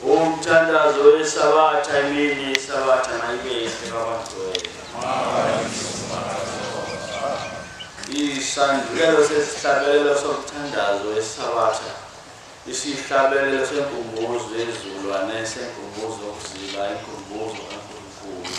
Umthandazo weSabatha imini yeSabatha mayibe yihle kwabangcwele. Isandulelo sesihlabelelo somthandazo weSabatha, isihlabelelo senkumbuzo yezulwane, senkumbuzo yokuzila, inkumbuzo kaNkulunkulu.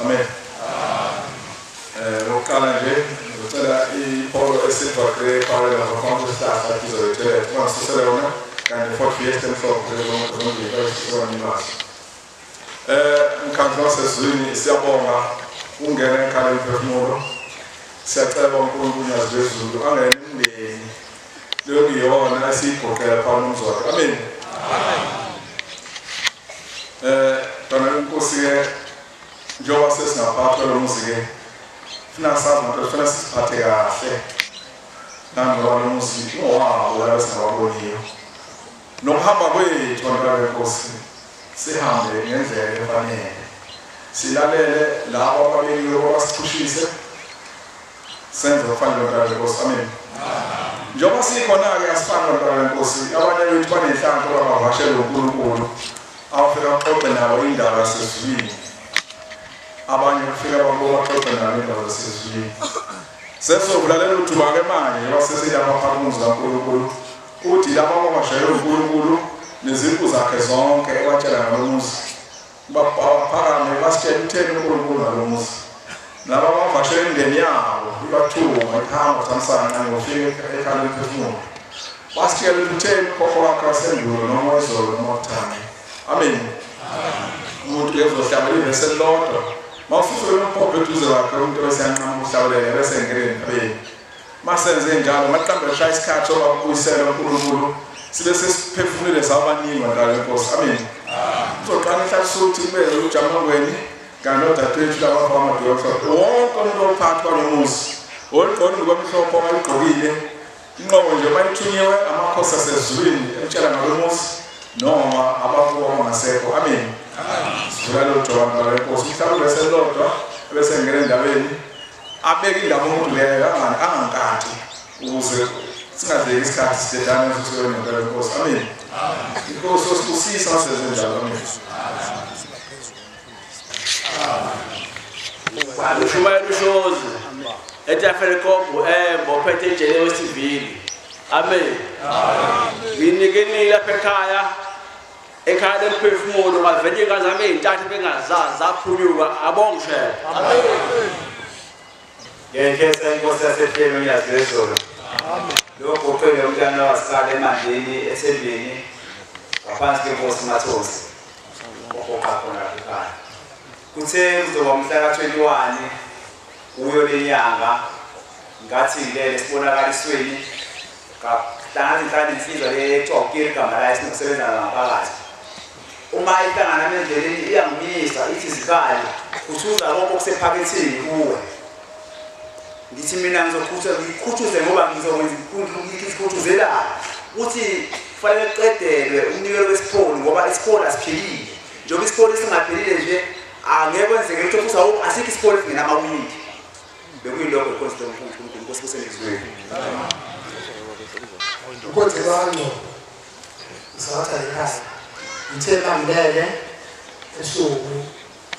Amen. Lokuqala nje ngicela iPolo eSilver Grey Parallel Vakonzo Staff ayizoyithe mangisusele yona kanti Ford Fiesta emhlophe Mkhandlu wasezulwini siyabonga ungena ekhaya lemphefumulo. Siyacela uNkulunkulu nyazi lwezulu angene umndeni leyo kuyona esiyigoqela phambi komzi wakhe. Amen. Dona inkosi ke njengoba sesingaphathwa lo muzi ke funa sazi ukuthi funa sisiphathe kahle nanoba lo muzi owabo laba singababoniyo nokuhamba kwethu bantwana benkosi sihambe ngendlela efanele, silalele labo ababekiwe abasiphushise senze okufanele bantwana benkosi. Amen. Njengoba sikhona-ke asifani bantwana benkosi, abanye bethu banenhlanhla abavakashele uNkulunkulu abafika baxoxe nabo indaba yasezulwini, abanye kufika baxoxe nabo indaba yasezulwini. Sesovulalela uthuba-ke manje njengoba sesilapha phakathi komzi kaNkulunkulu uthi laba abavakashele uNkulunkulu nezimpu zakhe zonke ewatshela ngalo muzi baphakame basitshela utheni uNkulunkulu ngalo muzi. Laba abavakashele imindeni yabo ibathuma ihamba thamsanqa ngofika ekhaya lemphefumulo basitshela utheni ukhokho wakhe wasendulo noma wezolo noma wakuthanda. Amen. Umuntu ezohlabela ivesi elilodwa mawususele umphopho eduze kwakhe umuntu bese yanqama ukuhlabelela bese engene endabeni. Masenze njalo maqambe eshaya isikhathi obabuyisela uNkulunkulu sibe sesiphefumulile sabaningi bantwana benkosi. Amen. Uzoqala ihlalisuthi kube ujamangweni kanye nodadewethu laba abamadoda amhlophe. Wonke umuntu ophathi kwalomuzi oligqoka ingubo emhlophe abayigqokile inqobo nje mayithunyiwe amakhosi asezulwini emtshela ngalomuzi noma abakubo abangasekho. Amen. Sivula lelo joba bantwana benkosi mhlawumbe beselodwa bese ngene endabeni abeke indaba umuntu leyo angankanti ukuze singadleki isikhathi sidedane futhi sibe nempela yenkosi. Amen. Inkosi osibusisa masenze njalo. Amen. Ushumayela ushozi eTafelekop embophethe ejele wesivili. Amen. Nginikenile lapha ekhaya Ekhaya lemphefumulo kwavela iy'ngane zami ey'ntathu bengazazi zaphunyuka abonge Shembe. Amen. Ngiyayikhetha inkosi yasehlelo unyazi lwezulu. Amen. Lokhu uqhele umntwana wasala emandleni ethembeni ngaphansi kwenkosi Mathosi. Oqoqa khona lapha ekhaya. Kuthe kuzoba umhla ka-21 kuyo lenyanga ngathi ngilele sibonakalisweni ngahlangana inhlangano insizwa le ekuthiwa uKiri igama layo esinokusebenza ngaphakathi. Uma ihlangana endleleni iyangimisa ithi zikali khuthuza konke okusephaketheni kuwe. Ngithi mina ngizokhuthuze ngoba ngizokwenza ngikhuthuzela uthi kufanele kuqedelwe umnikelo wesipholi ngoba isipholi asiphilile. Njengoba isipholi singaphelile nje angeke kwenzeke ukuthi futhi asikho isipholi esingenamawindi. Bekuyilokho inkosi loNkulunkulu inkosi kusenezweni. Inkosi bangco izatha ekhaya. Ngithe bangilele esuku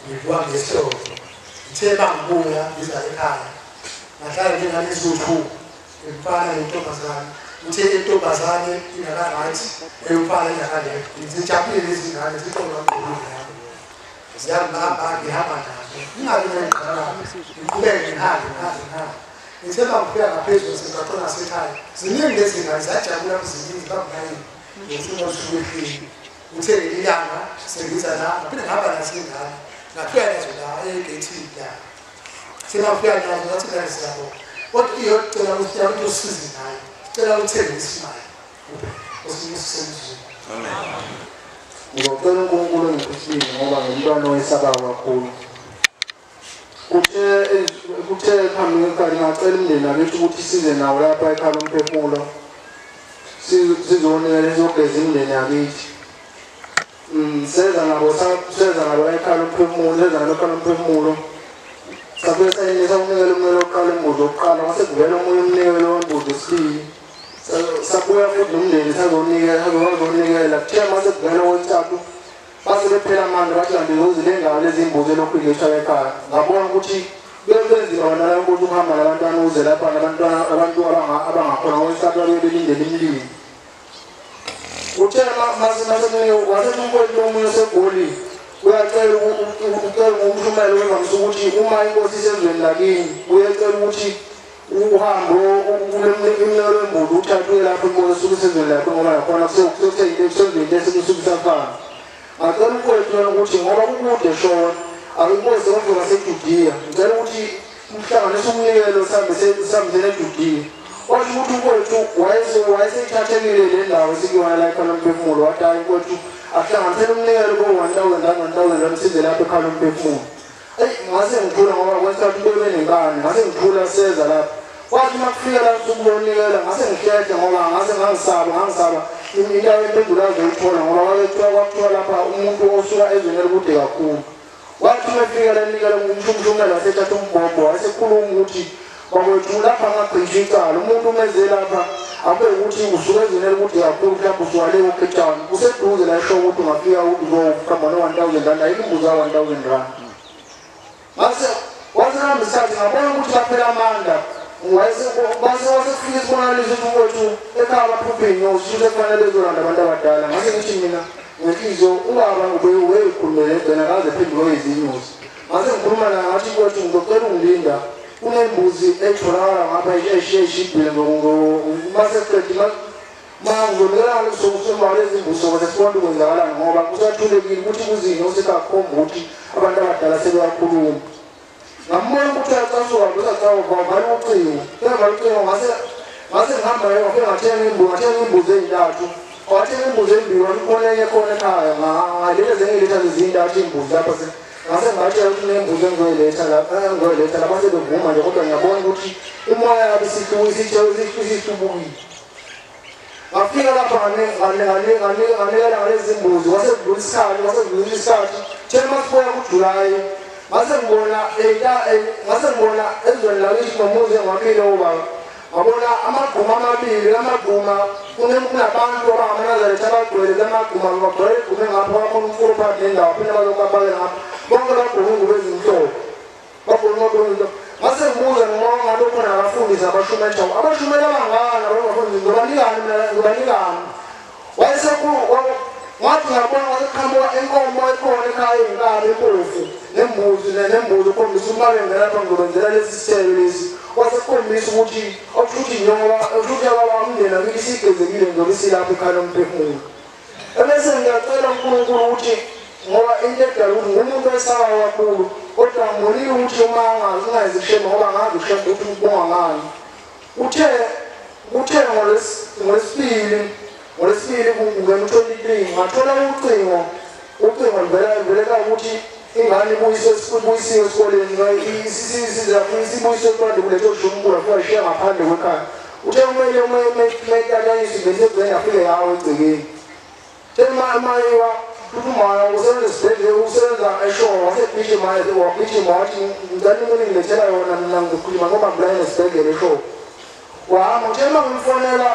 ngivuka ngesonto. Ngithe bangibuya ngiza ekhaya. Ngahlala njengalezuthu umfana nentombazane. Uthe intombazane ingaka right, eyomfana ingaka left. Ngijabulile lezi ngane zixoxa ngqondo yami. Ziyangibamba ngihamba nazo. Ngingabi nengqala. Ngiqhubeke ngihambe ngihambe ngihambe. Ngithe bangifika ngaphezulu semgaqweni wasekhaya. Ziningi lezi ngane ziyajabula ziningi babulayini. Ngifuna usuku ehlile. Uthe lelilanga sengiza la, ngaphinde ngihamba nazo ingane. Ngafika nazo la egeyithini la. Sebafika nazo ngathi ngane siyabonga. Kodwa iyocela ukuthi usize ngayo. Cela uthenge isimali. Usimusenzini. Amen. Ngizocela uNkulunkulu engikhuthile ngoba ngumntwana owesabayo kakhulu. Kuthe phambi kwekhaya ngacela umndeni wakithi ukuthi size nawo lapha ekhaya lomphefumulo. Sizonikela sizogeza imindeni yakithi. Seza nabo ekhaya lomphefumulo, seza nabo ekhaya lomphefumulo. Sabuye sayinisa umnikelo umnikelo wokuqala imbuzi wokuqala kwase kuvela omunye umnikelo wembuzi wesibili. Sabuya futhi nomndeni sazonikela kuthe mase kuvela owesithathu base bephela amandla bathi kanti zozile ndawo lezi mbuzi elokhu ilethwa ekhaya. Ngabona ukuthi kuyenzima wona la ukuthi uhamba nabantwana uze lapha nabantwana abantu abangakhona owesithathu babe belindele imililo. Uthe mase wasethi omunye osegoli uyacela ucela ngomshumelo wemvamisa ukuthi uma inkosi isezweni lakini uyacela ukuthi uhambe umnikelo wembuzi uthathwe lapho inkosi isuke isezweni lakho ngoba nakhona kuseyinto esuke isafana. Ngacela umfowethu lona ukuthi ngoba kukude shona inkosi yonke ngaseJudiya ngicela ukuthi umhlanganise umnikelo sihambe eJudiya. Wathi ukuthi umfowethu wayeseyithathekile le ndawo esikuyona la ekhaya lomphefumulo wathi hayi mfowethu ahlanganisele umnikelo ko-1000 rand 1000 rand size lapha ekhaya lomphefumulo. Eyi ngase ngikhula ngoba kwesikhathi into ebenenkani ngase ngikhula seza lapha. Wathi uma kufika la sukuyonikela ngase ngihlehle ngoba ngase ngangisaba into impendulo azoyithola ngoba kwakuthiwa lapha umuntu osuka ezweni elikude kakhulu. Wathi uma efika la enikela umshumshumela wasethatha umbhobho wayesekhuluma ukuthi bakwethu lapha ngagqisha icala umuntu umeze lapha akube ukuthi usuke ezweni elikude kakhulu mhlawumbe usuka le ko-Cape Town kuseduze la esho ukuthi ungafika uzohamba no-1000 rand ayikho imbuzi ka-1000 rand. Ngase wasehamba isikhathi ngabona ukuthi baphela amandla wasefika isibonakaliso ukuthi umfowethu ekhaya baphuphe inyosi shuthi ekufanele bezolanda abantu abadala. Ngase ngithi mina ngenhliziyo ubaba ubeyikhulumele yedwa akaze ephenduke izinyosi. Ngase ngikhuluma naye ngathi mfowethu ngizocela ungilinda kunembuzi etholakala ngapha eshibhile mase mangizonikela sokusoma lezi mbuzi sokuze sibone ukuthi kwenzakalani ngoba kusathulekile ukuthi kuzinyosi kakhomba ukuthi abantu abadala sebeyakhuluma. Ngambona ukuthi uyacasuka uzacasuka ucingo sevala ucingo ngase ngihamba ngafika ngathenga imbuzi ey'ntathu wathenga imbuzi embili wathi enye khona ekhaya ngaletha zengiletha zezintathu imbuzi lapha ngase ngatshela ukuthi nembuzi engizoyiletha lapha sebevuma nje kodwa ngiyabona ukuthi imoya yabo isihlubukile. Ngafika lapha nganikela ngalezi mbuzi kwase kudlula isikhathi thena masibuya kuJulayi ngase ngibona ezweni lakithi nomuzi engiwakhile ubaba ngabona amaguma amabili amaguma kunabantu abangamanazaretha abagcwele lamaguma bagcwele igume ngapha kwakhona umfula phakathi nendawo phinde bazokabakela ngapha bonke bagqoke ingubo ezimhlophe bagqoke ingubo. Ngase ngibuza noma ngabe khona abafundisi abashumela abashumela abangaka abangafundisi ngizobanikani mina ngizobanikani. Ngathi ngabona ngaqhamuka inkomo ekhona ekhaya inkabi impofu nembuzi nembuzi ukhombisa uma bengena lapha ngizobenzela lesi sithelo lesi. Wasekhombisa ukuthi okusho njengoba okusho baba umndeni akithi sigezekile njengoba silapha ekhaya lomphefumulo. Ebese ngiyacela uNkulunkulu ukuthi ngoba into edala ukuthi ngumuntu osawayo kakhulu kodwa ngibonile ukuthi uma ungazi kushema ngoba ngazi kushema ukuthi ngibonga ngani. Uthe ngolesibili kungena u-23 ngathola ucingo livela ukuthi ingane ibuyiswe esikoleni isibuyiswe esikoleni kulethe uJumbuka fika ishiya ngaphandle kwekhaya. Uthe kumele umetatanyiswe bese yafike yawo egcekeni. Mayiwa uthumaya usebenza esibhedlela usebenza eshowa wasegijima wagijima wathi ngicela imali ngilethela yona mina ngizokhuluma ngoba ngibulaye esibhedlela eshowa. Wahamba uthe uma ngimfonela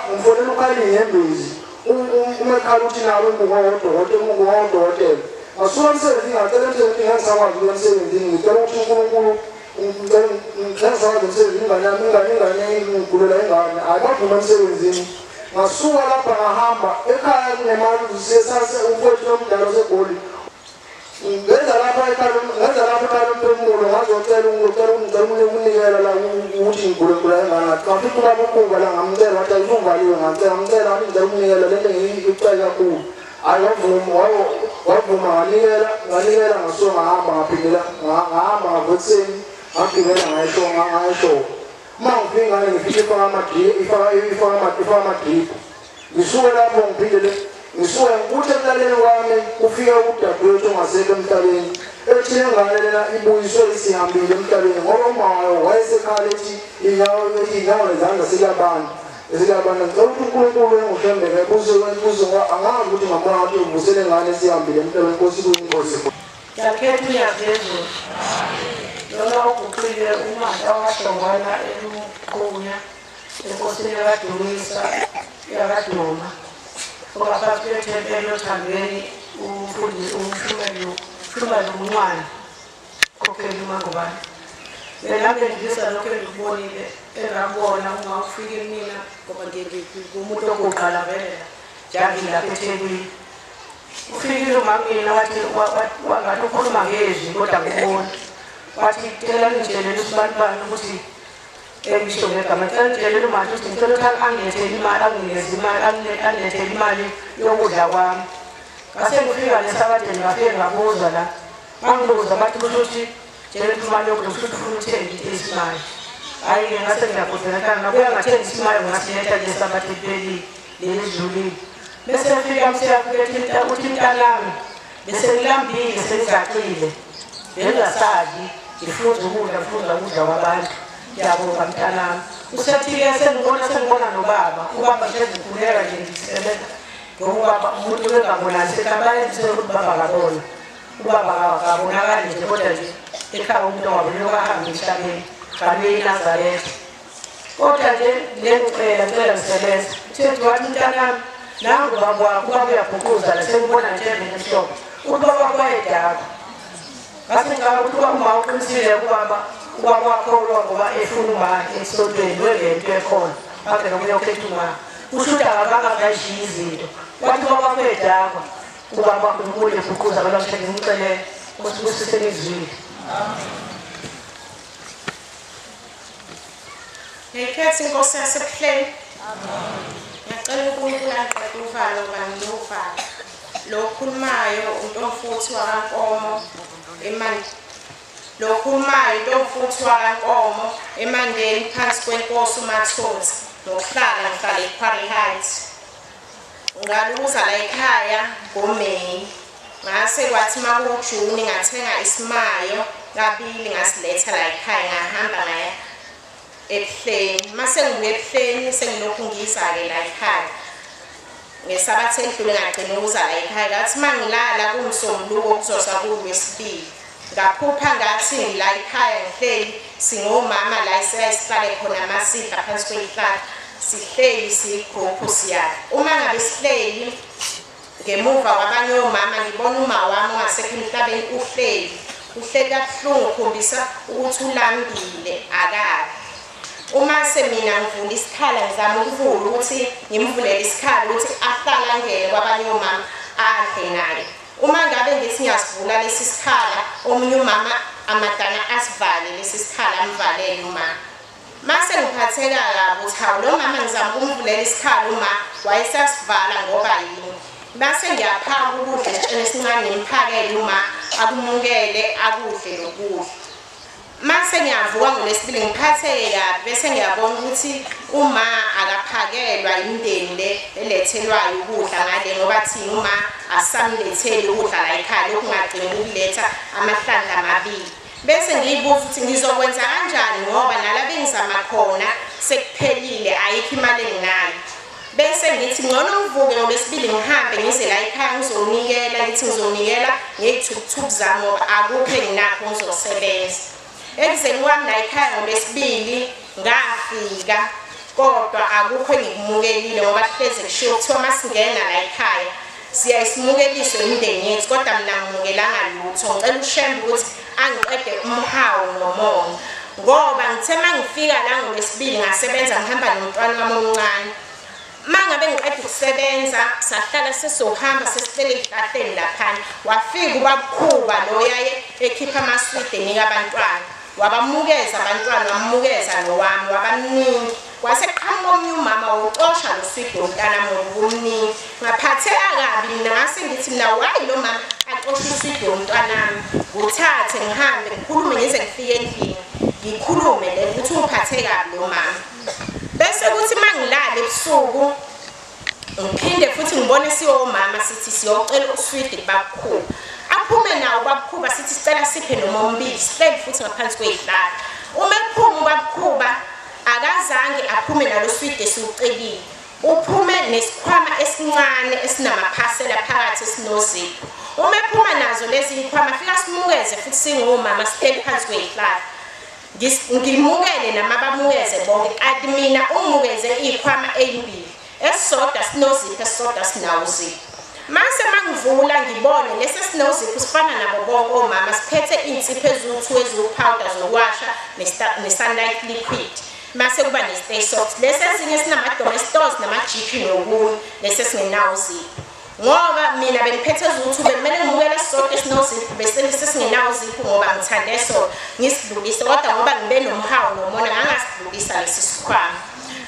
ukhala inyembezi uma ekhala uthi nawe ngungodokotela. Ngasuka emsebenzini ngacela emsebenzini ngangisakwazi ukuya emsebenzini ngicela ukuthi uNkulunkulu ngisakwazi emsebenzini ingane yami ingane ngigulela ingane ayibavuma emsebenzini. Ngasuka lapha ngahamba ekhaya kunemali sesase umfowethu omdala oseGoli. Ngenza lapha ekhaya lomphefumulo ngazocela ukunikela la ukuthi ngigule ingane. Ngafika ubaba uKuba la ngamcela wathi ayivaliwe ngacela ngamcela ngicela ukunikela lento ngiyicela kakhulu. Hayi wavuma nganikela ngasuka ngahamba ngaphindela ngahamba ngavuka ngagibela ngayisho. Uma ngifika ingane ngifike ifaka amadrip. Ngisuke lapho ngiphindele ngisuke ngikuthi ekulaleni kwami kufika udadewethu ongasekho emhlabeni ethi lengane lena ibuyiswe isihambile emhlabeni ngoba uma wayo wayesekhala ethi inyawo nezandla sekuyabantu. Ngicela ukuthi uNkulunkulu engushembeke ebuze ngoba angazi ukuthi ngambona ukuthi uvusele ingane esihambile emhlabeni. Nkosi kuyinkosi. Ngiyakhetha uNyazezulu. Lona oguqile umata wahlongwana eluqunya enkosini yakadumisa yakaduma ongaphansi kwethempeli othandweni umfundisi umfumelo umncwane khokhela uMangubane. Mina ngidlisa lokho engikubonile engakubona uma ufike mina ngoba ngingumuntu oguqala vele njalo lapha eThekwini. Ufikile umamina wathi wangathi ukhuluma ngezwi kodwa ngibona. Wathi cela ngitshelele usibantwana ukuthi ngisho ngegama cela ngitshelele umama ukuthi ngicela ukuthi angilethele imali anginikeze imali angilethele imali yokudla kwami. Ngase ngifika nesabateni ngafike ngabuza la bangibuza bathi kusho ukuthi tshela imali yokudla kusho ukuthi ufuna ukuthenga isimali. Hhayi-ke ngase ngiyagodela ngabuya ngathenga isimali ngasiletha kule sabatha eliphelile leli edlulile. Bese fika msiyafika uthi mntanami bese ngilambile sengizacile bengingasadli ngifunza ukudla kwabantu. Ngiyabonga mntanami. Usethi-ke sengibona nobaba ubaba hlezi ngikhuleka nje ngisebenza ngoba ubaba umuntu engabonani sethi ukuthi ubaba akabona ubaba akabonakali nje kodwa nje ekhaya umuntu ongabonile okahambe emhlabeni kabeyiNazaretha. Kodwa nje ngicela ngisebenza uthethi wathi mntanami nangu ubaba wakho ubaba uyabhuquza la sengibona nje mina emhlophe uthi ubaba wakho wayedakwa. Ngase ngicabanga ukuthi uma uqinisile ubaba wakholwa ngoba efuna uma esontweni wengento ekhona angene ukuyokhetha uma kusho ukuthi akakangazishiyi izinto. Wathi ubaba wakho uyedakwa ubaba wakho umuntu ebhuquza kodwa mhlawumbe ngimcelele ukuthi kusisenizwile. Ngiyikhetha inkosi yasebuhleni. Ngiyacela uNkulunkulu angiqede uvalo ngoba nginovalo. Lo okhulumayo uNtomfuthi wakaNkomo Lo okhulumayo uNtomfuthi wakaNkomo eMandeni phansi kwenkosi uMathonsi nokuhlala ngihlala eQuarry Heights. Ngaluza la ekhaya ngoMeyi. Ngase kwathi makuJuni ngathenga isimayo kabili ngasiletha la ekhaya ngahamba ngaya ebuhleni. Mase ngibuye ebuhleni sengilokhu ngiza-ke la ekhaya. Ngesabatha edlule ngagcina ukuza la ekhaya. Ngathi uma ngilala kuwumsombuluko kuzosa kuwulwesibili. Ngaphupha ngathi ngila ekhaya ngihleli singomama la esihlale khona masidla phansi kwey'hlahla. Sihleli siyigruphu siyadla. Uma ngabe sihleli ngemuva kwabanye omama ngibona uma wami ongasekho emhlabeni uhleli. Uhleli kabuhlungu ukhombisa ukuthi ulambile akadli. Uma semina ngivula isikhala ngizama ukuvula ukuthi ngimvulele isikhala ukuthi ahlale angene kwabanye omama adle naye. Uma ngabe ngithi ngiyasivula lesi sikhala, omunye umama amadana asivale lesi sikhala, amvalele uma. Mase ngiphatheka kabi ukuthi hawu lo mama ngizama ukumvulela isikhala uma wayesasivala ngoba yini. Base ngiyaphaka ukudla esitsheni esincane ngimphakele uma akumukele akudle lokudla. Mase ngiyavuka ngolesibili ngiphatheke kabi bese ngiyabona ukuthi uma akaphakelwa imindeni le elethelwayo ukudla ngale, ngoba thina uma asamletheli ukudla la ekhaya, lokhu ngagcina ukuletha amahlandla amabili. Bese ngiyibuza ukuthi ngizokwenza kanjani ngoba nalaba engizama khona sekuphelile, ayikho imali enginayo. Bese ngithi ngcono ngivuke ngolesibili ngihambe ngize la ekhaya ngizonikela, ngithi ngizonikela ngey'thukuthuku zami ngoba akukho enginakho ngizosebenza. Ekuzeni kwami la ekhaya ngolesibili ngafika, kodwa akukho engikumukelile ngoba kuhleze kushiwo kuthiwa masingena la ekhaya siyayisimukeliswe imindeni yethu, kodwa mina ngimukelanga lutho. Ngicela uShembe ukuthi angiqede umhawu ngomona, ngoba ngithe uma ngifika la ngolesibili ngasebenza ngihamba nomntwana wami omncane. Uma ngabe ngiqeda ukusebenza sahlala sesizohamba sesihlele ey'hlahleni laphana, wafika ubabukhuba lo yaye ekhipha amaswidi enika abantwana, wabamukeza abantwana, wamukeza nowami, wabamningi. Kwase kuqhamuka omunye umama wawucosha lo swidi womntanami ngoba umningi. Ngaphatheka kabi mina, ngase ngithi mina wayi lo mama acoshe uswidi womntanami, nguthathe ngihambe ngikhulume ngize ngifike endlini ngikhulume le ukuthi ungiphathe kabi lo mama. Bese kuthi uma ngilala ebusuku ngiphinde futhi ngibone siwomama sithi siyocela uswidi kubabukhuba, aphume nawo ubabukhuba sithi sicela siphe noma ombili, sihleli futhi ngaphansi kwey'hlahla. Uma ephuma ubabukhuba akazange aphume nalo swidi esiwucelile, uphume nesikhwama esincane esinamaphasela phakathi esinozipho. Uma ephuma nazo lezi y'khwama fika simukeze futhi singomama sihleli phansi kwey'hlahla, ngimukele nama bamukeze bonke, kanti mina ungimukeze iy'khwama ey'mbili, esisodwa sinozipho esisodwa sinawo uzipho. Mase mangivula ngibone lesi esinozipho sifana nabo bonke omama, siphethe iy'nsipho eziwu-2 eziwu-powder zokuwasha ne-sunlight liquid, mase kuba ne-stay soft, lesi esinye sinama-domestos nama-GP nokunye, lesi esingenawo uzipho. Ngoba mina bengiphethe eziwu-2 bekumele ngimukele esisodwa esinozipho bese sesingenawo uzipho ngoba ngithande sona ngisidlulise, kodwa ngoba ngibe nomhawu nomona ngangasidlulisa lesi sikhwama.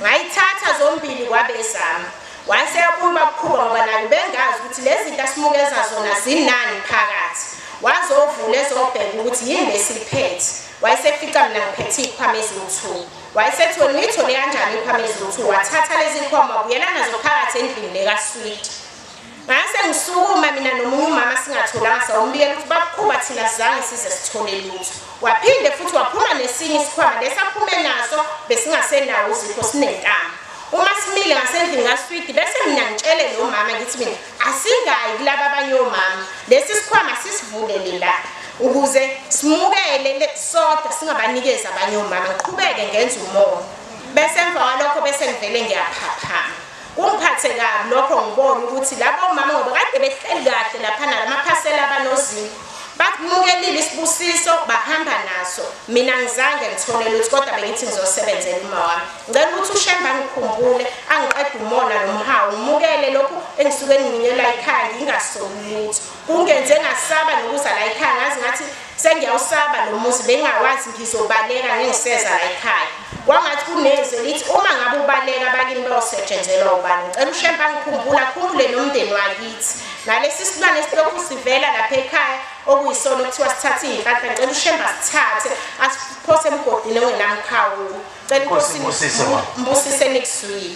Ngayithatha zombili kwabe ezami. Wayeseyabuya ubabukhuba ngoba naye bengazi ukuthi lezi zinto asimukeza zona zinani phakathi. Wazovula ezobheka ukuthi yini lesiphethe. Wayesefica mina ngiphethe iy'khwama eziwu-2. Wayesethi wena uyithole kanjani iy'khwama eziwu-2? Wathatha lezi y'khwama wabuyela nazo phakathi endlini lekaswidi. Ngase ngisukuma mina nomunye umama singatholanga, sawumbikela ukuthi babukhuba thina sizange size sithole lutho. Waphinde futhi waphuma nesinye isikhwama lesi aphume naso besingasenawo uzipho sinentamo. Uma simile ngasendlini kaswidi bese mina ngitshele lo mama ngithi mina asingayi kulaba abanye omama, lesi sikhwama sisivulele la ukuze simukele sodwa singabanikezi abanye omama, ngiqhubeke ngenze umoya. Bese emva kwalokho bese ngivele ngiyaphaphama. Kungiphathe kabi lokho ngibona ukuthi labo mama ngoba kade behleli kahle laphana lamaphasela abanozipho bakumukelile isibusiso bahamba naso, mina ngizange ngithole lutho, kodwa bengithi ngizosebenzela uma wami. Ngicela ukuthi uShembe angikhumbule angiqede umona nomhawu, ngimukele lokhu engisuke nginikela ekhaya ngingasoli lutho. Kungenze ngasaba nokuza la ekhaya, ngazi ngathi sengiyawusaba lo muzi bengingawazi ngizobaleka ngiseza la ekhaya. Kwangathi kunezwe lithi uma ngabe ubaleka bakini bayosetshenzelwa ubani. Ngicela uShembe angikhumbule akhumbule nomndeni wakithi nalesi silwane esilokhu sivela lapha ekhaya okuyisona okuthiwa sithathe iy'nhlanhla. Ngicela uShembe asithathe asiphose emgodini ongenamkhawulo. Ngicela inkosi mbusise nikuswile.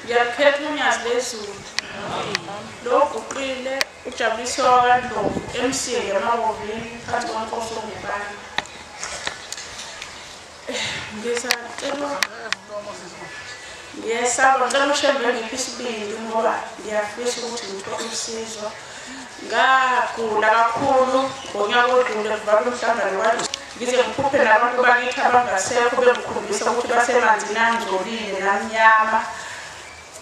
Ngiyakhetha unyazi lezulu lo guqile uJabuliswa kaNdlovu eMsinga eMahovini phakathi kwenkosi oNgubane. Ngisacela ngiyesaba, ngicela uShembe ngiphe isibindi ngoba ngiyafisa ukuthi ngithole usizo. Ngagula kakhulu ngonyaka odlule kuvalwa umhlangano wathi ngize ngiphuphe nabantu bakithi abangasekho bengikhombisa ukuthi basemanzini angcolile namnyama.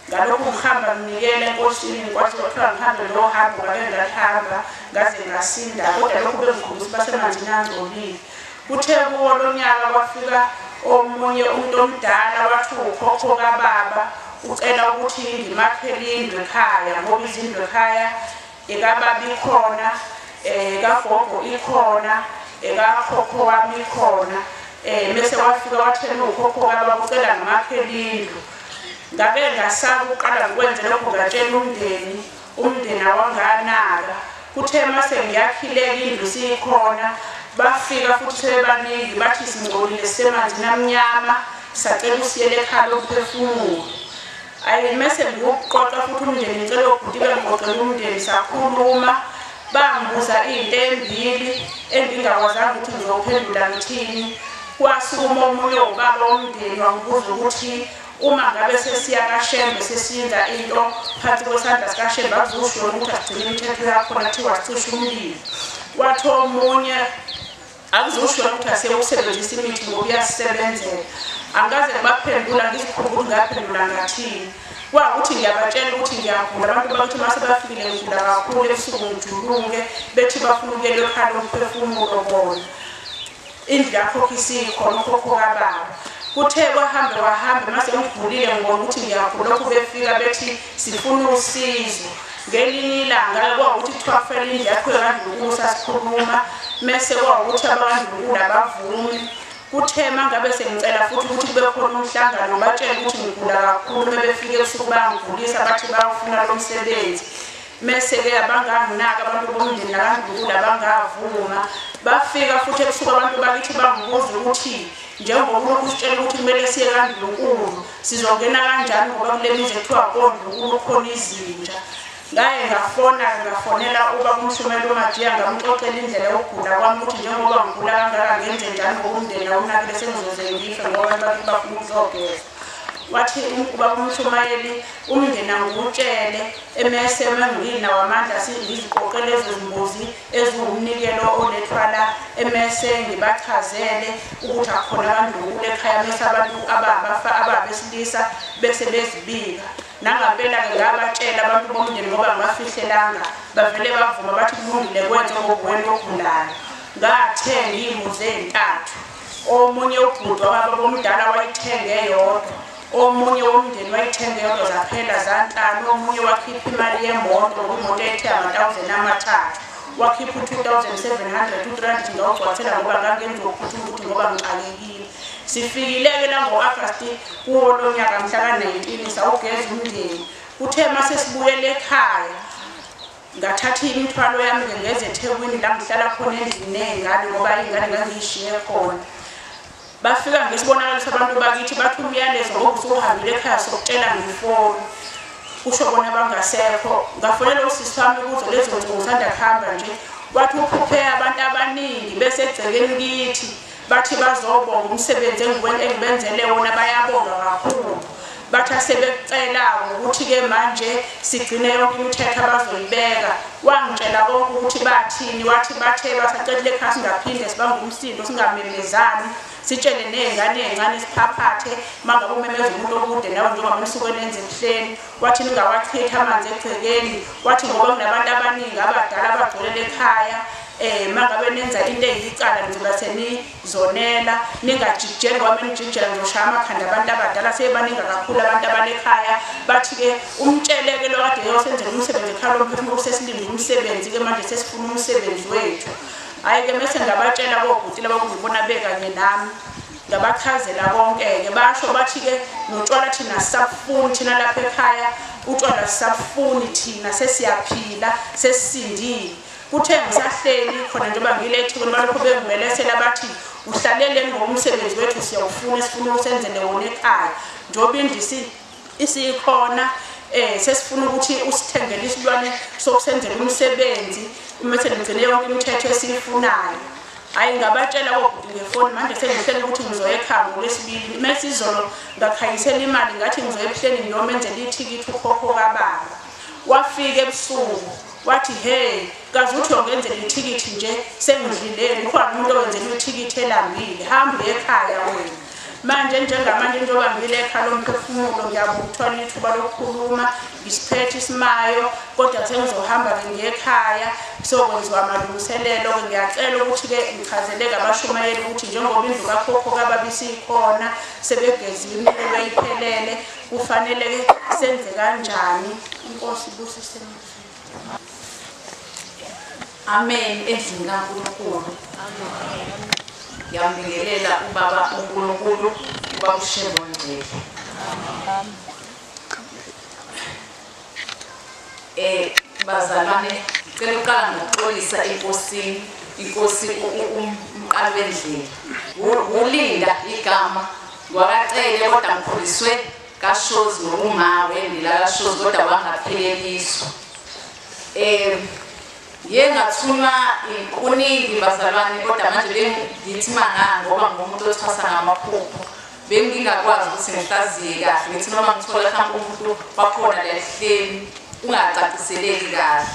Ngalokhu ngihamba nginikele enkosini, kwathi kwathiwa ngihambe lo hambo ngake ngalihamba ngaze ngasinda, kodwa lokhu bengikhombisa ukuthi basemanzini angcolile. Kuthe kuwo lo nyaka kwafika omunye umuntu omdala wathi ukhokho kababa, Ucela ukuthi ngimakhele indlu ekhaya ngoba izindlu ekhaya ekababa ikhona, ekagogo ikhona, ekakhokho wami ikhona. Mese wafika wathena ukhokho kababa ucela ngimakhele indlu. Ngabe ngasaba uqala ngikwenze lokho ngatshela umndeni, umndeni awanganaka. Kuthe mase ngiyakhileka indlu sikhona, bafika futhi sebebaningi bathi singcolile sisemanzini amnyama, sacela usiyele ekhaya lokuphefumula. Ayi mase ngikuqoqa futhi umndeni ngicela ubhuti bengiqoqele umndeni sakhuluma, bangibuza into embili engingakwazanga ukuthi ngizophendula ngithini. Kwasukuma omunye ubaba womndeni wangibuza ukuthi uma ngabe sesiya kaShembe sesiyenza into phansi kwesandla sikaShembe akuzusho ukuthi asigcine imithetho yakhona kuthiwa sicishe umlilo. Wathi omunye akuzusho ukuthi asiyewusebenzisa imithi ngoba iyasisebenzela. Angikaze ngibaphendula ngizikhumbula ukuthi ngaphendula ngathini. Kwakuthi ngiyabatshela ukuthi ngiyagula, abantu bakuthi uma sebafikile ngigula kakhulu ebusuku ngijuluke, bethi bafuna ukuyela ekhaya lomphefumulo bona. Indlu yakhokho isikhona ukhokho kababa. Kuthe kwahambe wahambe mase ngigulile ngibona ukuthi ngiyagula, lokhu befika bethi sifuna usizo. Ngelinye ilanga kwakuthi kuthiwa kufanele indlu yakho kaNdlunkulu sasikhuluma, mese kwakuthi abakaNdlunkulu abavumi. Kuthe mangabe sengicela futhi ukuthi kube khona umhlangano batshele ukuthi ngigula kakhulu, bebefike ebusuku bangigulisa bathi bayawufuna lo msebenzi. Mese-ke abanganginaka abantu bomndeni nakaNdlunkulu abangavuma. Bafika futhi ebusuku abantu bakithi bangibuza ukuthi njengoba ulokhu usitshela ukuthi kumele siye kaNdlunkulu sizongena kanjani ngoba kule mizi ekuthiwa koNdlunkulu khona izinja. Ngaye ngafona ngafonela ubaba uMshumela uMajiya ngamxoxela indlela yokugula kwami ukuthi njengoba ngigula kangaka ngenze njani ngoba umndeni awunakile sengizoze ngife ngoba abantu bafuna ukuzogeza. Wathi ubaba uMshumayeli umndeni angiwutshele emese menginawo amandla ngiziqoqele lezo zimbuzi eziwumnikelo olethwa la, emese ngibachazele ukuthi akukhona kaNdlunkulu ekhaya, mese abantu ababesilisa bese bezibika. Nangampela-ke ngabatshela abantu bomndeni ngoba ngibafihlelanga, bavele bavuma bathi kulungile kwenze ngoba wena ogulayo. Ngathenga iy'mbuzi ey'ntathu, omunye ubhuti wababa omdala wayithenga eyodwa, omunye womndeni wayithenga eyodwa zaphela zanhlanu, omunye wakhipha imali yemoto ngoba imoto yayithenga ama-3,000, wakhipha u-2,700, u-300 ngawugcwalisela ngoba ngangenza ukuphuthuma ukuthi ngoba ngixakekile. Sifikile-ke la ngo-Agasti kuwo lo nyaka mhla ka-19 sawugeza umndeni. Kuthe mase sibuyele ekhaya ngathatha imithwalo yami-ke ngeze eThekwini la ngihlala khona endlini ney'ngane ngoba iy'ngane ngangiyishiye khona. Bafika ngesibonakaliso abantu bakithi bathi umyalezo ngoba usuhambile ekhaya sokutshela ngefoni. Kusho bona bangasekho. Ngafonela usisi wami kuzo lezo nsuku ngisanda kuhamba nje, wathi uphuphe abantu abaningi besegcekeni kithi bathi bazobonga umsebenzi engibenzele wona, bayabonga kakhulu. Bathi asebecela ukuthi-ke manje sigcine yonke imithetho abazoyibeka. Wangitshela konke ukuthi bathini, wathi bathe basacedile ekhaya singaphinde sibambe umsindo singamemezani, sitshele ney'ngane ey'ncane siphaphathe uma ngabe umemeza umuntu okude nawe njengoba nisuke nenze ebuhleni. Wathi ningawachithi amanzi egcekeni, wathi ngoba kunabantu abaningi abadala abagcwelele ekhaya, mangabe nenza into eyicala nizoba senizonela, ningajijeli ngoba menijijela nizoshaya amakhanda abantu abadala sebebaningi kakhulu abantu abalekhaya. Bathi-ke umtsheleke lo kade eyosenzela umsebenzi ekhaya lomphefumulo sesilinde umsebenzi-ke manje sesifuna umsebenzi wethu. Hhayi-ke mese ngabatshela kobhuti laba kungibona bekanye nami, ngabachazela konke-ke. Basho bathi-ke notshwala thina sisabufuni thina lapha ekhaya, utshwala sisabufuni thina sesiyaphila sesisindile. Kuthe ngisahleli khona njengoba ngile eThekwini balokhu bengimelesela bathi uhlaleleni ngoba umsebenzi wethu siyawufuna, sifuna usenzele wona ekhaya njengoba indlu isikhona, sesifuna ukuthi usithengele isilwane sokusenzela umsebenzi mese nigcine yonke imithetho esiyifunayo. Hhayi ngabatshela kobhuti ngefoni manje sengihlele ukuthi ngizoya ekhaya ngoLwesibili. Mese izolo ngakhanyisela imali ngathi ngizoya ebuhleni ngiyomenzela ithikithi ukhokho kababa. Wafika ebusuku wathi hey, kaze uthi uyongenzela ithikithi nje sengidlileni, ukhona umuntu owenzela ithikithi elambile, hamba uye ekhaya wena. Manje njengamanje njengoba ngile ekhaya lomphefumulo ngiyabuthola ithuba lokukhuluma, ngisiphethe isimayo kodwa sengizohamba ngiye ekhaya sokwenziwa amalungiselelo. Ngiyacela ukuthi-ke ngichazeleke abashumayeli ukuthi njengoba indlu kakhokho kababa isikhona sebegezile imililo iphelele, kufanele-ke senze kanjani. Inkosi ibusise. Amen. Endlini kaNkulunkulu. Ngiyambingelela ubaba uNkulunkulu, ubaba uShembe Ongcwele. Bazalwane, ngicela ukuqala ngokuxolisa enkosini, inkosi umqali wendlela. Ulinda igama ngwakacele kodwa ngikhuliswe kaShozi nokuma wendlela kaShozi kodwa wangapheleliswa. Ngiye ngathuma kuningi bazalwane kodwa manje bengithi manga ngoba ngumuntu othwasa ngamaphupho bengingakwazi ukuthi ngihlaziye kahle, ngithi noma ngithola mhlawumbe umuntu wakhona la ehleli ungacaciseleki kahle,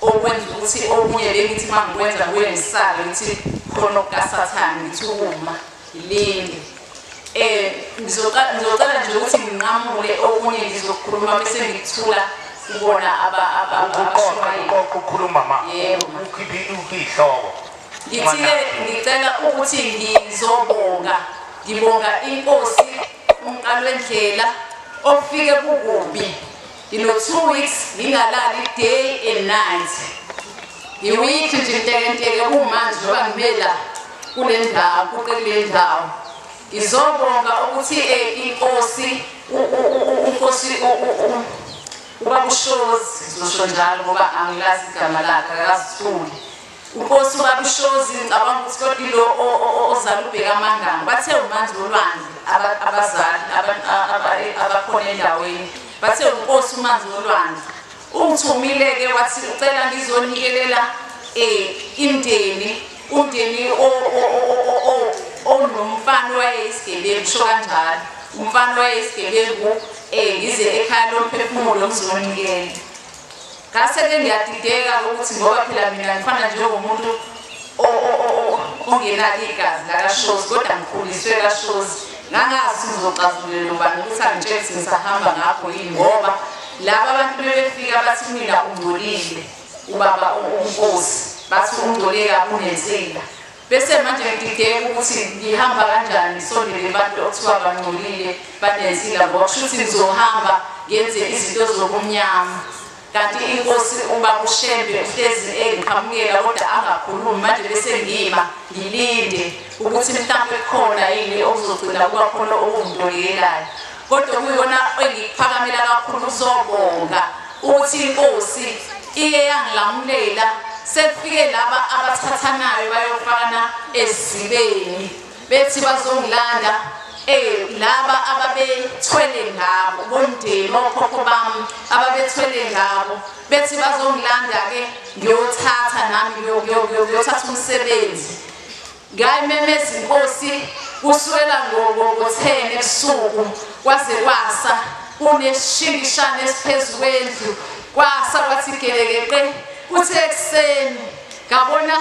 okwenza ukuthi okunye bengithi uma ngikwenza kuye ngisabe ngithi khona okukaSathane, ngithi ukuma ngilinde. Ngizocela nje ukuthi nginqamule okunye ngizokhuluma bese ngikuthula ubona abashumayeli. Ukukhuluma ma ukhiphe ihloko. Ngithike ngicela ukuthi ngizobonga, ngibonga inkosi umqali wendlela ofike kukubi. Ngino 2 weeks ngingalali day and night. Ngiweek nje ntekenteke kumanje njengoba ngimela kule ndawo, kule ndawo. Ngizobonga ukuthi inkosi unkosi ubaba uShozi, ngizosho njalo ngoba angilazi igama lakhe, akazithuli. Unkosi ubaba uShozi ngicabanga ukuthi kodwa ilo ozala ubheka amanganga, bathe umanzi wolwandle abazali abakhona endaweni, bathe unkosi umanzi wolwandle. Ungithumile-ke wathi ucela ngizonikelela imndeni, umndeni onomfana wayeyisigebengu, kusho kanjalo, umfana wayeyisigebengu, ngize ekhaya lomphefumulo ngizonikela. Ngase-ke ngiyadideka ukuthi ngoba phela mina ngifana njengomuntu ongenalo igazi lakaShozi kodwa ngikhuliswe kaShozi, ngangazi ngizoxazululela ubani ukuthi angitshele ukuthi ngisahamba ngakho yini, ngoba laba abantu bebefika bathi mina ungcolile ubaba unkosi, bathi ungcole kabi unensila. Bese manje ngidideka ukuthi ngihamba kanjani ngisondele abantu okuthiwa bangcolile banensila, ngoba kusho ukuthi ngizohamba ngenze izinto zobumnyama. Kanti inkosi ubaba uShembe uhlezi engiqhamukela kodwa angakhulumi. Manje bese ngima ngilinde ukuthi mhlawumbe khona yini okuzogcina kuba khona okungidolekelayo, kodwa kuyona engikuphakamela kakhulu uzobonga ukuthi inkosi iye yangilamulela. Sekufike laba abathathanayo bayofana ezibeni bethi bazongilanda, laba ababethwele ngabo bomndeni okhokho bami ababethwele ngabo bethi bazongilanda-ke ngiyothatha nami ngiyothatha umsebenzi. Ngayimemeza inkosi kusukela ngo-10 ebusuku kwaze kwasa, kuneshingishane esiphezu kwendlu, kwasa kwathi gelekeqe. Kuthe ekuseni ngabona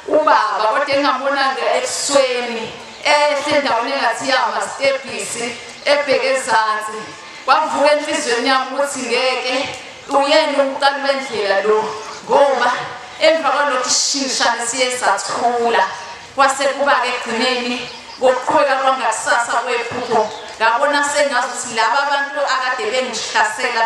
ubaba kodwa engingambonanga ebusweni, ehle endaweni engathi yamastebhisi ebheke ezansi. Kwavuka enhliziyweni yami ukuthi ngeke uyena umqali wendlela lo, ngoba emva kwalokhu ishingishane siye sathula. Kwase kuba-ke ekugcineni ngokuqhubeka kwangakusasa kwephupho ngabona sengazi ukuthi laba abantu akade bengihlasela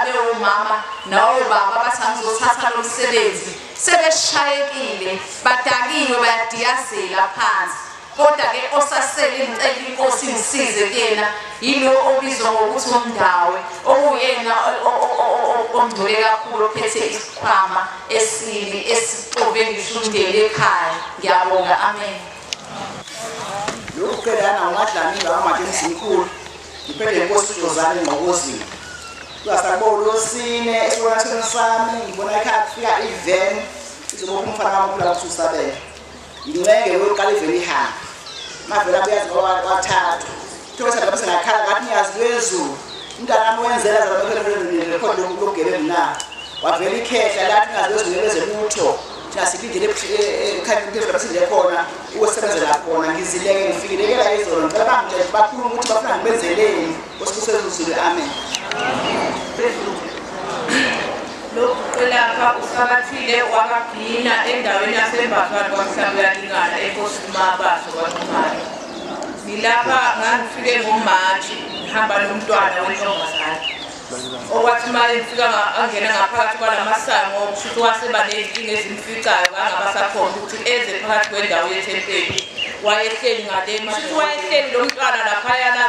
abewomama nawobaba bathi angizothatha lo msebenzi sebeshayekile, badakiwe, bayadiyazela phansi. Kodwa-ke osasele ngicela inkosi ingisize kuyena yilo obizwa ngokuthi umndawe, okuyena ongcole kakhulu ophethe isikhwama esibi esixove ngisho umndeni ekhaya. Ngiyabonga, amen. Lokhu lana uMadlamini wamathi emzimkhulu ngiphethe inkosi uJozane Ngqokozini. Kungasabona losine esibonathweni sami ngibona ekhaya kufika i-van izobopha umfana wami kula kususabela. Ngincenge uyoqala iveni ihambe. Mavela buyazi kwathathu. Thokoza lapho sengakhala ngathi ngiyazi lwezulu. Umntana wami wenzela zabakhona record lokugebengu na. Wavela ikhehla lathi ngazi lwezulu lezebutho. Thina silindele ekhaya phezulu silindele khona ukusebenzela khona. Ngizileke ngifikile izolo, ngicela bangitshele bakhuluma ukuthi bafuna ngibenzeleni. Nkosi, amen. Lokhu kwelapha usabathile wakagcina endaweni yaseMbazwane kwaMhlabuyalingana eNkosi uMabaso kwaNxumalo. Ngilapha ngangifike ngoMashi ngihamba nomntwana wentombazane. Okwathi uma ngifika angena ngaphakathi kwalamasango kushuthi waseba ney'nkinga ezimficayo angabasakhona ukuthi eze phakathi kwendawo yethempeli. Wayehleli ngale kushuthi wayehleli lo mntwana laphayana,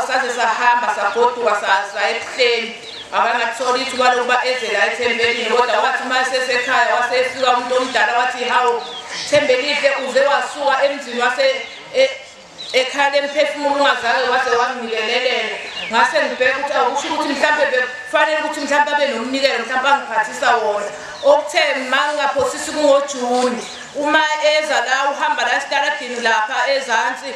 saze sahamba sagoduka saya ebuhleni. Akangathola ithuba lokuba eze la ethempelini, kodwa wathi uma esesekhaya wasefika umuntu omdala wathi hawu Thembelihle uze wasuka emzini wase ekhaya lemphefumulo ungazange waze wanginikelelela. Ngase ngibheka ukuthi akusho ukuthi mhlampe bekufanele ukuthi mhlampe abe nomnikelo, mhlampe angiphathisa wona. Okuthe mangingaphosisi kungoJuni uma eza la uhamba la esitaladini lapha ezansi,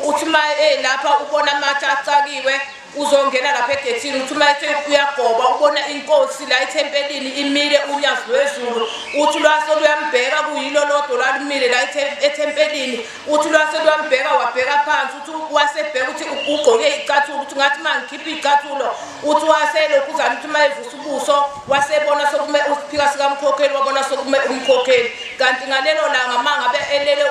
uthi uma lapha ubona amatshe acakiwe uzongena lapha egethini, uthi uma ethi uyagoba ubona inkosi la ethempelini imile unyazi lwezulu, uthi lwase luyambheka kuyilo lodwa lwalumile la ethempelini, uthi lwase luyambheka wabheka phansi, uthi wasebheka ukuthi ugqoke icathulo, uthi ngathi uma ngikhipha icathulo, uthi waselokhuzana, uthi uma evusa ubuso wasebona sokume usiphika sikamkhokheli, wabona sokume umkhokheli. Kanti ngalelo langa uma ngabe elele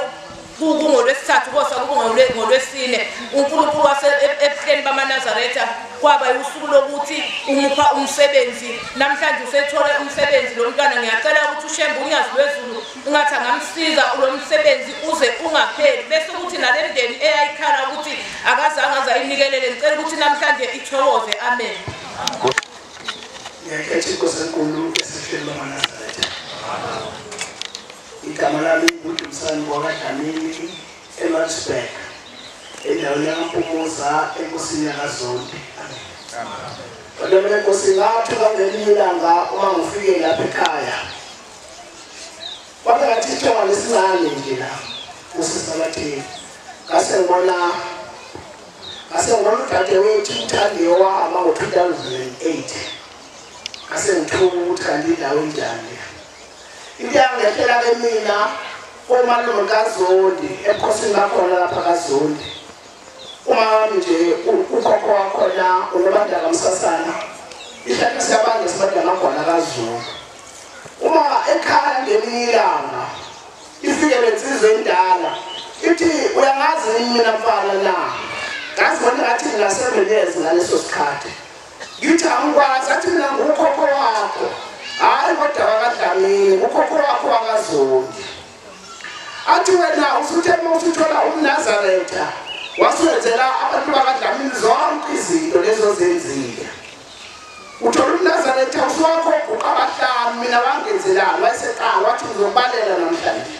kungolwesithathu kosa kungolwesine, uNkulunkulu wase ebuhleni bamaNazaretha kwaba usuku lokuthi umupha umsebenzi. Namhlanje usethole umsebenzi lo mntwana. Ngiyacela ukuthi uShembe unyazi lwezulu ungathi angamsiza lo msebenzi uze ungapheli, bese ukuthi nale mndeni eyayikhala ukuthi akazange azayinikelele, ngicela ukuthi namhlanje ithokoze. Amen. Ngiyakhetha inkosi enkulu esehleli bamaNazaretha. Igama lami nguDumsani wakaDlamini eMaritzburg, endaweni yakaMpumuza enkosini yakaZondi. Kodwa mina nkosi ngathi ngelinye ilanga uma ngifike lapha ekhaya kwabe ngathi ithonga lesincane nje la kusisabathini, ngase ngibona udadewethu uMthandiwe wahamba ngo-2008, ngase ngithuka ukuthi kanti indawo enjani. Into yangehlela-ke mina komalume kaZondi ebukhosini bakhona lapha kaZondi, uma wami nje ukhokho wakhona uNobandaka Msasana, ihlahla siyabanga sibadamagwala kaZulu. Uma ekhaya ngelinye ilanga ifike le nsizwa endala ithi uyangazi mina mfana na? Ngazibona ngathi ngina-7 years ngaleso sikhathi. Ngithi angikwazi, athi mina ngukhokho wakho. Hayi kodwa wakaDlamini, ukhokho wakho wakaZondi. Athi wena usuthe uma usuthola umNazaretha wasuwenzela abantu bakaDlamini zonke izinto lezo zenzile. Uthola umNazaretha usuwakho uqabahlanu, mina wangenzelani? Wayeseqala wathi ngizokubalela namhlanje.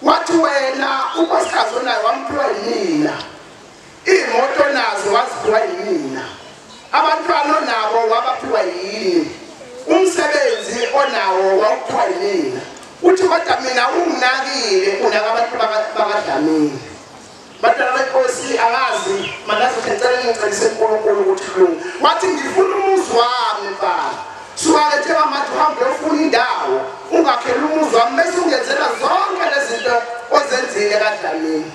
Wathi wena unkosikazi onayo wamphiwa yimina, iy'moto nazo waziphiwa yimina, abantwana onabo wabaphiwa yini, umsebenzi onawo wawuphiwa yimina. Uthi kodwa mina unginakile, unaka abantu bakaDlamini. Bantwana benkosi angazi manazothi ngicela ngicelise uNkulunkulu ukuthi kulungu. Wathi ngifuna umuzi wami mfana, suka-ke njengamanje uhambe uyofuna indawo ungakheli umuzi wami bese ungenzela zonke lezi zinto ozenzile kaDlamini.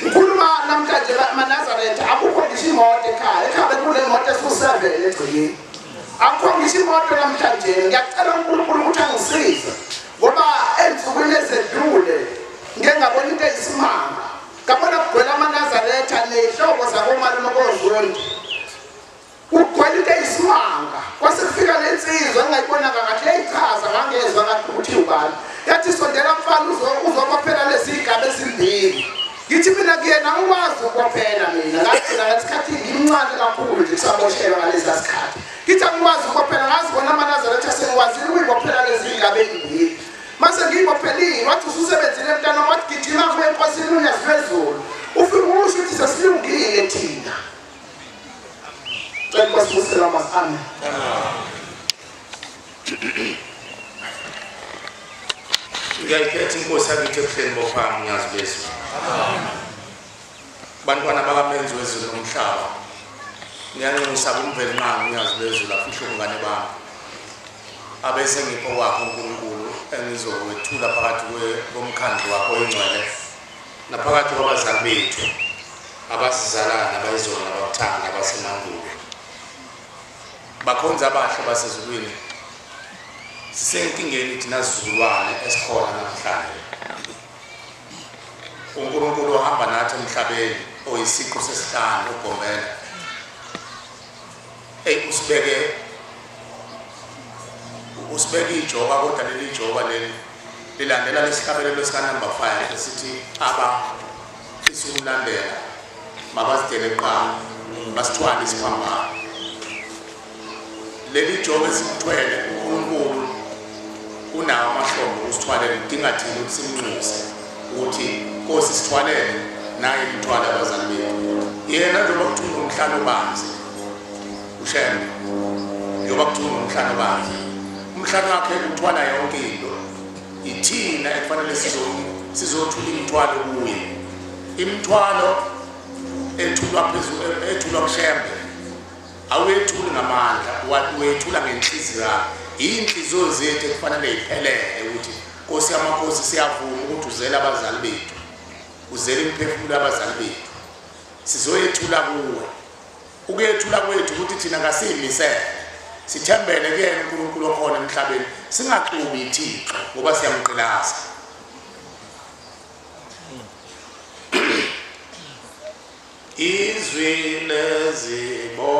Ngikhuluma namhlanje maNazaretha akukho ngisho imoto ekhaya, ekhaya bekule moto esu-7 egcekeni. Akukho ngisho imoto namhlanje. Ngiyacela uNkulunkulu ukuthi angisize ngoba ensukwini ezedlule ngike ngabona into eyisimanga, ngabona kugcwele amaNazaretha ney'hlobo zakomalume koZondi, kugcwele into eyisimanga. Kwase kufika le nsizwa engingayibonanga kahle, yayichaza ngangezwa kahle ukuthi ubani. Yathi sondela mfana uzobophela lezi y'gaba ezimbili. Ngithi mina kuyena angikwazi ukubophela mina, ngagcina ngesikhathi ngimncane kakhulu nje kusaboshelwa ngaleza sikhathi. Ngithi angikwazi ukubophela, ngazibona amaNazaretha sengikwazile ukuyibophela lezi y'gaba ey'mbili. Mase ngiyibophelile, wathi ususebenzile mntana, wathi gijima kuye enkosini unyazi lwezulu, ufike usho ukuthi sesilungile thina. Cela inkosi ibusise amazwi. Amen. Ngiyayikhetha inkosi yakithi ebuhleni bophanga unyazi lwezulu. Bantwana bakaMenzi wezulu nomhlaba, ngiyanxusa kuMvelinqangi unyazi lwezulu afihle ubungane bami, abese ngipho kwakho uNkulunkulu engizokwethula phakathi komkhandlu wakho oyingcwele naphakathi kwabazali bethu abasizalana abayizona abakuthanda abasemandulo. Bakhonza abahle basezulwini, sisenkingeni thina sizukulwane esikhona namhlanje. uNkulunkulu ohamba nathi emhlabeni oyisiqu sesihlanu uGombela, usibeke ijoka, kodwa leli joka leli lilandela lesihlabelelo sika number 5 esithi abafisa ukumlandela mabazidele kuqala basithwale isiphambano. Leli joka esikuthwele uNkulunkulu unawo amahlombe usithwalele, udinga thina ukuthi simnxuse ukuthi Nkosi sithwalele naye imithwalo abazali bethu. Yena njengoba kuthiwa umhlalo obanzi uShembe, njengoba kuthiwa umhlalo obanzi, umhlalo wakhe uthwala yonke into. Ithina ekufanele sizothula imithwalo kuye. Imithwalo ethulwa phezulu, ethulwa kuShembe, awuyethuli ngamandla, wethula ngenhliziyo yakho. Inhliziyo zethu ekufanele iphelele ukuthi Nkosi yamakhosi siyavuma ukuthi uzele abazali bethu, uzele imiphefumulo yabazali bethu, sizoyethula kuwe. Ukuyethula kwethu ukuthi thina kasiyimisele, sithembele kuyena uNkulunkulu okhona emhlabeni, singaxubi ithixo ngoba siyamqilaza. Izwi leziboshwa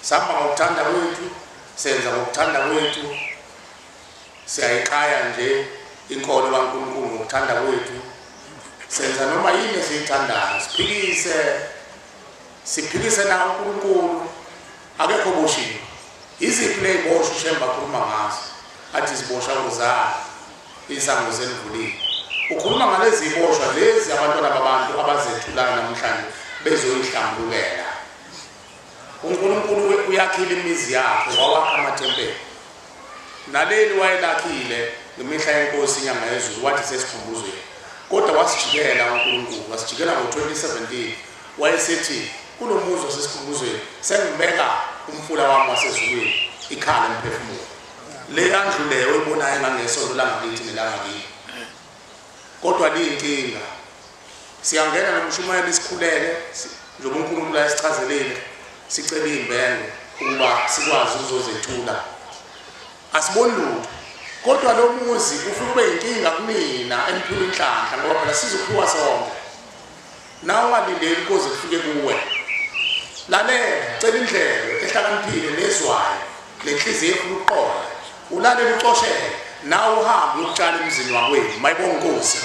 sihamba ngokuthanda kwethu, senza ngokuthanda kwethu, siyayiqaya nje inkolo kaNkulunkulu ngokuthanda kwethu, senza noma yini esiyithandayo, siphikise na uNkulunkulu. Akekho boshiwe. Iziphi ley'boshwa uShembe akhuluma ngazo? Athi ziboshwa kuzala isango selivulile. Ukhuluma ngalezi ziboshwa lezi abantwana babantu abazethulayo namhlanje bezoyihlambulukela. uNkulunkulu uyakhile imizi yakhe, wawakha amathempeli. Naleli wayelakhile ngemihla yenkosi inyanga yezulu, wathi sesikhumbuzweni. Kodwa wasijikela uNkulunkulu, wasijikela ngo-2017, wayesethi kulo muzi wasesikhumbuzweni sengibeka umfula wami wasezulwini, ikhala emphefumulo. Le yandlu leyo oyibonayo engangesonto langakithi nelangakini. Kodwa liyinkinga. Siyangena nomshumayeli sikhuleke, njengoba uNkulunkulu ayesichazelile, sicela imbenge ukuba sikwazi ukuzozethula. Asiboni lutho. Kodwa lo muzi ufike ube inkinga kumina emphila inhlanhla, ngoba phela sizophiwa sonke. Nawe ungalindeli kuze kufike kuwe. Lalela, cela indlela ehlakaniphile nezwayo, nenhliziyo efuna ukuqonda. Ulalele ucoshele, nawe uhambe uyokutshala emzini wakwenu. Mayibonge Nkosi.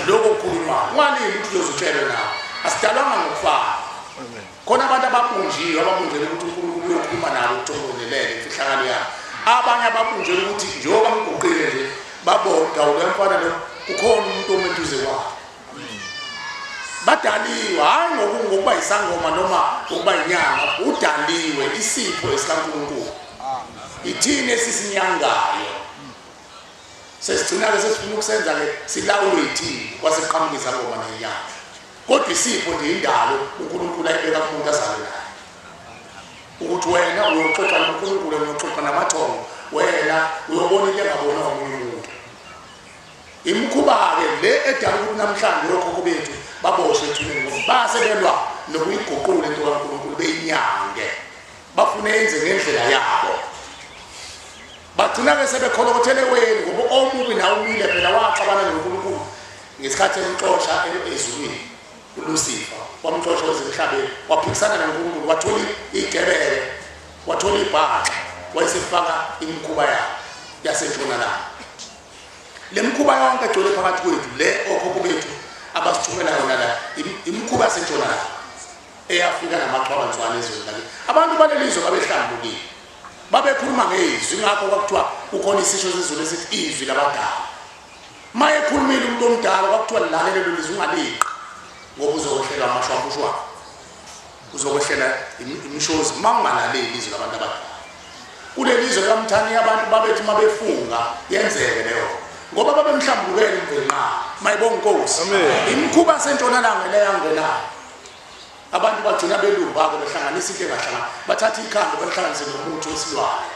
Lokho kukhulunywa. Ungalindi ukuthi uyozutshelwe nawe. Asidalwanga ngokufana. Khona abantu ababunjiwe, ababunjelwe ukuthi uNkulunkulu uyokhuluma nabo ukuthongonelele imfihlakalo yabo. Abanye ababunjelwe ukuthi njengoba mguqile nje babona lo mfana lo kukhona umuntu omeduze kwakhe. Badaliwe hayi ngokuba isangoma noma ukuba inyanga, udaliwe isipho esikaNkulunkulu. Ithini esisinyangayo sesigcina ke sesifuna ukusenza ke silawulwe ithini kwase kuqhamuka isangoma nenyanga. Kodwa isipho nje indalo uNkulunkulu ayibeka kumuntu azalwe naye, ukuthi wena uyoxoxa noNkulunkulu, uyoxoxa namathongo, wena uyobona into engabonwa omunye umuntu. Imikhuba-ke le edala ukuthi namhlanje okhokho bethu baboshwe ethuneni ngoba basebelwa nokuyiguqula into kaNkulunkulu beyinyange, bafune yenze ngendlela yabo. Bagcina-ke sebekholokothele weni ngoba omubi nawe umile phela waxabana noNkulunkulu ngesikhathi emxosha ezulwini uLucifer wamxosha wezemhlabeni waphikisana noNkulunkulu wathola igebele wathola ibhaxa wayesefaka imikhuba yakhe yasentshonalanga. Le mikhuba yonke egcwele phakathi kwethu le okhokho bethu abasithumela yona la imikhuba yasentshonalanga eyafika namaxhwabanzwane ezweni lakithi. Abantu baleli zwe babehlambulukile babekhuluma ngezwi, ngakho kwakuthiwa kukhona isisho sezulu esithi izwi labadala. Uma ekhulumile umuntu omdala kwakuthiwa lilalele lelo lizwi ungaliqi ngoba uzokwehlelwa amashwambushwana, uzokwehlela imishozi uma ungalaleli izwi labantu abadala. Kuleli zwe likaMthaniya abantu babethi uma befunga yenzeke leyo ngoba babemhlambulukele uMvelinqangi. Mayibonga inkosi. Imikhuba yasentshonalanga le yangenayo abantu bagcina belumba-ke behlanganisa into engahlangani, bathatha ikhambi balihlanganise nomuthi wesilwane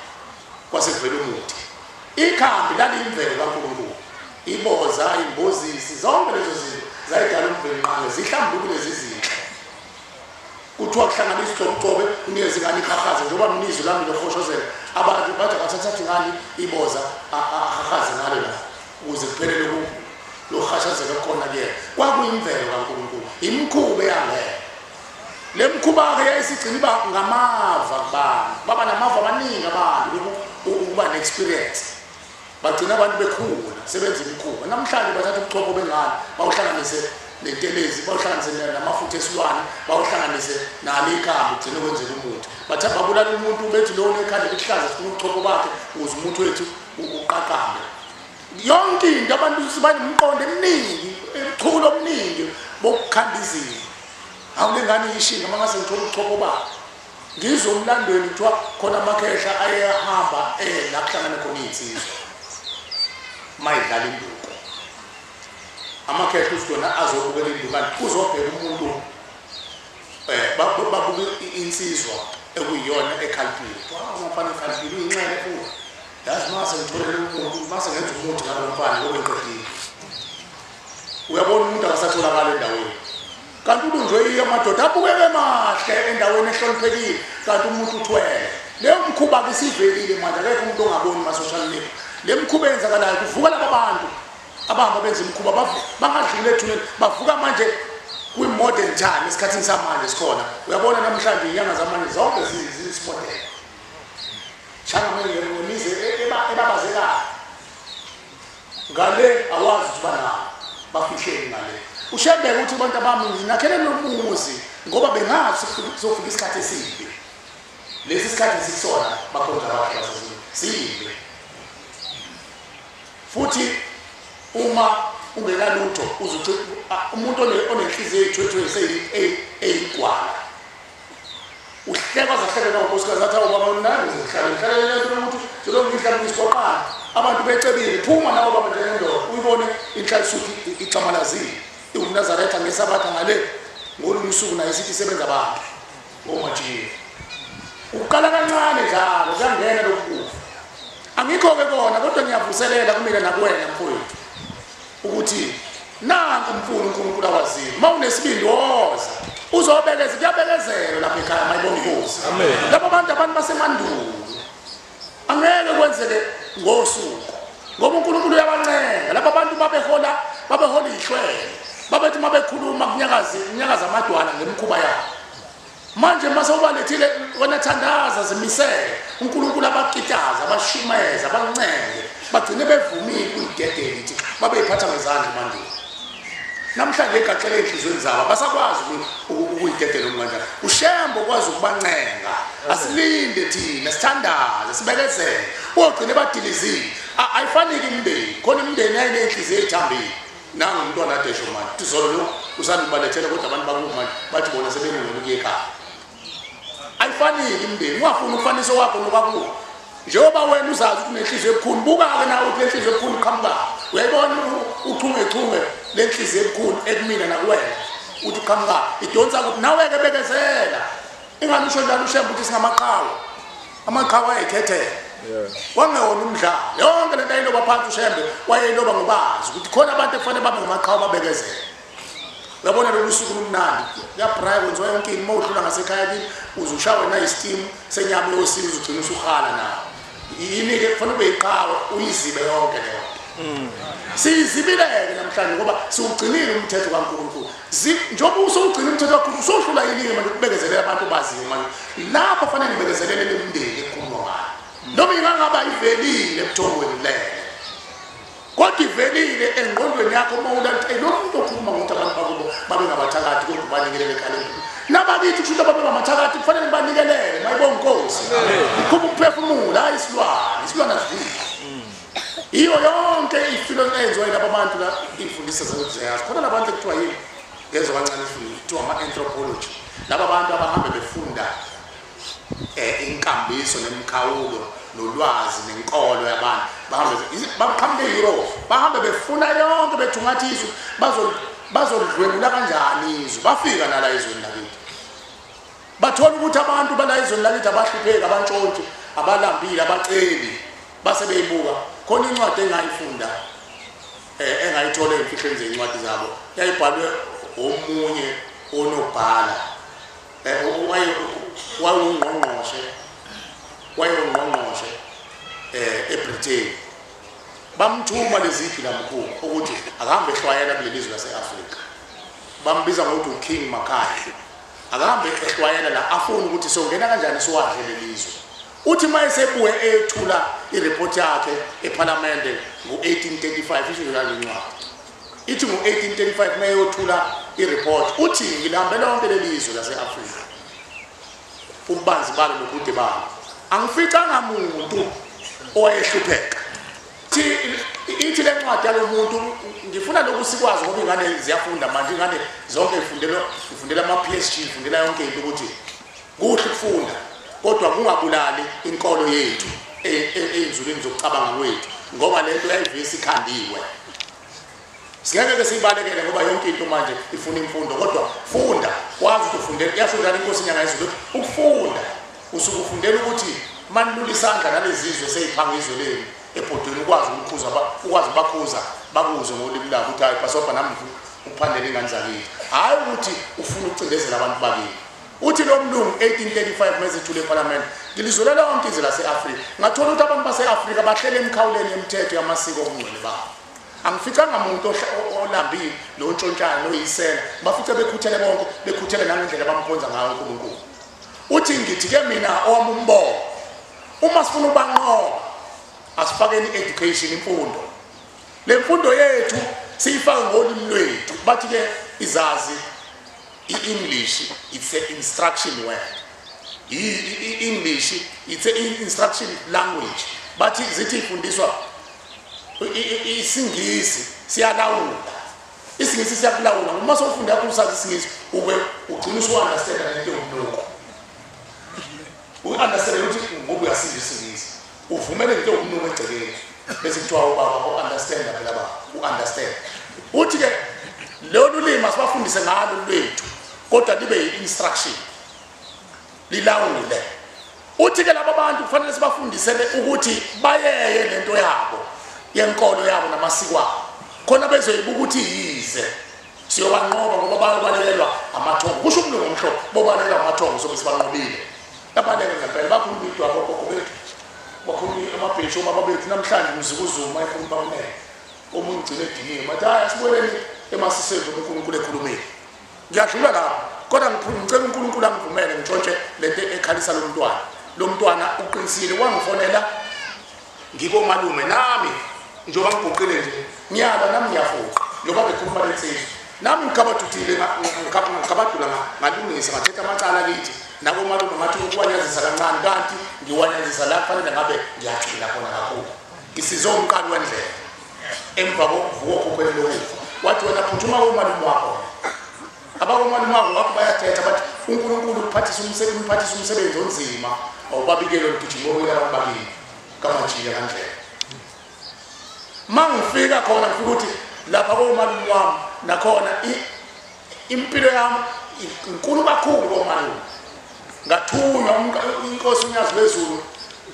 kwase kuvela umuthi. Ikhambi laliyimvelo kaNkulunkulu, iboza, imbozisi, zonke lezo zinto zayidala uMvelinqangi, zihlambulukile zizinhle. Kuthiwa kuhlanganisa ucobucobe unikeze ingane ihahaze, njengoba mina izwi lami lohoshozela abantu bathi abathatha ingane iboza ahahaze ngalo la ukuze kuphele lokuhashazela okukhona kuyena. Kwakuyimvelo kaNkulunkulu, imikhuba eyangena. Le mkhuba-ke yayisigcina iba ngamava kubantu, baba namava amaningi abantu ukuba ne-experience. Bagcina abantu bekhula sebenza imikhuba. Namhlanje bathatha ubuchopho bengane bawuhlanganise nentelezi, bawuhlanganise namafutha esilwane, bawuhlanganise nalo ikhambi ugcine kwenzeka umuthi. Bathatha babulala umuntu bethi lowo nekhanda lihlaza sifuna ubuchopho bakhe ukuze umuthi wethu uqaqambe. Yonke into abantu banemqondo eminingi, imichulo omningi bokukhanda izinto. Hawu le ngane iyishinga uma ngase ngithole ubuchopho bakhe. Ngizwe umlandweni kuthiwa khona amakhehla ayehamba la kuhlangane khona iy'nsizwa uma idlala induku. Amakhehla uthi yona azobukela induku kanti uzobheka umuntu babuke insizwa ekuyiyona ekhaliphile. Wow, umfana ekhaliphile uyinxele futhi. Yazi uma ngase ngitholele umuntu, uma sengenza umuthi ngalo mfana ngoba ngiqedile. Uyabona umuntu akasatholakali endaweni. Kanti ulunjwe yiyo amadoda abukeke mahle endaweni ehloniphekile kanti umuntu uthwele. Leyo mkhuba-ke isivelile manje, akekho umuntu ongaboni ma-social media. Le mkhuba eyenzakalayo kuvuka laba bantu abahamba benza imikhuba bangadluli ethuneni, bavuka manje kwi-modern time, esikhathini samanje sikhona. Uyabona namhlanje iy'nyanga zamanje zonke ziyisimodern. Shanga ngemizi ebabazekayo ngale awazi ukuthi banabo bafihleni ngale. Ushembeke ukuthi abantu abami nginakhele nomuzi ngoba bengazi sofika isikhathi esibi. Lesi sikhathi sikusona bakhonza abantu basezulwini sibi. Futhi uma ungenalutho uzothi umuntu onenhliziyo eyithwethwe eyigwala uhlekwa zahlekela unkosikazi athi awu baba unani uzihlale ngihlale lento ukuthi njengoba ngihlale ngisigoqana abantu becebile phuma nabo baba njengendoda uyibone inhlalisuthi ixamalazile iwumnazaretha ngesabatha ngale ngolunye usuku naye sithi isebenza abantu omajiye uqala kancane njalo kuyangena lokufa. Angikho-ke kona kodwa ngiyavuselela kumina nakuwena mfowethu ukuthi nanku mfuna uNkulunkulu awaziyo. Uma unesibindi woza uzobekezela, kuyabekezelwa lapha ekhaya mayibonga inkosi. Laba bantu abantu basemandulo angeke kwenzeke ngosuku ngoba uNkulunkulu uyabancenga. Laba bantu babehola ihlwele, babethi uma bekhuluma kunyakaza amadwala ngemikhuba yabo. Manje mase ubalethile wena thandaza zimisele uNkulunkulu abakitaza abashumeza abancenge bagcine bevumile ukuyidedela ithi babeyiphatha ngezandla mandulo. Namhlanje igaxele enhliziyweni zabo basakwazi ukuyidedela umkanjani. uShembe ukwazi ukubancenga. Asilinde thina sithandaze sibekezele ogcine badilizile. Ayifaniki imindeni, khona imindeni yayinenhliziyo ethambile. Nangu umntwana adesho manje izolo lo usandibalethele kodwa abantu bakubo manje bathi bona sebelungele ukuya ekhaya. Ayifaniki imindeni, ungafuni umfaniso wakho nokwakubo. Njengoba wena uzazi ukuthi unenhliziyo ebukhuni, buka-ke nawe ukuthi le nhliziyo ebukhuni iqhamuka. Uyayibona uchungechunge le nhliziyo ebukhuni ekumina nakuwena uthi iqhamuka idonsa kuphi? Nawe-ke bekezela. Ingane usho njalo uShembe ukuthi singamaqhawe, amaqhawe ayikhethela kwangewona umdlalo. Yonke lento ayiloba phansi uShembe wayeyiloba ngobazi ukuthi khona abantu ekufanele babe ngamaqhawe babekezele. Uyabona lolu suku lumnandi kuyabraya kwenziwa yonke into. Uma udlula ngasekhaya kini uze ushawe nayisitimu senyama yosini uzugcina usuhala nawo. Yini-ke kufanele ube yiqhawe uyizibe yonke leyo. Siyizibileke namhlanje ngoba siwugcinile umthetho kaNkulunkulu. Njengoba usowugcina umthetho kaNkulunkulu usohlula yini-ke manje ukubekezelela abantu baziyo manje. Lapho fanele ngibekezelele lemindeni ekhuluma ngayo. Noma ingangaba ivelile ebuthongweni lele. Kodwa ivelile engqondweni yakho uma ulanti lo muntu okhuluma ngokuthi abantu bakubo babe ngabathakathi kodwa banikelele ekhaleni. Nabakithi kusho ukuthi babe ngabathakathi kufanele banikelele mayibonga inkosi. Ikhupha umphefumulo hayi isilwane, isilwane asiviki. Iyo yonke ifilo eyenziwa yilabo bantu la imfundiso zeyazi. Khona labantu ekuthiwa yini? Ngezwe kancane ifundo kuthiwa ama-anthropology. Laba bantu abahambe befunda inkambiso nemikhawulo nolwazi nenkolo yabantu bahambe baqhamuke e-Europe bahambe befuna yonke bethungatha izwe bazolidlwengula kanjani izwe. Bafika nala ezweni lakithi bathola ukuthi abantu bala ezweni lakithi abahlupheki, abantshontshe, abalambile, abaceli. Base beyibuka khona incwadi engayifunda engayithola ey'mfihlweni zey'ncwadi zabo yayibhalwe omunye onobhala wayewungqongqoshe eBritain. Bamthuma lezi gilamkhuba ukuthi akahambe ehlwayela kuleli zwe lase-Afrika. Bambiza ngokuthi uKing Makhaya. Akahambe ehlwayela la afune ukuthi songena kanjani siwadle leli zwe. Uthi uma esebuye ethula ireport yakhe ePhalamende ngo-1835 isho njalo incwadi. Ithi ngo-1835 uma eyothula ireport uthi ngihambe lonke leli zwe lase-Afrika. Ububanzi balo nobude balo. Angificanga muntu owayehlupheka. Ithi le ncwadi yalo muntu ngifuna lokhu sikwazi ngoba ingane ziyafunda manje, ingane zonke ifundela ama-PhD, ifundela yonke into ukuthi kuhle ukufunda kodwa kungabulali inkolo yethu ey'nzulwini zokucabanga kwethu ngoba le nto yayivesi ikhandiwe. Singeke siyibalekele ngoba yonke into manje ifuna imfundo, kodwa funda wazi ukuthi ufundela. Yasho njalo inkosi inyanga yezulu ukuthi ukufunda usuke ufundela ukuthi manilula isandla nalezi zizwe seyiphanga izwe lenu ebhodweni ukwazi ukukhuza ukwazi bakhuza bakuzwe ngolimi labo ukuthi hayi bhasobha nami ngifuna ukuphandela ingane zakithi, hhayi ukuthi ufuna ukucindezela abantu bakini. Uthi lo mlungu 1835 mezethule ePhalamende ngilizwele lonke izwe lase-Afrika ngathola ukuthi abantu base-Afrika bahlele emikhawuleni yemithetho yamasiko obungcwele babo. Angificanga muntu olambile nontshontshayo noyisela, bafice bekhuthele bonke, bekhuthele nangendlela abamkhonza ngayo uNkulunkulu. Uthi ngithi-ke mina owami umbono, uma sifuna ukubanqoba asifakeni i-education, imfundo. Le mfundo yethu siyifake ngolimi lwethu. Bathi-ke izazi i-English it's an instruction word. I-English it's an instruction language. Bathi zithi ifundiswa isiNgisi siyalawula. isiNgisi siyakulawula. Uma sowufunda kakhulu sazi isiNgisi ube ugcina usu-understand lento yomlungu. U-understand ukuthi ngoba uyasiza isiNgisi. Uvumele into yomlungu egcekeni. Bese kuthiwa ubaba u-understand phela baba, u-understand. Uthi ke lolu limi asibafundise ngalo lwethu kodwa libe yi-instruction. Lilawule. Uthi ke laba bantu kufanele sibafundisele ukuthi bayeye lento yabo yenkolo yabo namasiko abo. Khona bezoyibuka ukuthi yize siyobanqoba ngoba bayobalekelwa amathongo. Kusho umlungu omhlophe bobalelwa amathongo sobe sibanqobile. Labaleke ngempela bakhuluma idwabo gogo bethu. Bakhuluma amabheshu obaba bethu namhlanje umzukuzuma ekhuluma bakunene. Omunye ugcine ediniwe bathi hayi asibuyeleni emasisweni uNkulunkulu ekhulumile. Ngiyadlula lapho kodwa ngicela uNkulunkulu angivumele ngitshontshe lento ekhalisa lo mntwana. Lo mntwana uqinisile wangifonela ngikomalume nami njengoba ngiguqile nje ngiyala nami ngiyafuqa njengoba bekhuluma lensizwa nami ngikhabaduthile ngikhabadula ngalungisa ngathetha amacala kithi nakomalume ngathi ukuwanyazisa kancane kanti ngiwanyazisa la kufanele ngabe ngiyagxila khona kakhulu. Ngisize umqali wendlela emva kokuvuka okhukhweni lokufa. Wathi wena phuthuma komalume wakho. Abakomalume wakho bayathetha bathi uNkulunkulu uphathisa umsebenzi onzima awubabikele ugijima oyela abantu bakini kamajika kandlela. Mangifika khona ngifika ukuthi lapha komalume wami nakhona impilo yami inkulu kakhulu komalume. Ngathunywa inkosi uNyazi lwezulu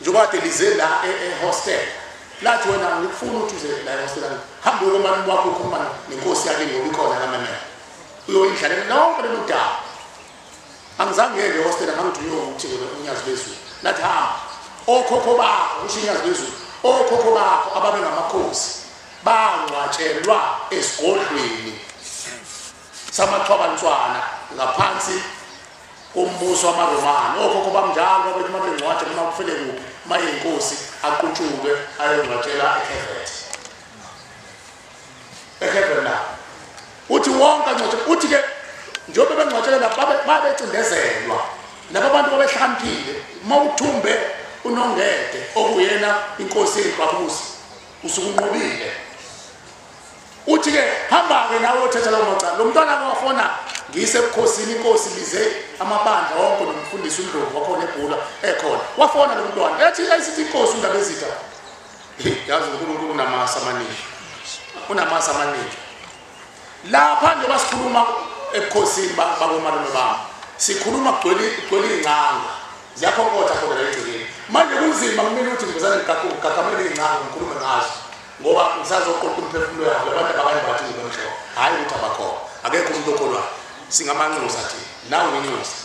njengoba kade lize la ehostel. Lathi wena ngikufuna ukuthi uze la ehostel hamba uyomalume wakho ukhuluma nenkosi yakhe ngoba ikhona la memela. Uyoyidlalela lonke lolu daba. Angizange ngeke ehostel ngangithunywa ukuthi uNyazi lwezulu. Lathi hamba. Okhokho bakho usho iNyazi lwezulu, okhokho bakho ababe ngamakhosi bangcwatshelwa esigodlweni samaxhwabantswana ngaphansi kombuso wamaRomani. Okhokho bamnjalo babethi uma bengcwatsha noma kufele kuphi, uma eyinkosi aqutshulwe ayongcwatshela eKhevet. EKhevet la uthi wonke angcwatshe. Uthi ke njengoba bengcwatshela lapha babecindezelwa laba bantu babehlakaniphile. Uma uthumbe uNongede okuyena inkosi yeNgqabusi usukunqobile. Uthi ke hamba-ke nawe othetha lawo macala. Lo mntwana wafona ngiyise ebukhosini, inkosi bize amabandla wonke nomfundisi uNdlovu wakhona eBhula ekhona. Wafona lo mntwana ethi ayisithi inkosi uNdabezitha. Yazi uNkulunkulu unamasa amaningi, unamasa amaningi. Lapha njengoba sikhuluma ebukhosini bakomalume bami, sikhuluma kugcwele iy'ncanga ziyakhonkotha khona la egcekeni. Manje kunzima kumele ukuthi ngivesane ngigagamele iy'ncanga ngikhulume ngazo ngoba ngisazoqoqa umphefumulo yabo. Labantu abakayimbathi ngibemhlophe, hhayi ukuthi abakhona, akekho umuntu okholwayo. Singamanxusa thina, nawe nginxusa.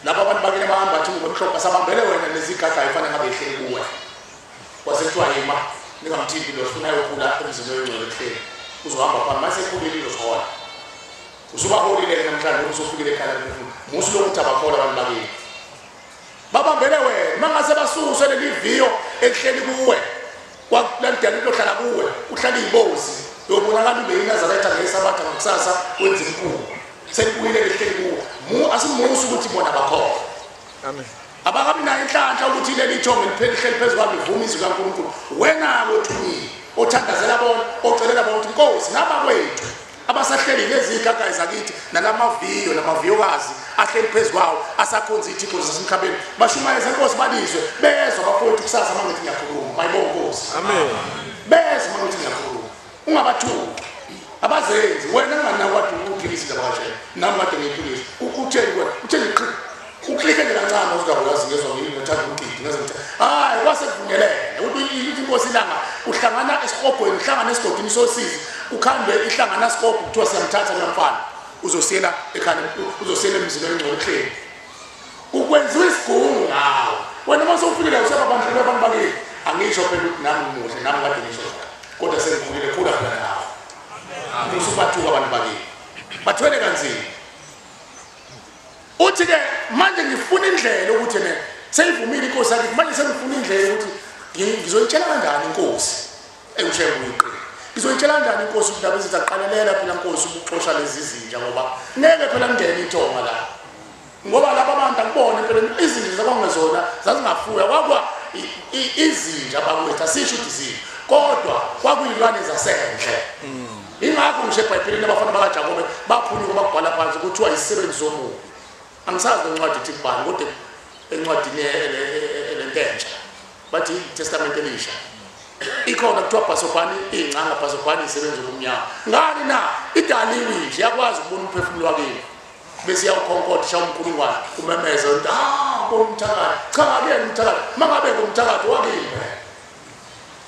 Laba abantu bakini abahamba thi ngibemhlophe basabambele wena lezigagayo fanele ngabe ihleli kuwe. Kwase kuthiwa yima ningamthinti lo, sifuna ayokhula emzini oyingcwele ebuhleni, uzohamba phambi mase ekhulile uzohola. Usubaholile-ke namhlanje usufikile ekhaya lemphefumulo. Musu lokuthi abakholwa abantu bakini babambele wena. Mangase basuswe leli viyo elihleli kuwe, kwakulandela lohlala kuwe, uhlala izibozi uyobonakala ube yiNazaretha ngeSabatha ngakusasa wenza impuku. Sekubuyile lihleli kuwe. Asimusu ukuthi bona bakhona. Amen. Abakabi nayo inhlanhla ukuthi leli thongo liphele lihleli phezu kwami livume izwi kaNkulunkulu. Wena-ke othumile othandazela bona, ocelela bona ukuthi Nkosi nabakwethu abasahleli lezi igagayi zakithi nalamaviyo namaviyokazi ahleli phezu kwawo asakhonza iy'thixo zasemhlabeni, bashumayeze Nkosi balizwe bezwa abafowethu kusasa uma ngithi ngiyakhuluma. Mayibonge Nkosi. Amen. Bezwa uma ngithi ngiyakhuluma, ungabathuki abazenzi. Wena nginganako kade uphikisa indaba kanje, nami kade ngiyiphikisa. Utheni wena? Utheni qhi uklike nje kancane uzokwazi ngezwa ngithanda umgidi ngeze ngithi hayi kwase kuvunyelene ukuthi inkosi ilanga uhlangana esihogweni, uhlangana esigodini sosizi, ukhambe ihlangana sikobho kuthiwa siyamthatha lo mfana uzosiyela ekhaya, uzosiyela emzini oyingcwele ebuhleni. Ukwenziwa isigungu ngawo wena uma sewufikile usebabandlulwe abantu bakini. Angisho phela ukuthi nami ngimuhle, nami kade ngisho kodwa sengikhulile, khula phela nawe. Usubathuka abantu bakini, bathwele kanzima. Uthi ke manje ngifuna indlela ukuthi ne seyivumile inkosi yakithi, manje sengifuna indlela ukuthi ngizoyitshela kanjani inkosi ewushembe uyiqini. Ngizoyitshela kanjani inkosi ukuthi Ndabezitha aqalelela phela inkosi ukuxosha lezi zinja, ngoba ngeke phela ngene ithonga la. Ngoba laba abantu akubona phela izinja zakwangezona zazingafuya, kwakwa izinja bakwethu asisho ukuthi izinja, kodwa kwakuyilwane zasendle. Ingakho ngisho eBhayibhelini abafana bakaJakobe baphunyuka bakubhala phansi kuthiwa isisebenzi somubi. Angisazi lencwadi ithi kubani, kodwa encwadini elententsha bathi iTestament elisha ikhona kuthiwa bhasobhani iy'ncanga, bhasobhani isebenza ubumnyama. Ngani na? Idaliwe nje yakwazi ukubona umphefumulo wakini bese iyawukhonkotha ishaya umkhulungwane umemeze ukuthi ah bona umthakathi. Cha, akuyena umthakathi, uma ngabe ngumthakathi wakini phela.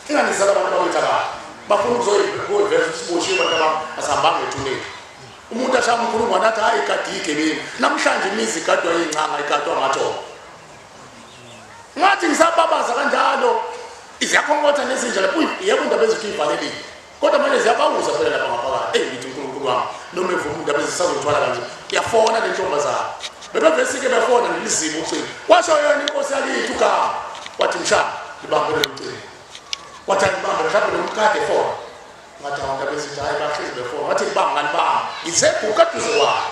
Inganizala abantu bakwethakathi bafuna ukuzoyiveza ukuthi siboshiwe abantu abami asihambanga ethuneni. Umuntu ashaya umkhulungwane athi hayi igadi igebengu. Namhlanje imizi igadwa iy'ncanga, igadwa amathongo. Ngathi ngisababaza kanjalo ziyakhonkotha nezinja lapho, yebo indaba ezithi uyivalelile kodwa manje ziyabawuza phela lapha ngaphakathi. Eyi ngithi uNkulunkulu wami noma evuma indaba ezisazothwala kanje. Iyafona le ntombazana, bebevesike befona ngilizimu ucingo. Washo yona inkosi yakithi ugama wathi mshana libambe lolu cingo. Wathi angibambe mhlawumbe lo muntu kade efona. Ngathi awu Ndabezitha hayi bahlezi befona. Wathi ngibamba ngalibamba ngiseguqa eduze kwayo.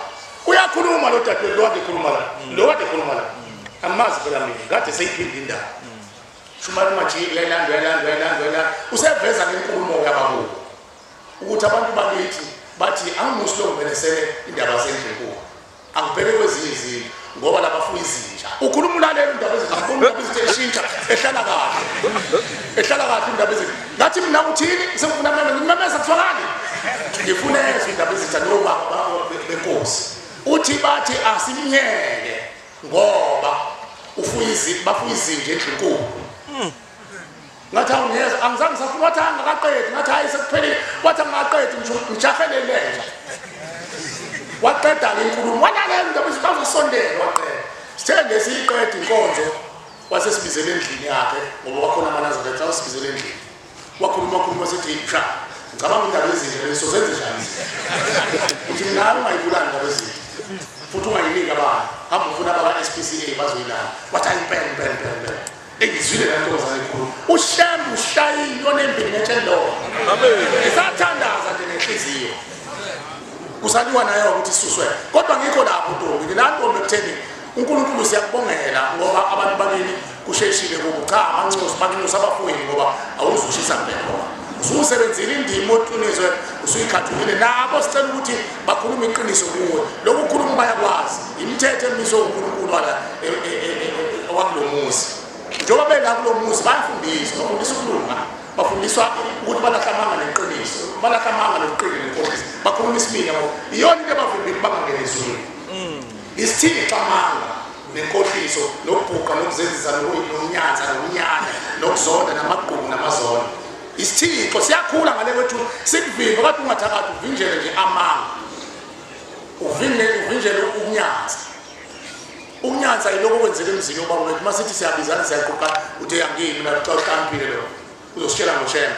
Uyakhuluma lo dadewethu, lo kade ekhuluma la, lo kade ekhuluma la. Angimazi phela mina, kade seyiphinda indaba. Shumayela umajiki uyayilanda uyayilanda uyayilanda uyayilanda. Useveza ngenkulumo yabakubo ukuthi abantu bakithi bathi angimusi lo ngimenesele indaba zendlunkulu, angibheke kwezinye izinto ngoba labafuya izinja. Ukhuluma ulalela indaba ezinja, ngibona indaba ezinja eshintsha ehlala kahle, ehlala kahle indaba ezinja. Ngathi mina uthini? Sengifuna meme, ngimemeza kuzwakali. Ngifuna ezwe indaba ezinja nobaba benkosi. Uthi bathi asimyeke ngoba ufuya izinja, bafuya izinja endlunkulu. Ngathi awungeza, angizange ngisafuna. Wathi angakaqedi, ngathi hayi sekuphelile. Wathi angakaqedi ngisho ngijahele lenja. Waqeda-ke inkulumo, walalela indaba ezinja, wasondela waqeda. Sithe nje siyiqeda inkonzo Wasesibizele endlini yakhe ngoba wakhona amaNazaretha, wasibizele endlini. Wakhuluma wasethi cha, ngicabanga indaba ezinhle leso senze njani? Uthi mina ungayibulali indaba ezinhle. Futhi ungayiniki abantu. Hamba ufuna abaka SPCA bazoyilanda. Wathi impela impela impela. Engizwile le ntombazane ekhuluma. Ushembe ushaya inyoni embili ngetshelo. Amen. Isathandaza nje nenhliziyo. Kusaliwa nayo ukuthi isuswe. Kodwa ngikho lapho ntombi, ngila ntombi ekutheni uNkulunkulu siyakubongela ngoba abantu bakini kusheshile kubo. Cha, abanxusa banxusa abafowenu ngoba awuzushisa kuphela. Ususebenzile indima otunizwe usuyikhathulile nabo, sicela ukuthi bakhulume iqiniso kuwe. Lokhu kukhuluma bayakwazi. Imithetho emiswe uNkulunkulu wala wakulomuzi. Njengoba bela kulomuzi bayafundiswa, bafundiswa ukulunga, bafundiswa ukuthi balahla amanga neqiniso, balahla amanga nobuqili nenkohliso. Bakhuluma isibindi yabo. Iyona into abavimbile bangangena ezulwini. Isithixo amanga nenkohliso nokubhuqa nokuzenzisa nokunyanza nokunyanya nokuzonda namagqubu namazondo. Isithixo siyakhula ngale kwethu sikuvimba kodwa ungathakathi uvinjele nje amanga. Uvinjele ukunyanza. Ukunyanza yiloko okwenzeka emzini obaba wethu. Masithi siyabizana siyaqoqa uthe angimi mina xa uhlakaniphile lo. Uzositshela ngoshembe.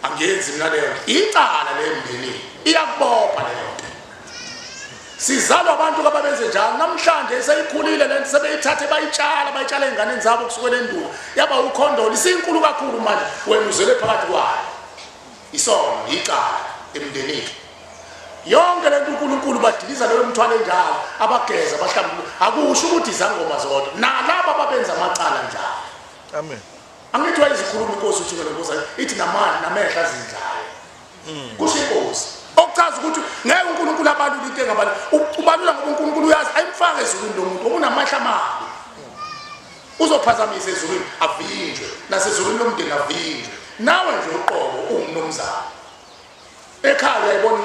Angiyenzi mina leyo. Icala le emndenini. Iyakubopha leyo. Sizalwa abantu ababenze njalo namhlanje seyikhulile lento sebeyithathe bayitshala ey'nganeni zabo kusukela endulo yaba ukhondolo isinkulu kakhulu manje wena uzele phakathi kwayo. Isono icala emndenini. Yonke lento uNkulunkulu badiliza leyo mthwalo enjalo abageza abahlambuluka. Akusho ukuthi izangoma zodwa nalabo ababenza amacala njalo. Amen. Angithi wayezikhuluma inkosi uthi lenkosi ithi namandla namehla azindlayo. Kusho inkosi. Okuchaza ukuthi ngeke uNkulunkulu abalule into engabalula. Ubalula ngoba uNkulunkulu uyazi ayimfake ezulwini lo muntu okunamahla amabi. Uzophazamisa ezulwini avinjwe, nasezulwini lomndeni avinjwe. Nawe nje uqobo ungumnumzane. Ekhaya uyayibona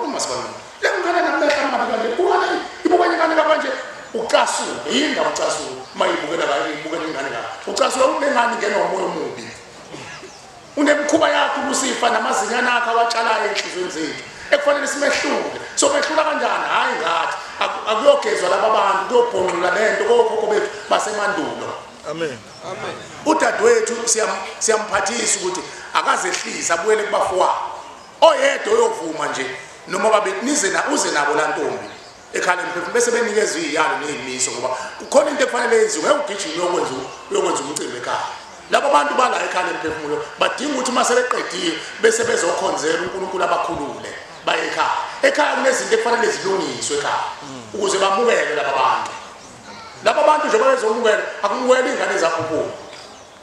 uma sibona. Le ngane namehla amabi kanje ubukana ibukanye ingane kanje ucasuke. Yini ndaba ucasuke? Mayibukela kahle ibukela ingane kahle. Ucasuke unengane ingena umoya omubi. Unemkhuba yakho uLusifa namazinyana akhe awatshalayo enhliziyweni zethu ekufanele simehlule. So mehlula kanjani? Hayi ngathi akuyogezwa laba bantu kuyobhonxula lento kokhokho bethu basemandulo. Amen. Amen. Udadewethu siyamphathisa ukuthi akazehlisa abuyele kubafowabo. Oyedwa oyovuma nje noma babe nize na uze nabo la ntombi ekhala emphefumulweni bese benikezwe iyalo nezimiso ngoba kukhona into ekufanele yenziwe. Ngeke ugijime uyokwenza umcimbi ekhaya. Labo bantu bala ekhaya emphefumulo badinga ukuthi uma sebeqedile bese bezokhonzela uNkulunkulu abakhulule baye ekhaya. Ekhaya kunezinto ekufanele zilungiswe ekhaya ukuze bamukele laba bantu. Laba bantu njengoba bezomukela akumukela ingane zakho.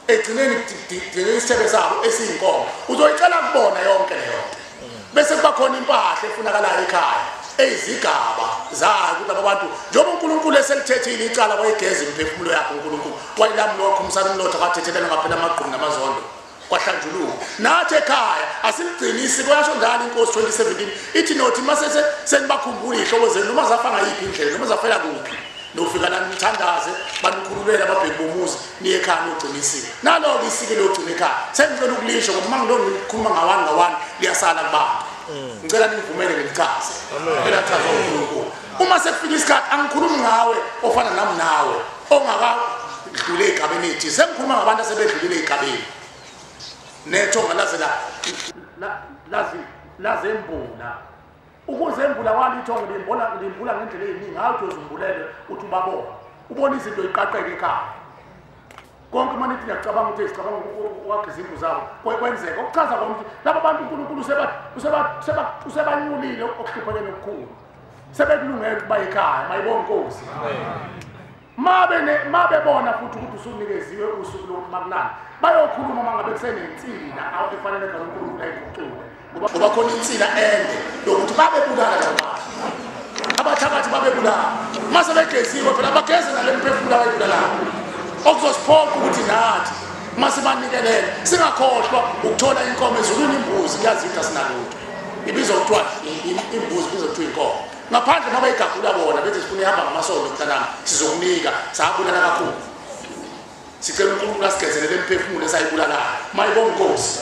Egcineni gcineni isithebe sabo esiyinkomo. Uzoyicela kubona yonke leyo nto. Bese kuba khona impahla efunakalayo ekhaya eyizigaba zayo ukuthi laba bantu njengoba uNkulunkulu eselithethile icala wayigeza imphefumulo yakhe uNkulunkulu wayilamula wakhumisana umlotha kwathethelela ngaphela amagqumi namazondo kwahlanjuluka. Nathi ekhaya asiligcini isiko. Yasho njalo inkosi 2017 ithi nothi mase senibakhumbula iy'hlobo zenu noma zafa ngayiphi indlela noma zafela kuphi nofika la nithandaze banikhululele ababheki bomuzi niye ekhaya niyogcina isiko. Nalo-ke isiko liyogcina ekhaya sengicela ukulisho ngoba uma ngilokhu ngikhuluma ngawani ngawani liyasala kubantu. Ngicela ningivumele ngilichaze. Elachazwa uNkulunkulu. Uma sekufika isikhathi angikhulumi ngawe ofana nami nawe ongakadluli ey'gabeni ey'thize. Sengikhuluma ngabantu asebedlulile ey'gabeni. Nethonga lazembula. Ukuzembula walithonga limbula ngendlela eyiningi. Hayi uthi uzumbulele uthi ubabona. Ubona izinto iqaqeke ekhaya. Konke uma nithi ngiyacabanga ukuthi sicabanga ukwakha izindlu zabo kwenzeka. Okuchaza kona ukuthi laba bantu uNkulunkulu usebanyulile okuhluphekeni okukhulu. Sebekulungele ukuba ekhaya. Mayibonge inkosi. Mabe bona futhi ukuthi usunikeziwe usuku lokuthi makulala bayokhuluma uma ngabe kusenensila efanele khona uNkulunkulu ayiguqule. Ngoba khona insila ende yokuthi babebulala laba abathakathi babebulala. Mase begeziwe phela bageze nale mphefumulo abayibulalayo. Okuzosiphoqa ukuthi nathi mase banikelele singakhohlwa ukuthola inkomo ezulwini. Imbuzi kuyazi ukuthi asinalutho ibizwa kuthiwa imbuzi ibizwa kuthiwa inkomo. Ngaphandle uma bayigagula bona bethi sifuna ihamba ngamasondo mntanami sizokunika. Sabulala kakhulu. Sicela uNkulunkulu asigezelele imphefumulo esayibulalayo. Mayibonge inkosi.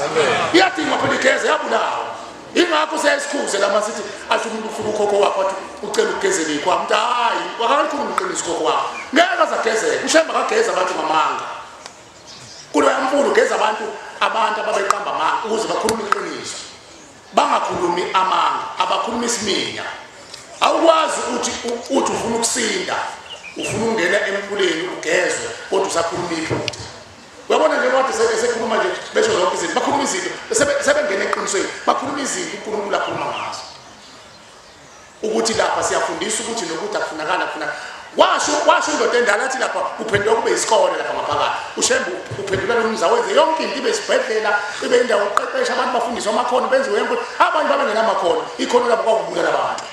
Iyadingwa phela igeze yabulawa. Ingakho Ingakho siyasikhuze lama sithi athi umuntu ufuna ukhokho wakho athi ucela ukugezela ikhwama. Uthi hayi, akalikhulumi iqiniso ukhokho wakho. Ngeke azagezeke. UShembe akageza abantu ngamanga. Kuloya mfula ugeza abantu ababeqamba amanga ukuze bakhulume iqiniso. Bangakhulumi amanga, abakhuluma isiminya. Awukwazi uthi ufuna ukusinda, ufuna ukungena emfuleni ugezwe kodwa usakhuluma iphutha. Uyabona nje kodwa esekhuluma nje besho zonke izinto, bakhuluma izinto sebengena eqinisweni, bakhuluma izinto uNkulunkulu akhuluma ngazo. Ukuthi lapha siyafundisa ukuthi nokuthi akufunakala kufunakala. Washo indoda endala athi lapha uphenduka kube isikole lapha ngaphakathi. UShembe uphendula lo mzi awenze yonke into ibe isibhedlela, ibe indawo yokuqeqesha abantu bafundiswe amakhono benziwe yonke. Abantu babengenamakhono, ikhono labo kwakubulala abantu.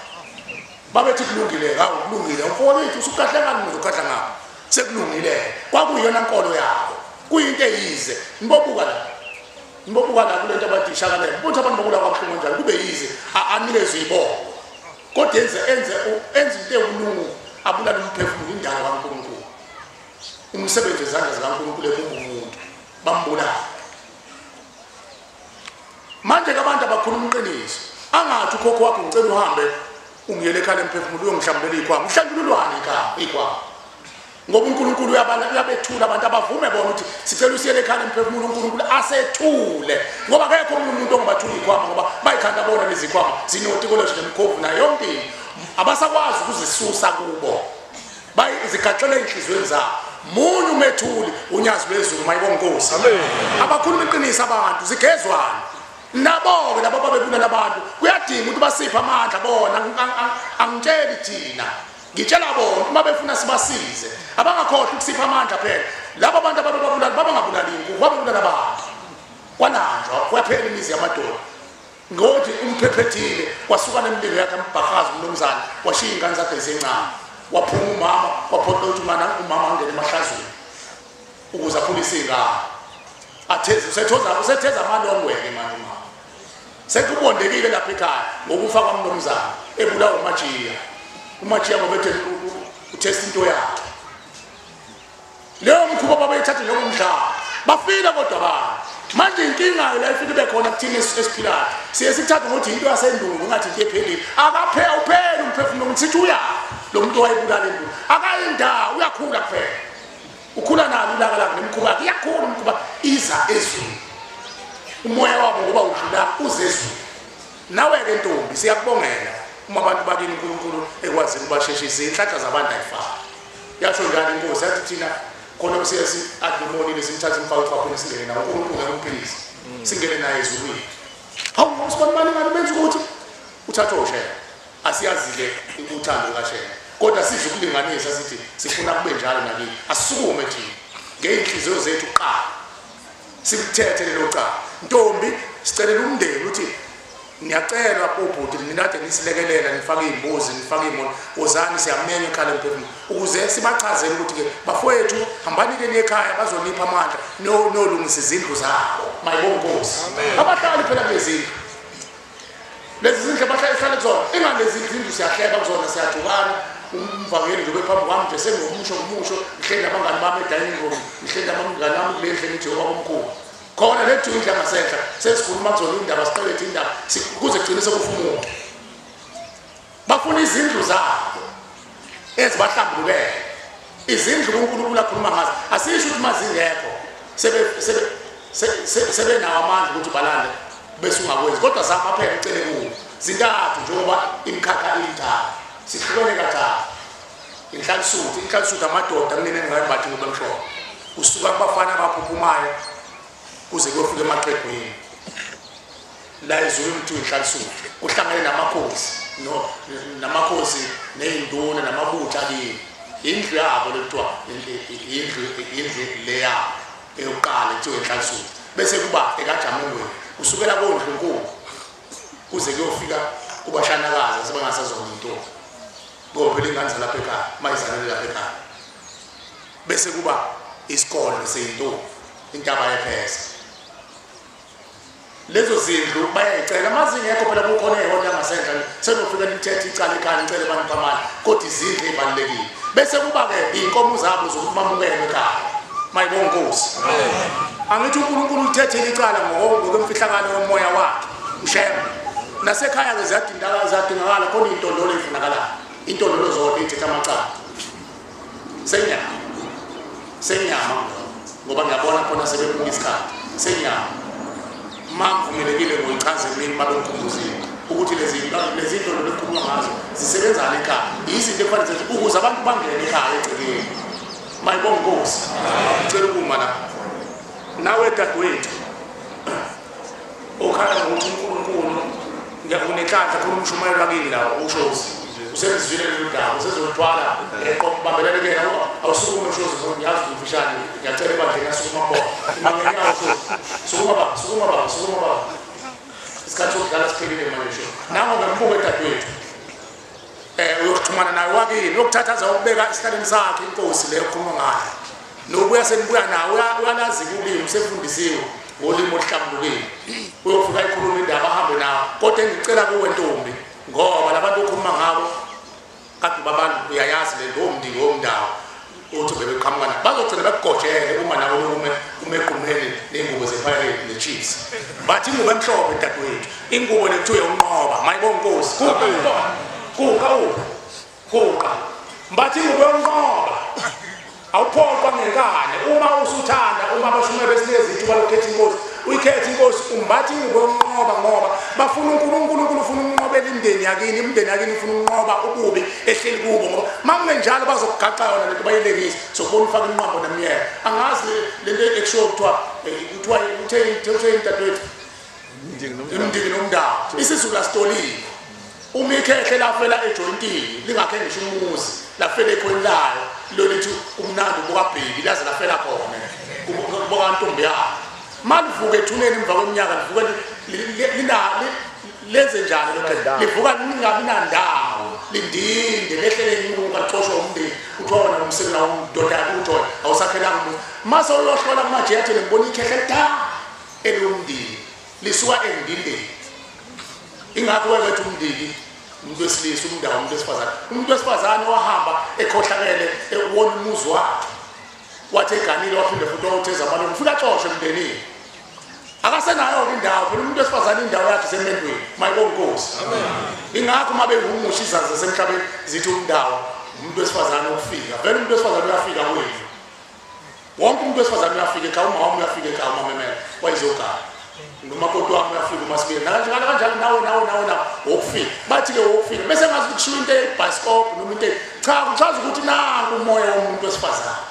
Babethi kulungile, hawu kulungile. Umfowethu usukahle ngani uzokahla ngapha. Sekulungile. Kwakuyiyona nkolo yabo. Kuyinto eyize. Nibobuka la. Nibobuka la kulento abathi ishakalele. Ukuthi abantu bokula kwabuhlungu kanjani kube yize. Anikezwe ibongo. Kodwa enze into ewulungu abulala umphefumulo indalo kaNkulunkulu. Umsebenzi wezandla zikaNkulunkulu ebumba umuntu. Bambulala. Manje ke abantu abakhuluma iqiniso. Angathi ukhokho wakho ngicela uhambe ungiyele ekhaya emphefumulo uyongihlambela ikhwama. Uhlanjululwane ikhaya ikhwama. Ngoba uNkulunkulu uyabethula abantu abavume bona ukuthi sicela usiyele ekhaya emphefumulo uNkulunkulu asethule. Ngoba akekho omunye umuntu ongabathula ikhwama ngoba bayikhanda bona lezi khwama zinotikoloshi nemkhovu nayo yonke into. Abasakwazi ukuzisusa kubo. Bayizigaxele enhliziyweni zabo. Munye umethuli unyazi lwezulu mayibonga Nkosi. Abakhuluma iqiniso abantu zigezwana. Nabo-ke laba babebulala abantu kuyadinga ukuthi basiphe amandla bona. Angitsheli thina, ngitshela bona uma befuna sibasize. Abangakhohlwa ukusipha amandla phela. Laba bantu ababebabulala babangabulali inkukhu, babebulala abantu. Kwalanjwa kwaphela imizi yamadoda. Ngothi umphephethile kwasuka nemililo yakhe ambhahaza umnumzane washiya ingane zakhe ezincane. Waphuma umama waphoqa ukuthi umama angene emahlazweni ukuze akhulise ingane. Atheze usetheza amalongwe-ke manje umama. Sekubondekile lapha ekhaya ngokufa kwamnumzane ebulawa uMajiya. uMajiya ngoba ethe uthesta into yakhe. Leyo mkhuba babeyithatha njengomdlalo. Bafile kodwa abantu. Manje inkinga la ifike ibe khona kuthina esiphilayo. Siye sikuthatha ngokuthi into yasendulo ngathi into ephelile. Akaphela uphela umphefumulo ngithi uya lo muntu wayebulala endulo. Akayindawo uyakhula kuphela. Ukhula nalo ulaka lakhe nemikhuba yakhe iyakhula umkhuba iza ezweni. Umoya wabo ngoba udlula uze ezweni. Nawe ke ntombi siyakubongela uma abantu bakini uNkulunkulu ekwazini ubasheshisa inhlanhla zabantu ayifani. Yasho njalo inkosi yathi thina khona usiyesi adumonile simthathe imfaka ekhwapheni singene naye uNkulunkulu ngeke umphilise. Singene naye ezulwini. Hawu usibani ngani benza ukuthi uthathe oshela. Asiyazi-ke uthando kaShembe. Kodwa size ukulinganisa sithi sifuna kube njalo nakini. Asisukume thina ngey'nhliziyo zethu kuqala. Sikuthethe lelo cala. Ntombi sicelela umndeni ukuthi niyacelwa bobhuti ninade nisilekelela nifake iy'mbuzi nifake iy'moto wozani siyamenya ekhaya lemphefumulo ukuze sibachazele ukuthi-ke bafowethu hambani-ke niye ekhaya bazonipha amandla niyolungisa izindlu zabo. Mayibonga Nkosi. Abahlali phela kulezi zindlu. Lezi zindlu abahlale kuzona ingani lezi zindlu siyahleba kuzona siyajukana. Umvangeli nje phambi kwami nje sengomusho ngumusho ngihleli nabangani bami e-dining room ngihleli nabangani bami kule ndlu engithi ubaba omkhulu. Khona le indlu yangasenhla sesikhuluma kuzona indaba siqelethe indaba kuze kugcine sekufa umuntu. Bafuna izindlu zabo ezibahlambulukele. Izindlu uNkulunkulu akhuluma ngazo asisho ukuthi mazingekho sebenawo amandla ukuthi balande bese ungakwenzi kodwa zama phela ucele kuwo. Zintathu njengoba imikhakha imithathu sihlukene kathathu. Inhlalisuthi, inhlalisuthi amadoda kunene engayimbathi ngoba emhlophe. Usuka kubafana abaphuphumayo kuze kuyofika emaqegwini. La ezulwini kuthiwa inhlalisuthi kuhlangene namakhosi namakhosi ney'nduna namabutho akini. Indlu yabo lekuthiwa indlu le yabo eyokuqala kuthiwa inhlalisuthi. Bese kuba ekajamungweni kusukela kondlunkulu kuze kuyofika kubashanakazi sebengasazona intombi. Ngoba phela ingane zalapha ekhaya mayizalele lapha ekhaya. Bese kuba isikole seyintombi intaba yephesa. Lezo zindlu bayayicela mazingekho phela kukhona eyodwa yangasenhla senofika nithethe icala ekhaya nicele abantu phamani kodwa izindlu ezibalulekile. Bese kuba ke iy'nkomo zabo zokuthi bamukelwe ekhaya. Mayibonga Nkosi. Angithi uNkulunkulu ulithethile icala ngokwemfihlakalo yomoya wakhe uShembe. Nasekhaya-ke ziyadingakala khona iy'ntondolo ey'funakalayo. Intondolo zodwa ey'thetha amacala. Senyama. Senyama ngoba ngiyabona khona sebebuka isikhathi. Senyama. Ma ngivumelekile ngoyichaza emini babengikhumbuzile ukuthi lezi ntondolo ekukhulunywa ngazo zisebenzani ekhaya. Izinto ekufanele zenze ukuze abantu bangene ekhaya egcekeni. Mayibonge Nkosi. Ngicela ukuma la. Nawe dadewethu okhala ngokuthi uNkulunkulu ngiyakunenhlanhla khona umshumayelo wakini la ushozi usebenzisile lolu daba usezothwala eqombambelele kuyena awusukume ushozi ngiyazi umfishane ngiyacela ebandleni asukuma bona imangenyawo ushozi sukuma baba sukuma baba sukuma baba isikhathi sokudlala siphelile manje ushozi nango ngembuko dadewethu uyokuxhumana naye wakini uyokuthatha aze ukubeka esihlaleni sakhe inkosi leyo okhuluma ngayo nobuya senibuya nawe uyalazi ulimi usefundisiwe ngolimi oluhlambulukile uyofika ikhuluma indaba ahambe nawe kodwa engicela kuwe ntombi ngoba labantu okhuluma ngabo kade babantu uyayazi le nto omndiki womndawo uthi bebeqhamuka nabo bazogcina bekugojele uma nawe ume egqumeni ney'ngubo ze-Pirates ne-Chiefs bathi ingubo emhlophe dadewethu ingubo lekuthiwa yonqoba mayibonge Nkosi kuka kuka mbathi ingubo yonqoba awuphoqwa ngenkani uma usuthanda uma abashumayeli besinikeza ithuba lokukhetha inkosi uyikhethe inkosi umbathi ingubo yonqoba ngoba bafuna uNkulunkulu uNkulunkulu ufuna ukunqobela imindeni yakini imindeni yakini ifuna ukunqoba ububi ehleli kubo ngoba uma kungenjalo bazokugaxa yona lento bayilekise sokubona ufake inqambo nemiyela angazi lento ekushiwo kuthiwa uthe dadewethu imndiki nomndawo isiZulu asitolile uma ikhehle lafela ejoyintini lingakhe ngisho umuzi lafela ekhweni layo lolithi umnandi ubukabheki laze lafela khona kubuka ntombi yakhe malivuka ethuneni emva kweminyaka livuka lenze njani lokho livuka lingabi nandawo lindinde lehlele inyuka licoshwa umndeni kuthiwa wena umsebenzi awumdoda uthi awusakhelanga umuzi mase uyohlola kumajethi ngibona ikhehle elidala eliwumndiki lisuka endindeni ingakho wethu umndiki umuntu wesilisa umndawo umuntu wesifazane umuntu wesifazane wahamba ekhohlakele ewona umuzi wakhe wathi eganile waphinde futhi wawutheza amalungu ufika axoshwe emndenini akasenayo-ke indawo phela umuntu wesifazane indawo yakhe isemendweni mayibonge Nkosi ingakho uma behumusha izazi zasemhlabeni zithi umndawo umuntu wesifazane ukufika vele umuntu wesifazane uyafika kwenu wonke umuntu wesifazane uyafika ekhaya uma wami uyafika ekhaya umamemela wayezogana nomakoti wami uyafika umasibili nakanjalo kanjalo nawe nawe nawe nawe wokufika bathi-ke wokufika bese ngazi kushiwo into eyibhasikobho noma into cha kuchaza ukuthi nanku umoya womuntu wesifazane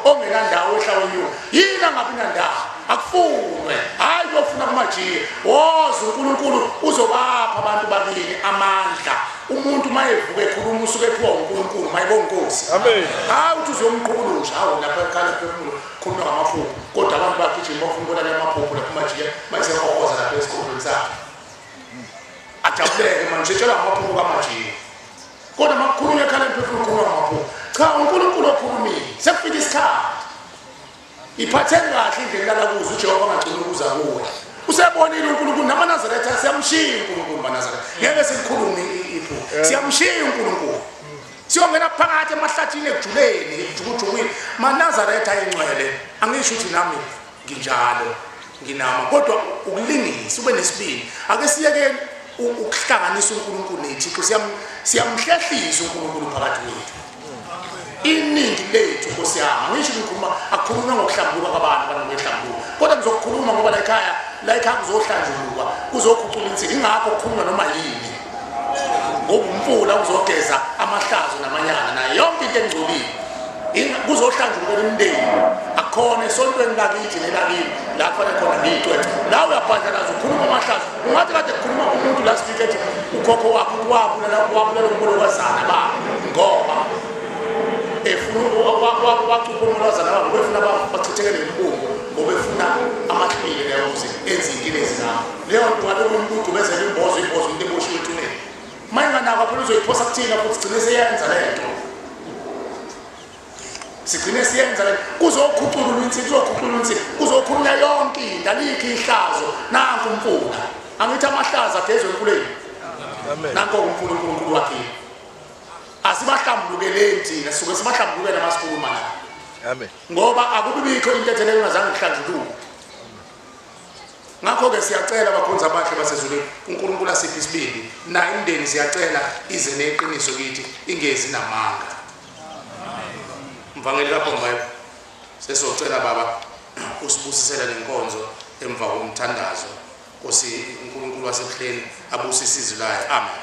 ongenandawo ehla wenyuka yini angabi nandawo akufunwe hhayi kuyofuna kumajiye woza uNkulunkulu uzobapha abantu bakini amandla umuntu uma evuka ekhuluma usuke ephiwa uNkulunkulu mayibonge Nkosi hhayi uthi uzomqhukulusha hawu lapha ekhala ephefumulo khulunywa ngamaphupho kodwa abantu bagijima bafuna ukubona amaphupho lapha umajiye mayesehohoza lapha esigodlweni sakhe ajabuleke manje setshelwa amaphupho kamajiye kodwa makukhulunywa ekhala emphefumulo khulunywa ngamaphupho cha uNkulunkulu okhulumile sekufika isikhathi iphatheni kahle indlela lala kuzo uJehova angagcina ukuza kuwe usebonile uNkulunkulu namaNazaretha siyamshiya uNkulunkulu maNazaretha ngeke sikhulume iphupho siyamshiya uNkulunkulu siyongena phakathi emahlathini ekujuleni ekujukujukwini maNazaretha ayingcwele angisho ukuthi nami nginjalo nginama kodwa ukulingisa ube nesibindi ake siyekeni ukuhlanganisa uNkulunkulu nethixo siyamhlehlisa uNkulunkulu phakathi kwethu iningi lethu Nkosi yami ngisho ngikhuluma akukhulunywa ngokuhlambuluka kwabantu abantu behlambuluka kodwa ngizokukhuluma ngoba la ekhaya kuzohlanjulukwa kuzokhucula insini ingakho kukhulunywa noma yini ngoba umfula uzogeza amahlazo namanyala nayo yonke into engcolile kuzohlanjulukwa imindeni akukhona esontweni lakithi nelakini la kufanele khona ngiyicwethe la uyabhadlalaza ukhuluma amahlazo ungathi kade kukhuluma umuntu la sifike ethi ukhokho wakhe wabulala umolokazana babo ngoba efuna wacupha umolokazana babo befuna bachithekele imbungu ngoba efuna amahlile leyo ukuze enze inkinezi nawo leyo nto ngabe umuntu ugqubezela imbozo umuntu eboshiwe ethuneni uma inganakwa phela uzoyiphosa kuthina futhi sigcine seyenza le nto sigcine siyenza le kuzokhuculula insini kuzokhuculula insini kuzokhulunywa yonke into alikho ihlazo nanku umfula angithi amahlazo agezwe emfuleni nanko umfula uNkulunkulu wakhe asibahlambulukeleni thina sisuke sibahlambulukela masikhuluma la amen ngoba akubibikho into etheleke ungazange kuhlanjululwe Ngakho-ke siyacela abakhonzi abahle basezulwini, uNkulunkulu asiphe isibindi, nayo imindeni siyacela ize neqiniso kithi, ingezi namanga. Mvangeli kaBhombayo, sesocela baba usibusisele lenkonzo emva komthandazo. Nkosi uNkulunkulu wasebuhleni abusise izwi layo. Amen.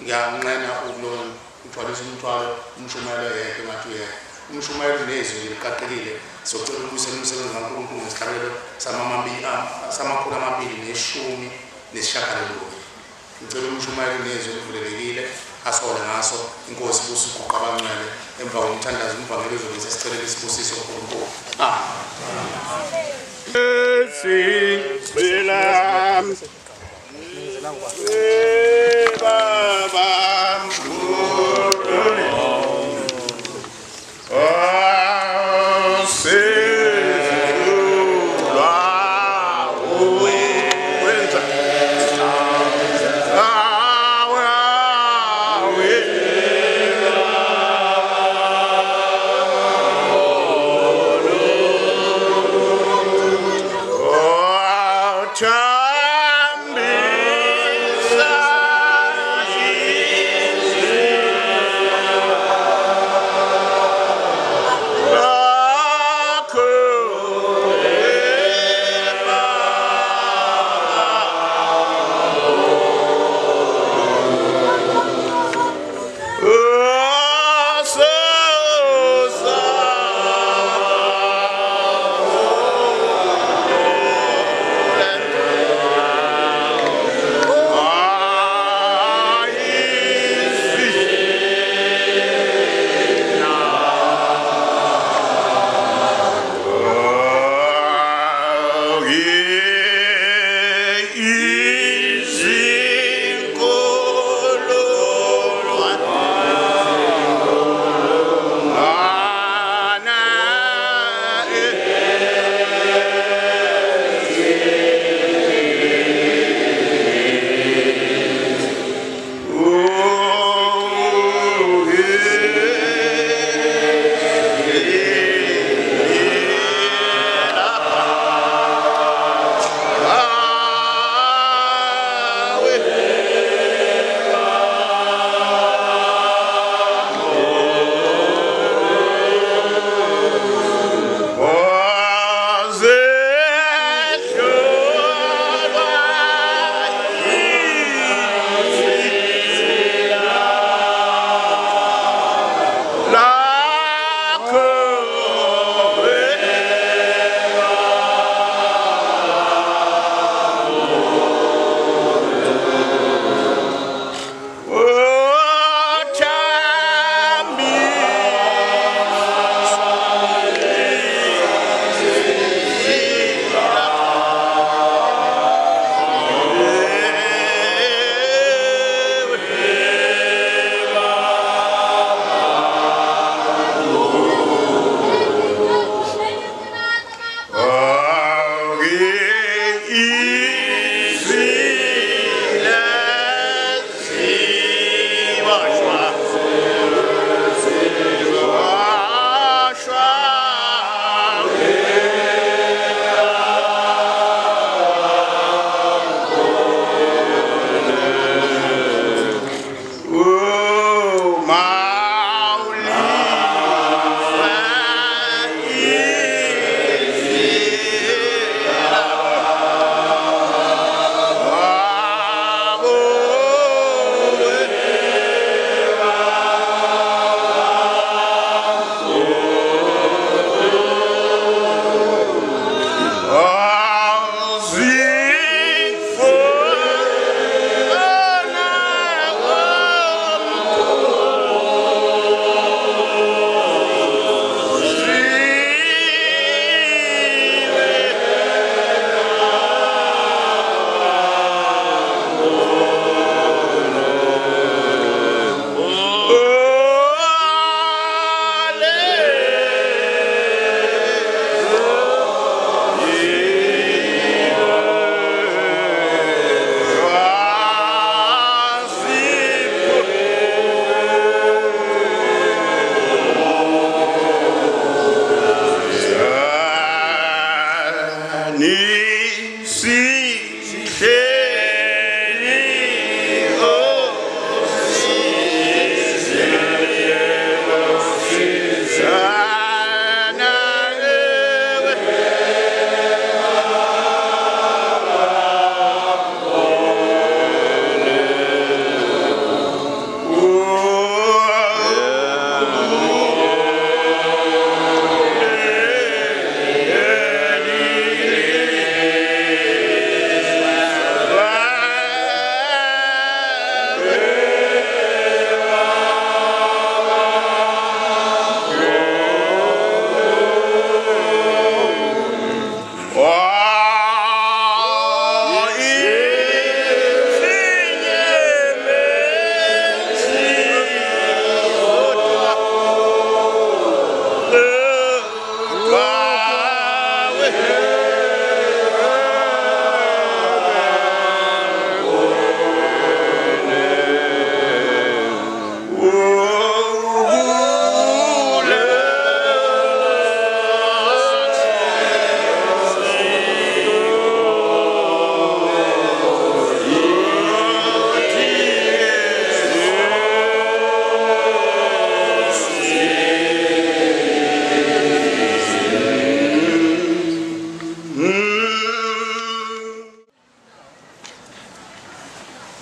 Ngiyanqena ukuthwalisa umthwalo umshumayelo yedwa ngathi uyedwa. Umshumayelo nezwi nje liqaqekile. Socela ukubuyisela umsebenzi kaNkulunkulu ngesihlabelelo sama-219. Ngicela umshumayelo nezwi elivulelekile asole ngaso. Inkosi ibusise uguqa abangcwele emva komthandazo. Umvangeli uzobe sesicelela isibusiso kuNkulunkulu. Amen.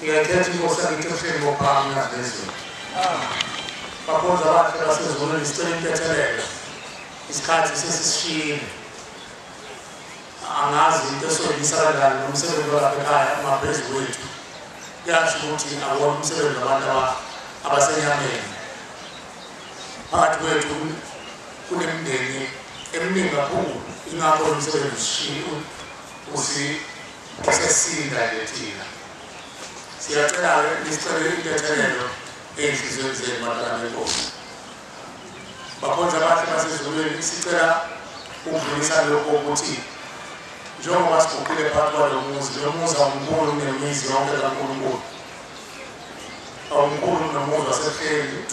Ngiyakhetha inkosi yakithi ebuhleni bophakama phezulu. Bakhonza abahle basezulwini sicela intethelelo. Isikhathi sesisishiyile. Angazi into esoyisa kanjani nomsebenzi walapha ekhaya ungaphezu kwethu. Kuyasho ukuthi awuwona umsebenzi wabantu abasenyameni. Phakathi kwethu kunemindeni eminingi kakhulu, ingakho lo msebenzi usesinda nje thina. Siyacela-ke nisicele intethelelo ey'nhliziyweni zenu bantwana benkosi. Bakhonza abahle basezulwini, sicela ukudlulisa lokho ukuthi njengoba siguqile phakathi kwalo muzi, lo muzi awumkhulu kunemizi yonke kaNkulunkulu. Awumkhulu kunomuzi wasebuhleni,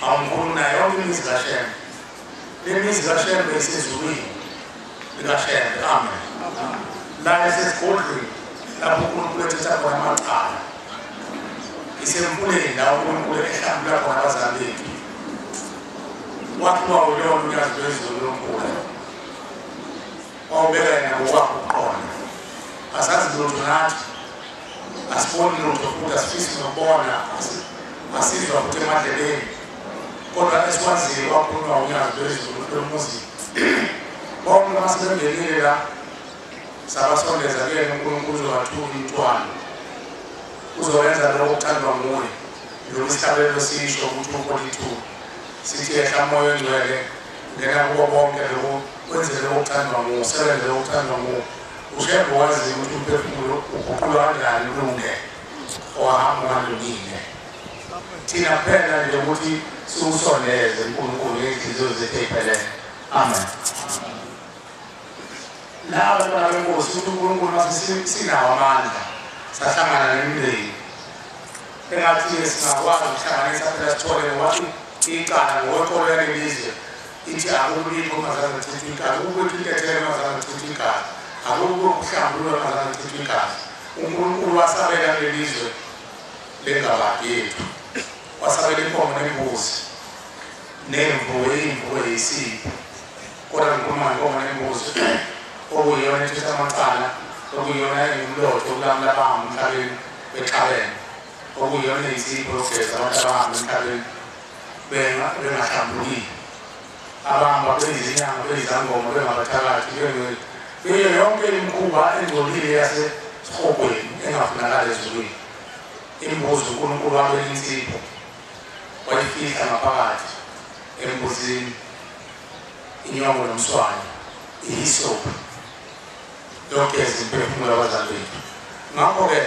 awumkhulu nayo yonke imizi kaShembe. Le mizi kaShembe isezulwini likaShembe, amen. La isesigodlweni lapho uNkulunkulu ethetha khona amacala, isemfuleni la uNkulunkulu ehlambulula khona abazali bethu. Wakhiwa uleyo unyazi lwezulu lomkhulu, wawubeka yena ngokwakho ukuqonda. Asazi lutho nathi, asiboni lutho futhi asifisi nokubona, asizwa futhi emadlebeni, kodwa esikwaziyo kwakhulunywa unyazi lwezulu lomuzi. Bonke uma sebengenile la sabasondeza kuyena uNkulunkulu uzobathuka umntwana, uzowenza lokho okuthandwa nguye. Lokhu isihlabelelo sisho ku-242 sithi yehla moya ongcwele, ngena kubo bonke lokho, wenze lokho okuthandwa nguwe, usebenze lokho okuthandwa nguwe. UShembe waziyo ukuthi umphefumulo uguqulwa kanjani ulunge owahamba ungalungile. Thina kuphela nje ukuthi siwusondeze uNkulunkulu ngey'nhliziyo zethu ey'phelele. Amen. Laba bantwana benkosi, ukuthi uNkulunkulu mase sinawo amandla, sahlangana nemindeni engathi singakwazi ukuhlanganisa phela sithole ngoba icala ngokwenkolo yalelizwe ithi akubikho ungazange kuchithwe igazi, akukho intethelo ungazange kuchithwe igazi, akukho ukuhlambulula ungazange kuchithwe igazi. uNkulunkulu wasabela kulelizwe lengabadi yethu, wasabela inkomo nembuzi nemvu, imvu eyisipho, kodwa ngikhuluma ngenkomo nembuzi okuyiyona ethetha amacala, okuyiyona engumlotho okulamula abahamba emhlabeni bexabene, okuyiyona eyisipho yokugeza abantu abahamba emhlabeni bengahlambulukile, abahamba beyizinyanga, beyizangoma, bengabathakathi, beyo yonke imikhuba engcolile yasesihogweni engafunakali ezulwini. Imbuzi uNkulunkulu wabeka insipho wayifihla ngaphakathi embuzini, inyongo nomswane, ihisophu yokugeza imiphefumulo yabazali bethu. Ngakho-ke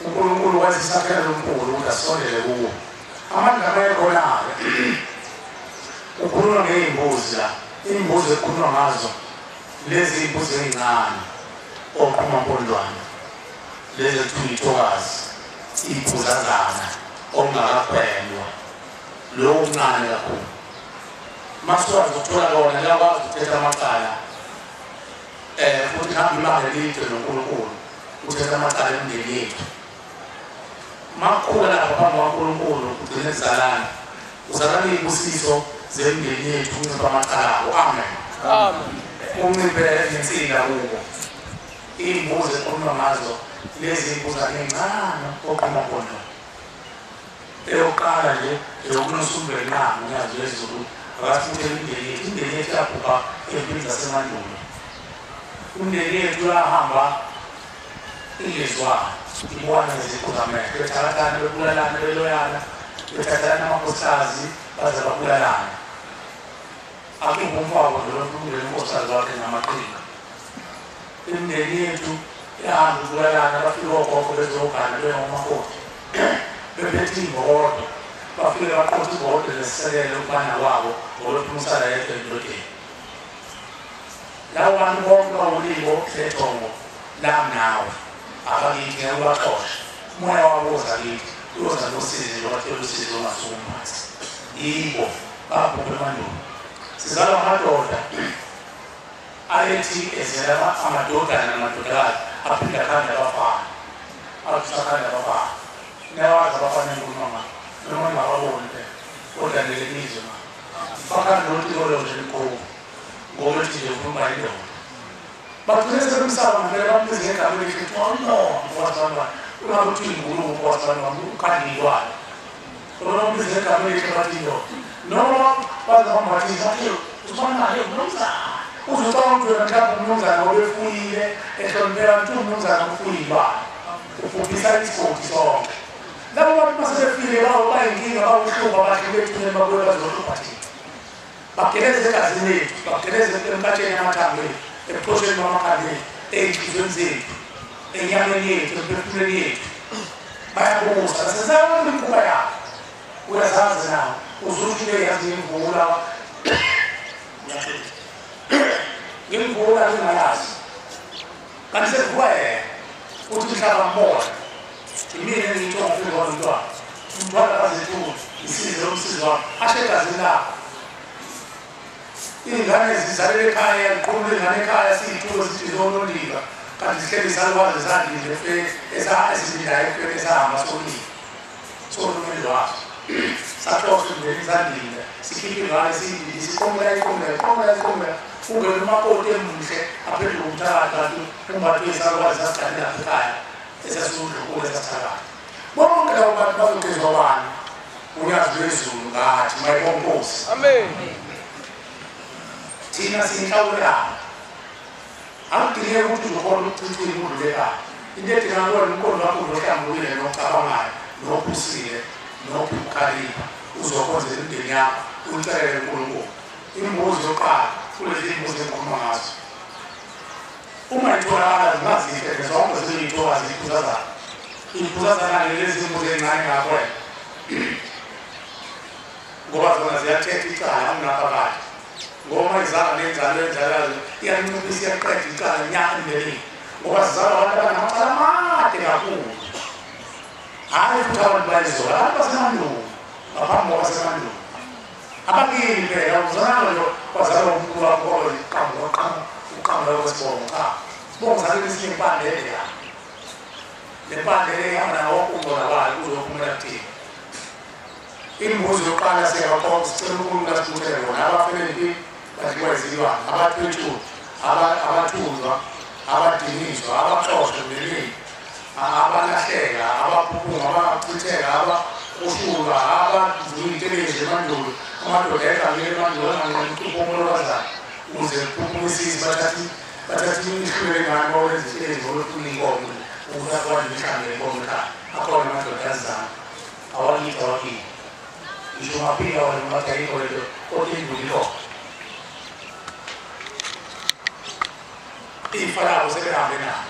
uNkulunkulu wathi sakhele lomkhulu ukuthi asondele kuwo. Amandla ayekhona-ke ukhuluma ngey'mbuzi la, iy'mbuzi ekukhulunywa ngazo lezi iy'mbuzi ey'ncane oqhumampondwane, lezi ekuthiwa iy'thokazi, iy'phuzazana okungakakhwelwa, lokhu kuncane kakhulu. Masikwazi ukuthola kona, liyakwazi ukuthetha amacala futhi hamba ibanga elide noNkulunkulu, uthetha amacala emindeni yethu. Makukhula lapha phambi kwaNkulunkulu ugcine kuzalana, uzalana iy'busiso zemindeni yethu, unciphe amacala abo. Amen. Unciphe insila kubo. Iy'mbuzi ekhulunywa ngazo lezi iy'mbuzane ey'ncane oqhumampondwane. Eyokuqala nje eyokunusa umvelinqangi unyazi lwezulu, akasifuthele imindeni yethu. Imindeni yethu yabhubha ey'mpini zasemandulo. Imindeni yethu yahamba ingezwani, ibona ngeziqu zamehlo, bethakathana, bebulalana, beloyana, bethathelana amakhosikazi baze babulalana. Akukho umfako nje umndeni unkosikazi wakhe ngamaqhinga. Imindeni yethu yahamba ibulalana, bafike ogogo bezogana bengomakoti, bephethe iy'mbokodo, bafike baqotha imbokodo nesisekelo ukubana kwabo ngoba umsala yedwa endodeni. Labo bantu bonke bawulibo lethongo lami nawe, abakithi ngeke ubaxoshe. Umoya wabo uza kithi, uyoza nosizi lwabathola usizi olungasukumphathi. Yibo babhubhe emandulo. Sizalwa amadoda ayethi ezela amadodana namadodakazi aphinde akhande abafana, athi akhande abafana. Niyawazi abafana engikhuluma ngabo, noma ningababoni phela, kodwa ngeke nizwe ngabo. Bakhanda lolu tiko nje likhulu ngoba ethi nje ukhuluma indoda. Bagcine sebemsaba ngempela bambize ngegama elihle kuthiwa no mfowethu ungabe uthi ingulube mfowethu ukhanda iy'lwane. Kodwa bambize ngegama elihle bathi indoda. Noma baze bambathise bathi usibanayo umnumzane. Uzocabanga ukuthi wena mhlawumbe umnumzane obefuyile ehlonipheka ukuthi umnumzane ufuye iy'lwane. Ubhubhisa isigodi sonke. Labo bantu masebefile bayinkinga bawuhlupha abahle bethuneni babuye bazohlupha thina. Bageleze egazini lethu, bageleze emkatsheni yamathambo ethu, ebuchosheni bamakhanda ethu, ey'nhliziyweni zethu, enyameni yethu, emphefumulweni yethu. Bayabusa, sesayona imikhuba yabo. Uyazazi nawe, uzuthi le yazi ngimvula. Ngimvula ngingalazi. Kanti sekuvuka yena, uthi umhlaba mbona. Imina engiyithola ngifika kwamntwana. Umntwana akazethuki, isize umsizi wami, ashe egazini lakho. Iy'ngane zizalele ekhaya, ziqhumule iy'ngane ekhaya, siy'thuko sithi ziyonondika. Kanti zihleli isalukwazi zandile ezilindayo efeni esahamba solile. Solumeni lwazo. Saxoxa emndenini sandile, sikhiphe ingane siyilinde, siqomela iqomela, iqomela iqomela. Ungene umakoti emuhle, aphenduke umthakathi kanti umbathi wesalukwazi sasiganile lapha ekhaya. Esasudlukule esasithakathi. Bonke labo bantu bazogezwa bani? Unyazi lwezulu ngathi mayibonkosi. Amen. Thina siyinhlawulelana. Akudingeki ukuthi uzokhona ukuchithile udlule ekhaya. Into edingeka kuwena umqondo wakho uzohlambulukile nocabangayo, nophusile, nophukhalipha. Uzokhonzela imindeni yakho, uyicelele uNkulunkulu. Imbuzi yokuqala kulezi imbuzi engikhuluma ngazo. Uma itholakala zingazihle zonke zibe yithokazi iphuzazana. Iphuzazana lezi imbuzi encane ngakho wena. Ngoba zona ziyathetha icala kungaphakathi. Ngoba izala nenzalo enzalazo iyanciphisa iyaqeda icala nyaka emndenini. Ngoba sizalwa abantu abanamacala amade kakhulu. Hhayi futhi abantu bayizolo, abantu basemandulo, ngaphambi kwabasemandulo. Abakini phela uzanalo nje kwazalwa umuntu wakho kwaba iqambo uqambo kwesibongo cha. Sibongo sakhe esinye impande ende la. Le mpande le ihamba nawo wonke umbono wayo uzophumela kuthina. Imbuzi yokuqala siyabaqoqa sicela uNkulunkulu asibuthele bona abafele empini badliwa izilwane, abathwetshulwa, abathunjwa, abadiniswa, abaxoshwa emndenini, abalahleka, abaphuphuma, abachitheka, abahushulwa, abadlula intelezi emandulo, amadoda egangile emandulo anganqeni ucupho umolokazana ukuze kuphuphume isizwe bathathe imihlwele engane bawenze intelezi ngolufuna inkomo ukuze akwazi imihlambi yenkomo ekhaya. Akhona amadoda azizana awakithi awakini. Ngisho ungaphika wena ungathi ayikho lento kodwa induku ikhona. Ifa labo sebehambe nalo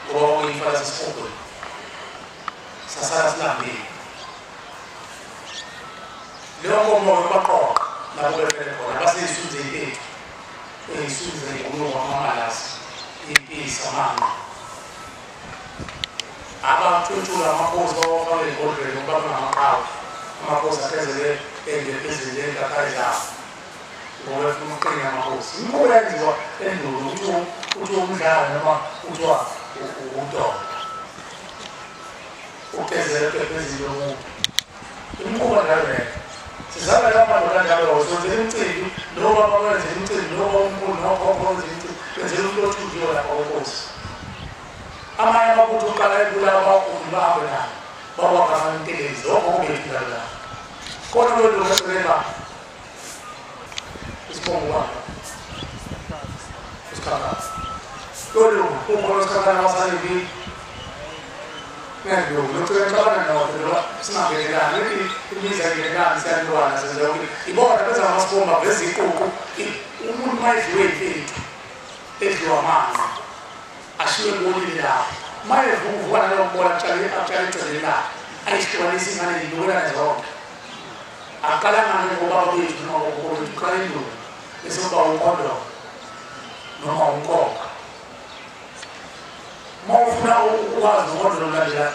ngoba kwakuyifa lasesihogweni. Sasala silambile. Leyo nkomo baqoqa lapho befele khona baseyisuze impethu, eyisuze ngomlomo wamamalasi, impisi amanqa. Abathwetshula amakhosi bawafake ey'ngodlweni ngoba bangamaqhawe. Amakhosi aphezele engephezulu enkakhali zabo ngoba efuna ukuqina amakhosi. Imikhuba yenziwa endulo kuthiwa umdlalo noma kuthiwa udonga. Ugezele phezulu yomuntu. Imikhuba njalo leyo. Sizalwa lawo madoda anjalo usenzela imicimbi nobaba wenzela imicimbi noba umkhulu nokhokho wenzela imicimbi wenzela umuntu othunjiwe lapha kwenkosi. Amanye amabutho uqala ebulawa abakhulu bahambe nayo. Bawagama intelezi okhokho bethu njalo lapho. Kodwa lolu lwesebenzela isibongo baba. Usikhakhana. Lolu ukhona usikhakhana wasaliphi. Umuntu mayedliwe impethu edliwa amanzi ashiye bolile lapho mayevuka nalowo mbola atshale eceleni lakhe ayihlukanise ingane yinukelane zonke aqala ngane ngobaba bethu noma ngogogo bethu uqala induku bese kuba umkhondolo noma umkhokha. Uma ufuna ukwazi umkhondolo ulandela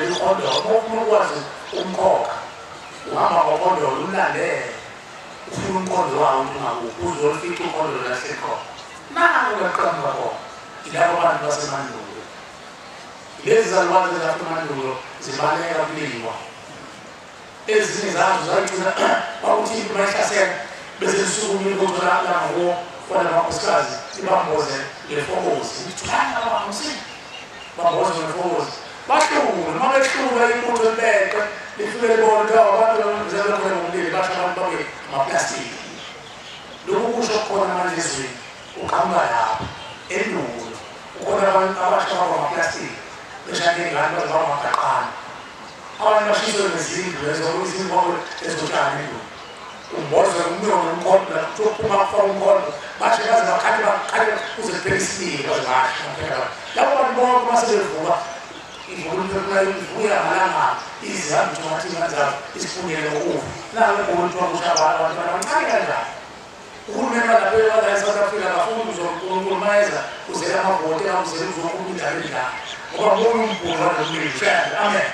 umkhondolo, uma ufuna ukwazi umkhokha uhamba ngokhondolo umlandele ufuna umkhondo wawo ukuthi ungakuphi uzolifica umkhondolo lasekhona nangu uyaqhamuka khona. Yilabo bantu basemandulo, lezi zalukwazi zasemandulo zibaleka kuliwa. Ezinye zazo zagcina kwakuthi impi mayihlasela bese zisukumile kodwa la Kwalamakhosikazi ibamboze ngefokozi. Ngithanda abamsi. Bamboze ngefokozi. Bahlule, uma behlula ibutho libeqe, lifike libone ukuthi abantu abamzela khona ngomlilo basho abantu babe amaplastiki. Lokhu kusho khona manje ezweni uqhamuka lapho endulo ukhona abantu abasha baba amaplastiki beshaya ingane baze baba amagaqane. Abantu bashiswe nezindlu lezo izindlu ezotshani endulo. Umbozwe umnyondo umkhonto kuphuma kufaka umkhonto bashe baze bakhale bakhale kuze kuphele isililo baze basho. Labo bantu bonke uma sebevuka ivuya ngalanga izihambi njengathi ingane zabo isiphungele ngokufa. Nawe umuntu wakusha abantu abancane kanjani? Uhulumeni walapha wala eSouth Africa akafuni uNkulunkulu mayeza uzela amavoti awuzela uzokhuluma indaba endala. Ngoba munye umbhulu walomlilo. Amen.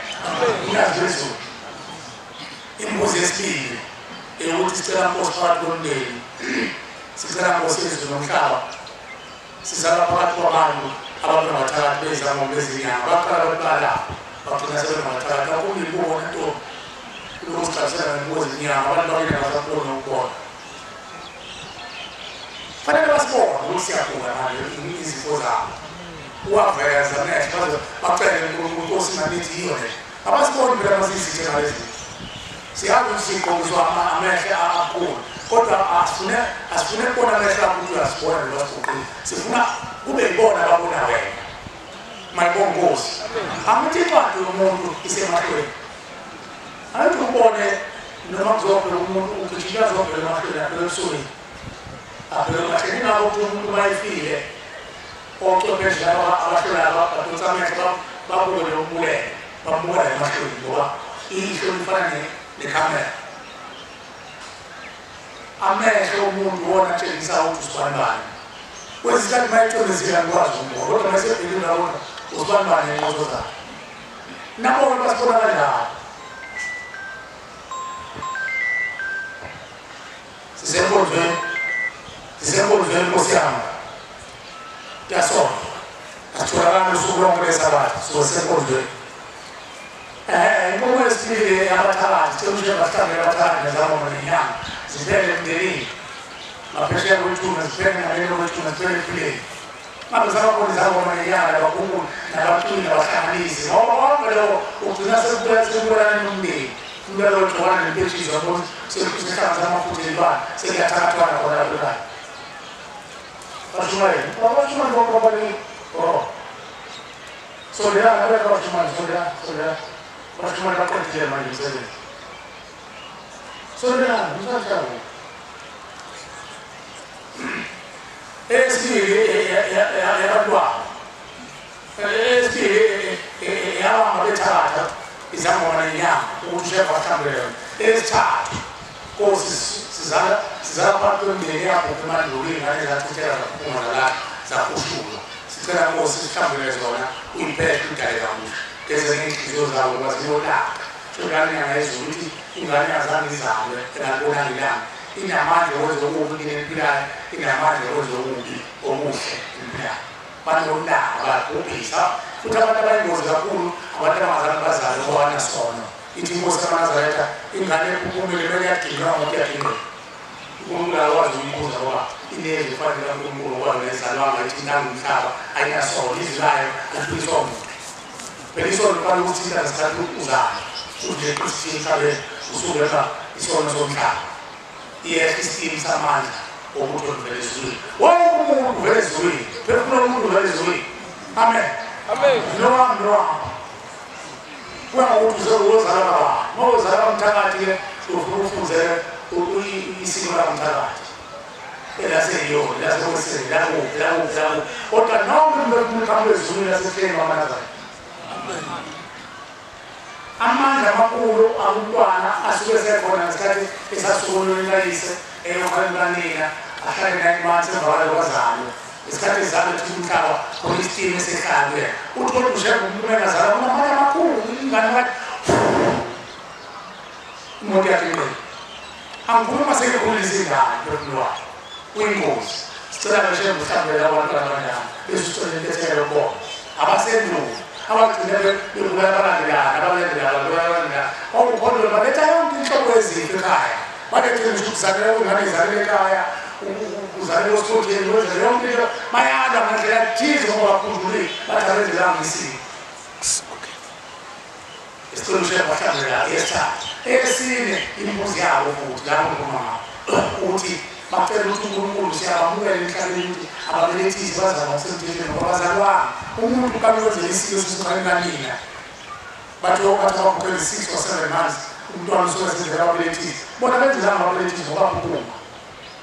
Unazi lezulu. Imbuzi yesibili eyokuthi sicela Nkosi phakathi komndeni. Sicela Nkosi yezulu nomhlaba. Sizala phakathi kwabantu abantu abathathu bezangoma bezinyanga baqala balapha bagcina sebengabathathu kakhulu ibona intombi lokuzigabisela ngembuzi zenyanga abantu bakini abasaboni ukubona. Fanele basibone ukuthi siyagula manje izifo zabo. Uwaveza amehlo baze bacele uNkulunkulu Nkosi manithi yiyo le. Abasiboni phela masizithe ngalezi. Siyazi ukuthi sigqokiswa amehlo amakhulu kodwa asifune kubona amehlo akho ukuthi uyasibona noma sigqokile. Sifuna kube yibona ababona wena. Mayibonge Nkosi. Angithi incwadi yomuntu isemahlweni. Angithi ubone noma kuzovela umuntu ugijima azovela emahlweni aphela ebusweni. Aphela emahlweni ingakho ukuthi umuntu uma efile ochwepheshe laba abahlolayo badonsa amehlo babuke lombulele bambuka emahlweni ngoba ihlo lifana nekhamera. Amehlo omuntu wona atshengisa ukuthi usibani bani. Kwesikhathi uma ecimezile angikwazi ukumbona kodwa uma esebhekile uyabona usibani bani ngenqondo zakhe. Nabo-ke basibona kanjalo. Sisenkonzweni, sisenkonzweni Nkosi yami. Kuyasonga. Asitholakali usuku lonke leSabatha, suke sisenkonzweni. Inkomo yesibili yabathakathi, cela ushiye basihlangele abathakathi nezangoma nenyanga, ziphele emndenini. Ngaphesheya kwethuna, ziphele ngalelo kwethuna, ziphele ephileni. Ngabe sabakhona izangoma nenyanga nabakhulu nabaculi nabahlanganisi ngoba konke lokho ugcina sekubulala nomndeni. Umbulala ogcokana nempeshizo yabona sekuhlanganisa amafutha elibala sekuyathakathwana khona lapho ekhaya. Bashumayele, abashumayeli bonke babalekile. Oh. Sondelana abekho abashumayeli, sondelana, sondelana. Abashumayeli baqedile manje umsebenzi. Sondelana, umsakazo. Eyesibili yabantwana. Eyesibili yabamba bethatha izangoma nenyanga ukuthi usheva ahlambule yona. Eyesithathu Nkosi sizala phakathi kwemindeni yabhubha emandulo iy'ngane zachitheka zaphuma zalala zakhushulwa. Sicela Nkosi sihlambule zona uyiphehle udale kabusha. Geze ngey'nhliziyo zabo ngoba ziyolaka. Shongane inyanga yezulu ukuthi ingane azange izalwe engalibonanga ilanga. Inamandla okwenza okubi kini emphilayo, inamandla okwenza okubi okuhle emphilayo. Banolaka bayabhubhisa futhi abantu abayingozi kakhulu abantu abangazange bazalwe ngoba banasono. Ithi inkosi kaMazaretha ingane ephuphumile kumele iyaginqwa ngokuthi iyaginqeka. uNkulunkulu akwazi ukuyikhuza ngoba inezwi kufanele kaNkulunkulu ngoba yona ithi intanga umhlaba ayinasono izwi layo aliphiliswa muntu. Phela isono kufanele ukuthi into ngesikhathi uzalwa ujeqe isithimu emhlabeni usuke isono somhlaba. Iyehla isithimu samandla wokuthi oluvela ezulwini. Wonke umuntu uvela ezulwini. Phefumula umuntu uvela ezulwini. Amen. Amen. Nowami nowami. Kuya ngokuthi uzozala kabani. Uma uzala kamthakathi-ke ufuna ufunzele isiko lakamthakathi. Elaseyiyona, elasekweseni, lakuphi, lakuphi, lakuphi. Kodwa noma umuntu uqhamuka ezulwini lasehleni wamanazaretha. Amandla amakhulu akumntwana asuke sekhona ngesikhathi esasukulweni kayise eyokhaleni kanina ahlale naye phansi emva kwalokho azalwe. Isikhathi ezalwe thi umhlaba khona isitini esehlala kuyena. Uthi kodwa ushembe umuntu engazalwa kunamandla amakhulu ingane bathi imoto yakhe ingqele. Angikhuluma sekekhulisa ingane phefumulo wakhe. Uyingozi. Sicela ngeshembe uhlambele labo bantwana abanjalo bese usicela intethelo kubona. Abasendulo abagcine bebulala abalandelana abalandelana abalandelana okukhona baletha yonke inhlobo yezifo ekhaya. Balethe ngisho ukuzaleka ingane izalele ekhaya, uzalelwe esikhoteni wenze yonke into bayalwa ngandlela thize ngoba bakhunjulile bathi abenzelanga isiko. Isicelo shebahlanzela esithathu. Esine imbuzi yabo futhi lapho ngikhuluma ngakho ukuthi bacela ukuthi uNkulunkulu siyabamukela emhlabeni ukuthi ababelethisi bazalwa ngokusemthethweni ngoba bazalwanga. Umuntu kanti wenzela isiko sisuka kanina. Bathi bathi bakhokhela 6 or 7 months umntwana usuke senzela ababelethisi. Bona benzelanga ababelethisi ngoba baphuma.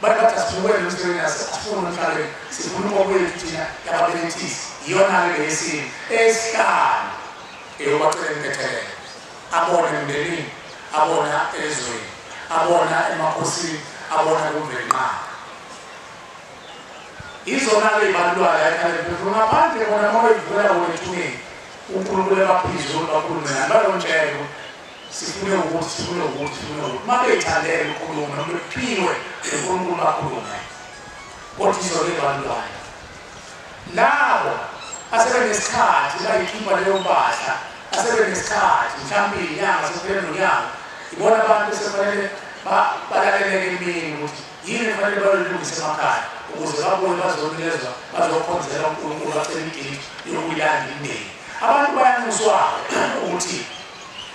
Bathi bathi asibukele emhlabeni asifuni emhlabeni sifuna ukwethu thina yababelethisi. Iyona-ke leyesine. Esihlanu eyobacela intethelelo. Abona emndenini, abona ezweni, abona emakhosini, abona kuMvelinqangi. Izona-ke ibalulwa la ekhaya lemphefumulo ngaphandle kona uma beyivula bona ethuneni uNkulunkulu ebaphizwe bakhulume nani balontshela sifune ukuthi sifune ukuthi sifune ukuthi uma beyithandele ukukhuluma noma bephiwe uNkulunkulu bakhulume. Kodwa izona ibalulwayo labo asebenesikhathi bayikhipha leyo mpahla, asebenesikhathi mhlawumbe inyanga sekuphele nonyaka, ibona abantu esefanele balaleleke emini ukuthi yini efanele bayolungisa emakhaya ukuze babuye bazonikezwa bazokhonzela uNkulunkulu bacela idate yokuyilanda imindeni. Abantu bayanxuswa ukuthi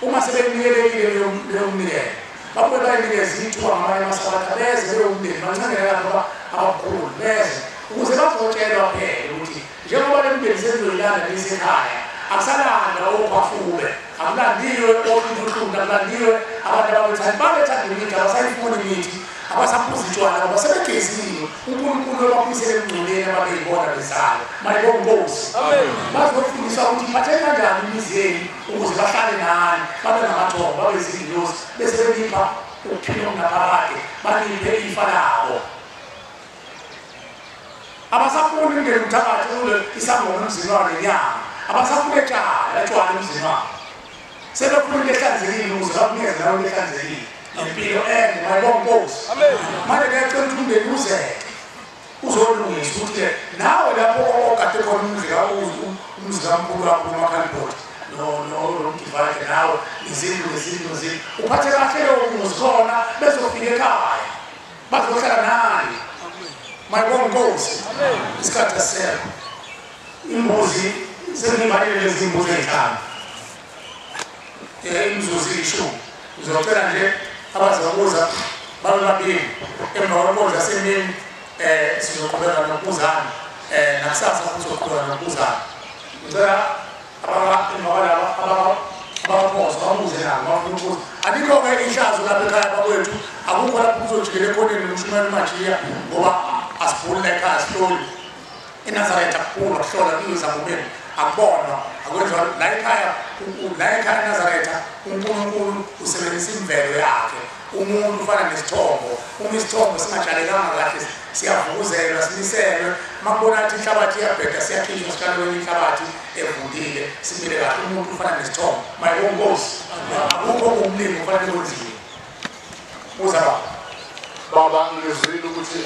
uma sebenikelekile leyo mnikelo babuye bayinikeze ithuba ngamanye amasabatha beze leyo mndeni bancengele ngoba abakhulu beze ukuze bazotshelwa phela ukuthi njengoba le mndeni sezoyilanda lisekhaya akusalanda okhwafube, akulandiwe ohluntuhluntu, akulandiwe abantu ababethanda babethanda imithi, abasayifuni imithi, abasaphuza utshwala ngoba sebegeziwe. uNkulunkulu ebabuyisele emngcweleni ababeyibona bezalwa. Mayibonge Nkosi. Bazofundiswa ukuthi iphatheni kanjani imizi yenu ukuze bahlale nani, babe namathongo, babe zingilosi, bese benipha ukuphila okungaphakade, baniphe ifa labo. Abasafuni umndeni umthakathi ule isangoma emzini wabo nenyanga, abasafuni etshwala etshwala emzini wabo, sebefuna into ehlanzekile ukuze bakunikeze nawe into ehlanzekile nempilo ende. Mayibonge Nkosi. Manje kuyacela ukuthi umndeni uzeke uzolungisa ukuthi-ke nawe lapho ogade khona umzi kamkhulu wakho umakhalibhodi nomdivayide nawe izindlu nezindlu nezindlu uphathe kahle lowo muzi khona bezofika ekhaya bazohlala nani. Mayibonge Nkosi. Isikhathi asisekho. Imbuzi sengibalile lezi mbuzi ey'nhlanu, imizuzu iyi-10. Ngizocela nje abazobuza babe babili emva kwenkonzo yasemini sizoqhubeka nokubuzana nakusasa futhi sizoqhubeka nokubuzana. Ngicela emva kwalaba abaphosa babuze nabo bafuna ukubuza. Alikho-ke ihlazo lapha ekhaya bakwethu, akukho lapho kuzojikela ekhoneni nomshumela umajiya ngoba asibhuli la ekhaya, asihloli. eNazaretha kuphulwa kuhlola kuyizangomeni akubonwa akwenziwa la ekhaya. La ekhaya eNazaretha uNkulunkulu usebenzisa imvelo yakhe. Umuntu ufana nesithombo, uma isithombo singatshalekanga kahle siyavukuzelwa siniselwe. Uma kubona ukuthi inhlabathi iyabheda siyakhishwa sitshalwe inhlabathi evundile simile kahle. Umuntu ufana nesithombo. Mayibonge Nkosi. Akukho okumningi okufanele kwenziwe. Buza baba. Baba ngizwile ukuthi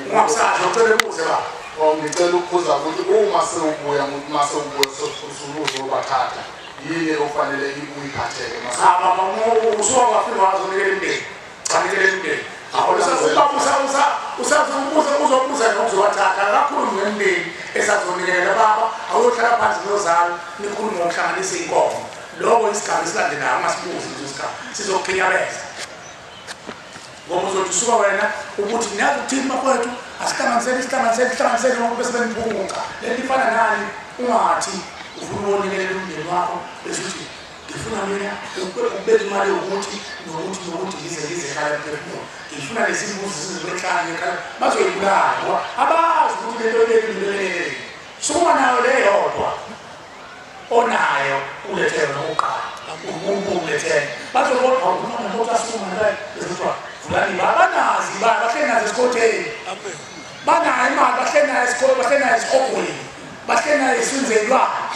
ungakusasho ucela ubuze baba. Ngicela ukubuza ukuthi uma sewubuya uma sewubuya usuzobathatha yini okufanele uyiphatheke? Baba usuka wafika wazonikela imndeni, chanikela imndeni. Usazobuza uzobuza nokuzobathatha akakhulumi ngemndeni esazonikela baba. Awuyohlala phansi nozalo nikhulume ngokuhlanganisa iy'nkomo. Lokho isigaba esilandelayo ungasibuzi leso sigaba sizokukhinyabeza ngoba uzothi usuka wena ukuthi niyazi ukuthini bafowethu asihlanganiseni sihlanganiseni sihlanganiseni ngoba bese beniphuca lento ifana nani. Ungathi ufuna uwonikelela umndeni wakho bese uthi ngifuna mina ukubeka imali yokuthi nokuthi nokuthi ngize ngize ekhaya mphefumulo ngifuna lezi mbuzi zizobehlanu ekhaya bazoyibulala ngoba abazi ukuthi lento ibekile. Sukuma nayo leyodwa onayo ulethe nokuqala umuntu ulethe bazobona uma umuntu asukuma naye bese kuthiwa vulani banazi imali bahleli nazo esikhotheni, banayo imali bahleli nayo esikole, bahleli nayo esihogweni, bahleli nayo esinzelwane.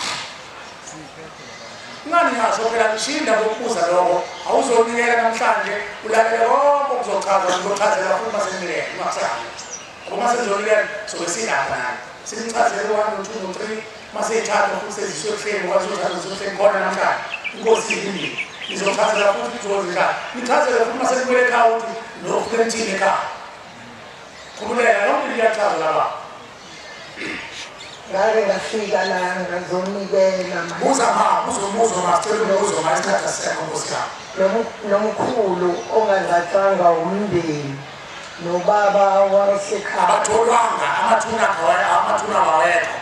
Ngani ngasho phela ngishinda ngokubuza lokho awuzonikela namhlanje ulalele konke okuzochaza ngizochazela futhi masenikele ungakusali ngoba masezonikela sobe silapha nani simchazele 1 2 3 maseyithatha futhi seziswe ebuhleni ngoba sizothatha ebuhleni khona namhlanje inkosi ilindile nizochazela futhi kuzozenjani nichazele futhi masenibuyele ekhaya ukuthi nofike nithini ekhaya. Khululeka yonke iyachaza laba. Ngake ngafika la ngazonikela manje. Buza ma, uzomuzwa ma, sicela umbuzo ma isikhathi asisekho nkosi yami. Nomkhulu ongangcwatshwanga umndeni nobaba wasekhaya. Abatholwanga amathuna amathuna awekho.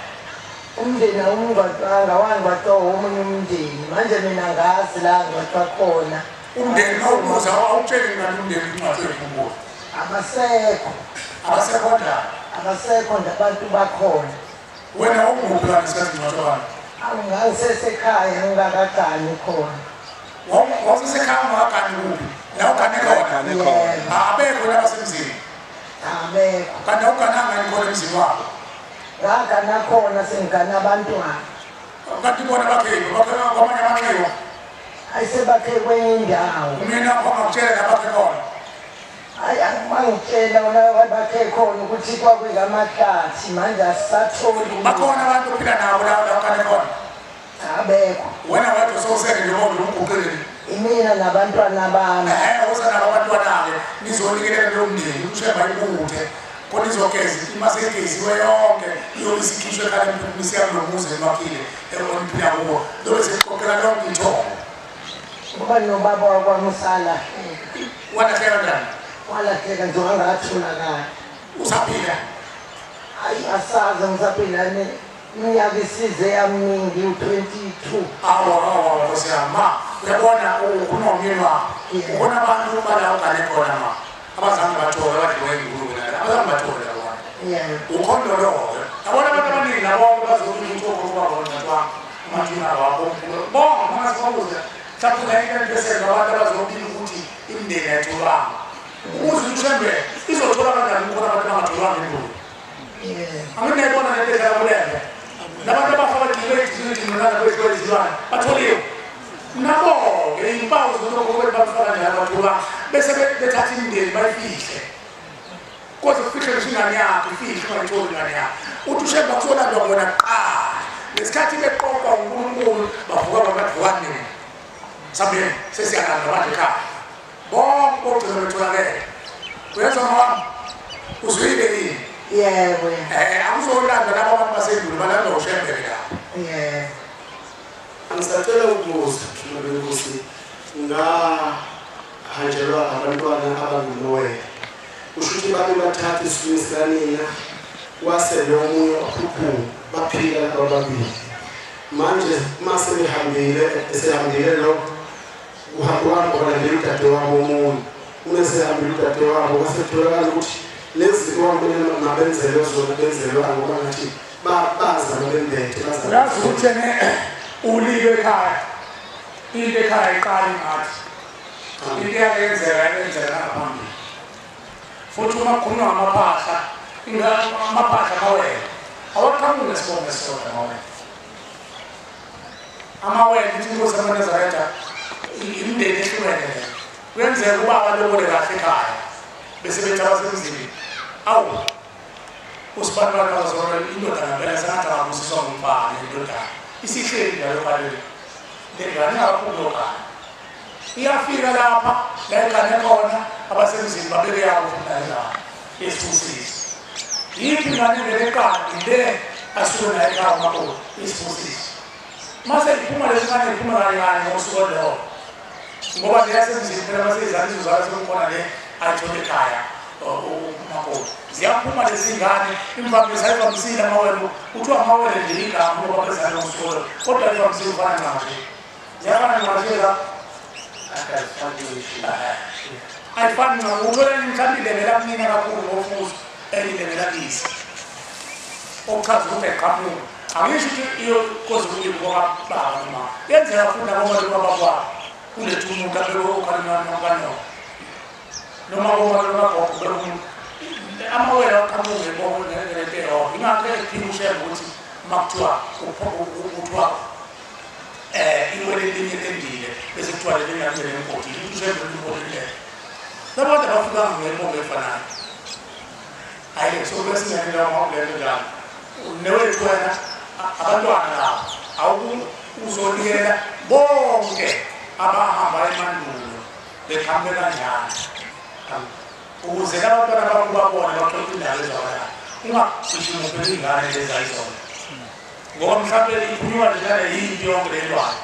Umndeni awungcwatshwanga wangcwatshwa omunye umndeni. Manje mina ngazi la ngcwatshwa khona. Umndeni mawubuza awutsheli ngani umndeni ungcwatshwe umbuzo. Abasekho. Abasekho njani? Abasekho nje abantu bakhona. Wena unguphi la ngesikhathi ngcwatshwa? Ngangisesekhaya ngingakagani khona. Wawusesekhaya ungakagani kuphi? La ugane khona? Abekho labasemzini? Abekho. Kanti awugananga yini khona emzini wabo? Ngagana khona sengigana abantwana. Kanti bona bakheni, bakhe kwamanye amanxiwa? Hayi sebakhe kwenye indawo. Umyeni wakho angakutshela la bakhe khona? Hayi angimangitshela wona bakhe khona ukuthi kwakuyamahlathi manje asisatholi. Bakhona abantu ophila nabo la ugane khona? Abekho. Wena wedwa sowusele nje ngoba umguqile. Imina nabantwana bami. Uza nabo abantwana-ke nizonikelela leyo mndeni ushemba ibuthe khona izogeza uma seyigeziwe yonke iyobe isikhishwe ekhaya isiya kulo muzi eniwakhile oniphila kuwo lobe sekuqoqela lonke ithongo. Ngoba nobaba wakwami usalahleka. Walahleka kanjani? Walahleka nje wangatholakala. Usaphila? Hayi asazi ngisaphila ne. Iminyaka isize yaminingi u-22. Awu awu nkosi yami ma uyabona kunomyeni wakho ubona abantu bala ugane khona ma abazange bathole abadliwe ingulube nala abazange bathole labona. Ukhondolo-ke yabona abantu abaningi nabonke bazothi ukuthi okhokho babo ngcwatshwanga amathuna wakho bonke mangasibabuze mhlawumbe ungayike bese abantu abazobika ukuthi imindeni ayitholwanga ukuze uthembe izothola kanjani kukhona abantu abangatholwanga ingulube. Angike nayibona lento edlala kulembe labantu abafa bagilwe idinonana kwezilwane batholiwe nabo-ke iy'mpawu zokuthi okhokho bethu bafaka kanjani batholwanga bese bethatha imindeni bayifihle kodwa kufihle ngisho ingane yakho ifihle ungayitholi ingane yakho uthi ushemba kuzolandwa kona kuqala ngesikhathi beqoqwa uNkulunkulu bavuka babavuka nini sambeni sesiyalanda manje ekhaya bonke bogcina betholakele. Uyezwa mama uzwile yini? Yebo. Akuzolandwa labo abantu basendulo balandwa ushembele lapho. Yebo. Ngisacela ukubuza Nkosi ngahanjelwa abantwana abangunowe. Kusho ukuthi babe bathatha isizwe sikanina wase lo omunye waphuphuka baphila ababili. Manje mase behambile esehambile lo uhamba kwalandela udadewabo omunye. Uma sehambile udadewabo kwasetholakala ukuthi lezi zinto mabenzelwe zona benzelwa ngoba ngathi bazama bembethe bazama. Uyazi ukuthi ene ulibe ekhaya into ekhaya iqala ngathi into eyenzeka yenzeka ngaphambili futhi uma kukhulunywa ngamaphahla amaphahla amawele awaqhamuki nesibongo esisodwa amawele amawele ithi inkosi yamaNazaretha imindeni ehlukene leyo. Kuyenzeka ubaba lobole kahle ekhaya bese bethi abasemzini awu usibani bani bazona indoda ngempela sengathi akabusiswa ngumfana indodana isihleli njalo ebaleni lengane ingakhulu ogana iyafika lapha la ingane khona abasemzini babeke yabo futhi nayo ingane isibusiso. Yiphi ingane ingene eqadi le asuke nayo ekhaya umakoti isibusiso mase iphuma lezi ngane iphuma kanye kanye ngosuku olulodwa ngoba le yasemzini phela maseyizala izozala sekukhona le ayithole ekhaya umakoti ziyaphuma lezi ngane imvamisa ayivamisile amawele kuthiwa amawele nje igama ngoba bezala ngosuku kodwa ayivamisile ufana nje ziyafana nje la ayifani ncam uthola mhlawumbe ilengela kumina kakhulu ngofuzo enye ilengela kuyise okuchaza ukuthi ayiqhamuki. Angisho ukuthi iyokoze ukuthi kokababa noma yenzeka futhi nakomalume bakwabo kuletha umuntu abeke okhalweni noma komalume bagogo beke amawele aqhamuke ngento eyodwa. Ingakho ephila ushembe ukuthi uma kuthiwa kuthiwa iwele elinye lendile bese kuthiwa lelinye alingene emgodini ukuthi ushembe ulimbolile labo bantu abafikanga ngemibongo efanayo. Hhayi-ke so bese singenela lento njalo newethu wena abantwana labo awukuzonikela bonke abahamba emandulo beqhamuke kanjani. Ukuze abantwana bakho babone baxoxe indaba ezwakalayo. Ungagijimi uphela iy'ngane lezi ayizona. Ngoba mhlawumbe iphunyuka nje yimpi yonke le ntwana.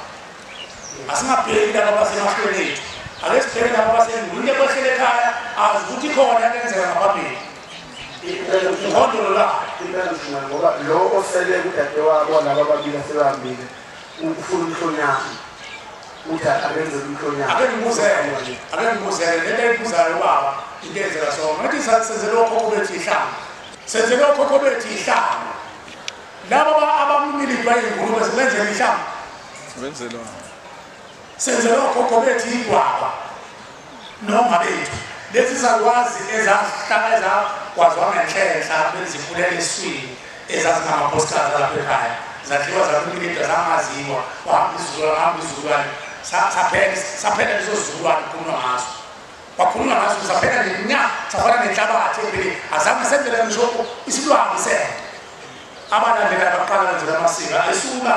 Asingabheki laba abasemahlweni ethu. Ake sibheke laba abasendulo. Into ekwehlele ekhaya azi ukuthi ikhona yenzeka ngaphambili. Ukhondolo lwakhe. Impela mshana ngoba lo osele kudadewabo laba ababili asebahambile ufuna umhlonyana. Uthi akenze umhlonyana. Ake ngibuzele lento ayibuzayo ubaba into eyenzeka so. Ngathi senzele okhokho bethu ihlangu. Senzele okhokho bethu ihlangu. Laba abamile bayingulube sebenzele ihlangu. Sebenzele. Senzele okhokho bethu igwaba. Noma bethu. Lezi zakwazi ezahlala ezakwazwa ngenhlenhla bezikhulela eswini ezazingamakhosikazi lapha ekhaya. Zadliwa zakumilida zangaziwa wahamba isizukulwane hamba isizukulwane saphela lezo zizukulwane kukhulunywa ngazo. Kwakhulunywa ngazo saphela nje nya safana nenhlabathi epheli azange senzele ngisho isilwane sento. Abalandela baqala benzela amasiko ayisuka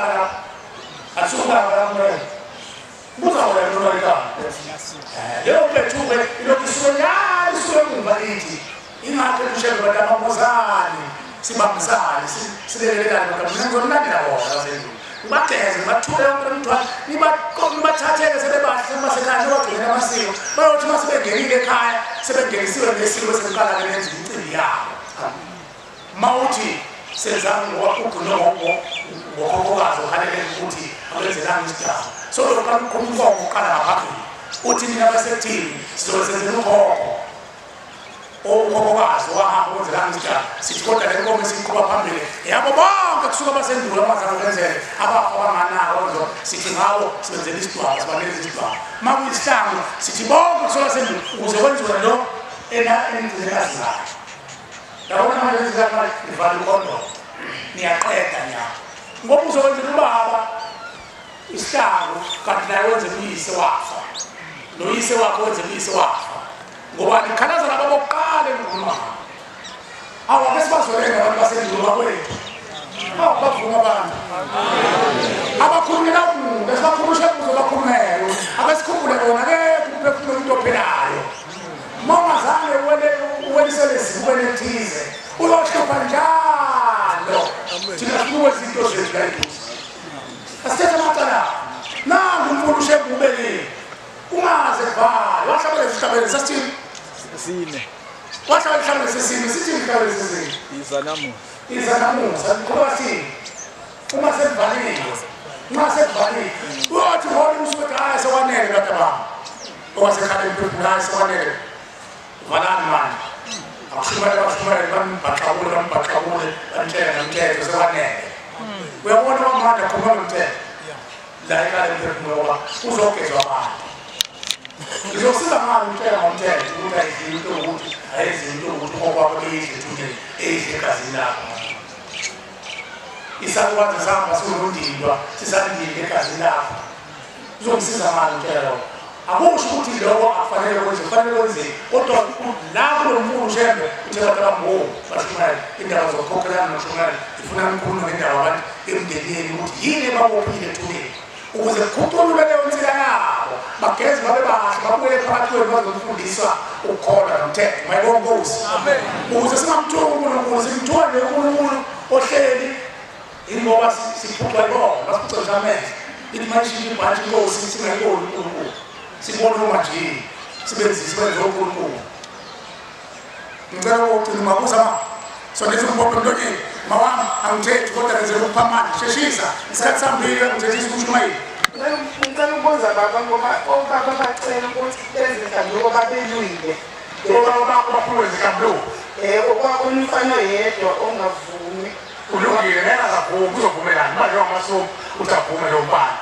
asuka la buza wena noma likama. Leyo pethuke ilokhu isuke njalo isuke emuva ithi ingakho ushebe bantu abamozani sibambisane silekelelane bantu mina ngizonilandela bona basendlini. Nibageze nibathule yonke lemithwalo nibathatheke sebebahle semasekhaya nibagcinele amasiko bayothi uma sebengenile ekhaya sebengenisiwe ngesiko sebeqala-ke benza imicimbi yabo. Mawuthi senzani ngoba ugcine ngokhokhokazi okhalele ukuthi abenzelanga isidaba. So loqala ukukhuluma inkomo uqala ngaphambili. Uthi nina basekuthini sizobe senzela ukhokho. Ukhokhokazi wahamba wenzelanga isidaba. Sithi kodwa le nkomo esiyiqhuba phambili yabo bonke kusuka abasendulo abazange benzele abafa abanganako sithi ngawo sibenzela isidwaba sibanikeza isidwaba. Uma kuyisihlangu sithi bonke kusuka abasendulo ukuze kwenziwe lo enigcinekazi zakhe. Yabona manje lezi nivala ukhondolo niyaqeda nyaka. Ngoba uzokwenzela ubaba isihlangu kanti naye wenzela uyise wafa. Noyise wakhe wenzela uyise wafa. Ngoba nikhalaza laba bokuqala engikhuluma ngabo. Awu ake sibazwelele abantu basendulo bakwethu. Awu bavuma abantu. Abakhulumela umuntu, esibakhulumisha kuzo bakhulumele. Ake sikhumbule bona akekho umphefumulo umuntu ophilayo. Uma ungazange uwelisele ezibukweni ethize, uyohlupha njalo. Thina sifuna ukwenza izinto zethu la eduze. Asithethe amacala. Nangu umfuna ushembe ubekile. Ungaze kuvale. Wahlabela isihlabelo sasithini? Sine. Wahlabela isihlabelo sesine. Sithini isihlabelo sesine? Iza namuhla. Iza namuhla. Ngoba sithini? Uma sekuvaliwe. Uma sekuvaliwe. Uyothi ngona usuke hayi sekwanele bantu bami. Owasekhala imphefumulo hayi sekwanele. Valani manje. Akushumayela bashumayela bambhaxabule bambhaxabule bamtshela nomthetho sekwanele. Uyabona kwamanje akhuluma nomthetho. La ekhaya emphefumulo ngoba uzogezwa abantu. Ngizosiza ngani umtshela ngomthetho ukuthi ayidli into ukuthi ayenzi into ukuthi okwakho eyidle ethuneni eyidle egazini lakho. Isakwazi sihamba siwunondindwa sisandile egazini lakho. Uzomsiza ngani umtshela lokho? Akusho ukuthi lokho akufanele kwenze, kufanele kwenziwe. Kodwa la kulo mfulu ushembe uthe abantu abambovu bashumayela indaba zokukhokhelana nokushumayela. Ifuna ngikhulume ngendaba abantu emndenini ukuthi yini ebabophile ethuneni ukuze kukhucululwe leyo nsila yabo bageze babe bahle babuyele phakathi kwenu bazofundiswa ukukholwa nomthetho. Mayibonge Nkosi. Ukuze singamthuki uNkulunkulu simthuke nje uNkulunkulu ohleli ingoba siphucwa ibona basiphuca nje amehlo. Ithi mayishintshe ibhantshi inkosi singayiboni uNkulunkulu. Sibone uma nje sibenzise sibenze uNkulunkulu. Ngicela ukugcina ungabuza ma. Sondeza umbopho emlonyeni. Mawami angithethi kodwa ngenzela ukupha amandla. Sheshisa isikhathi sambili angithethisa ukushumayela. Ngicela ukubuza baba ngoba obaba bacela ukuthi benze inhlambuluko babelwile. Obaba bakho bafuna ukwenza inhlambuluko? Okwakho umfana oyedwa ongavumi. Ulungile ngeke azavuma uzovumelana. Uba njengamasumu uthi avume lo mfana.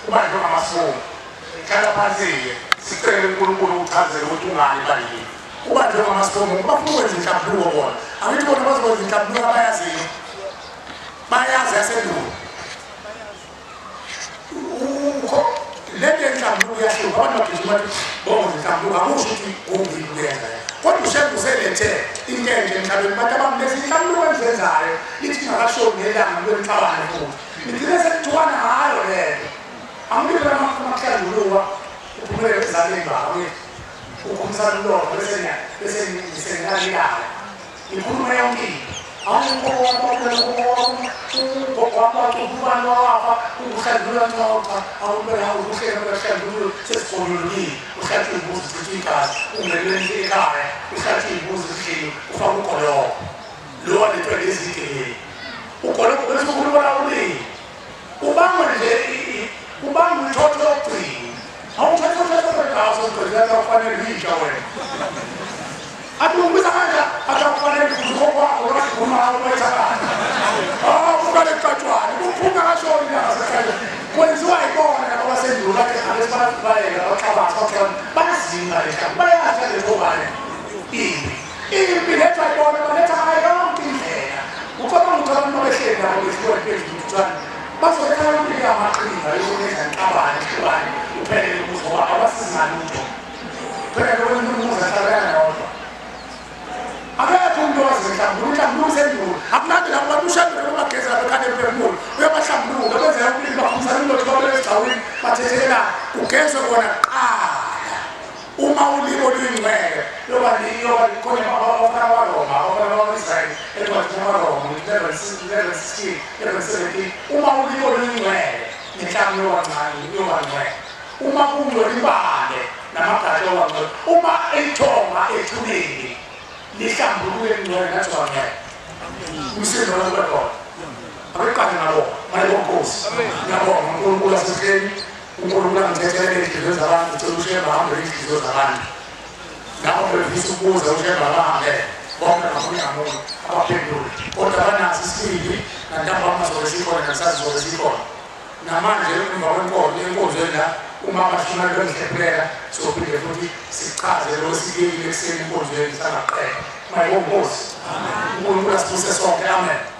Uba njengamasumu. Hlala phansi-ke sicele uNkulunkulu ukuchazele ukuthi ungani bayini. Uba njengamasumu bafuna ukwenza inhlambuluko bona. Angithi bona bazokwenza inhlambuluko abayaziyo. Bayazi yasendulo. Lento yenhlambuluko iyahluka. Abantu bagijima bathi bonke inhlambuluko akusho ukuthi kubi ukuyenza. Kodwa ushembe uselethe into enje emhlabeni bathi abantu lezi inhlambuluko enizenzayo lithi ingakashoni nelanga kube nixabane futhi. Nigcine sekuthukana ngayo lento. Angibili amakuhlanjuluka uphumele ezaleni babo. Ukhumisana umlomo bese nalilala ikhuluma yonke into Amen.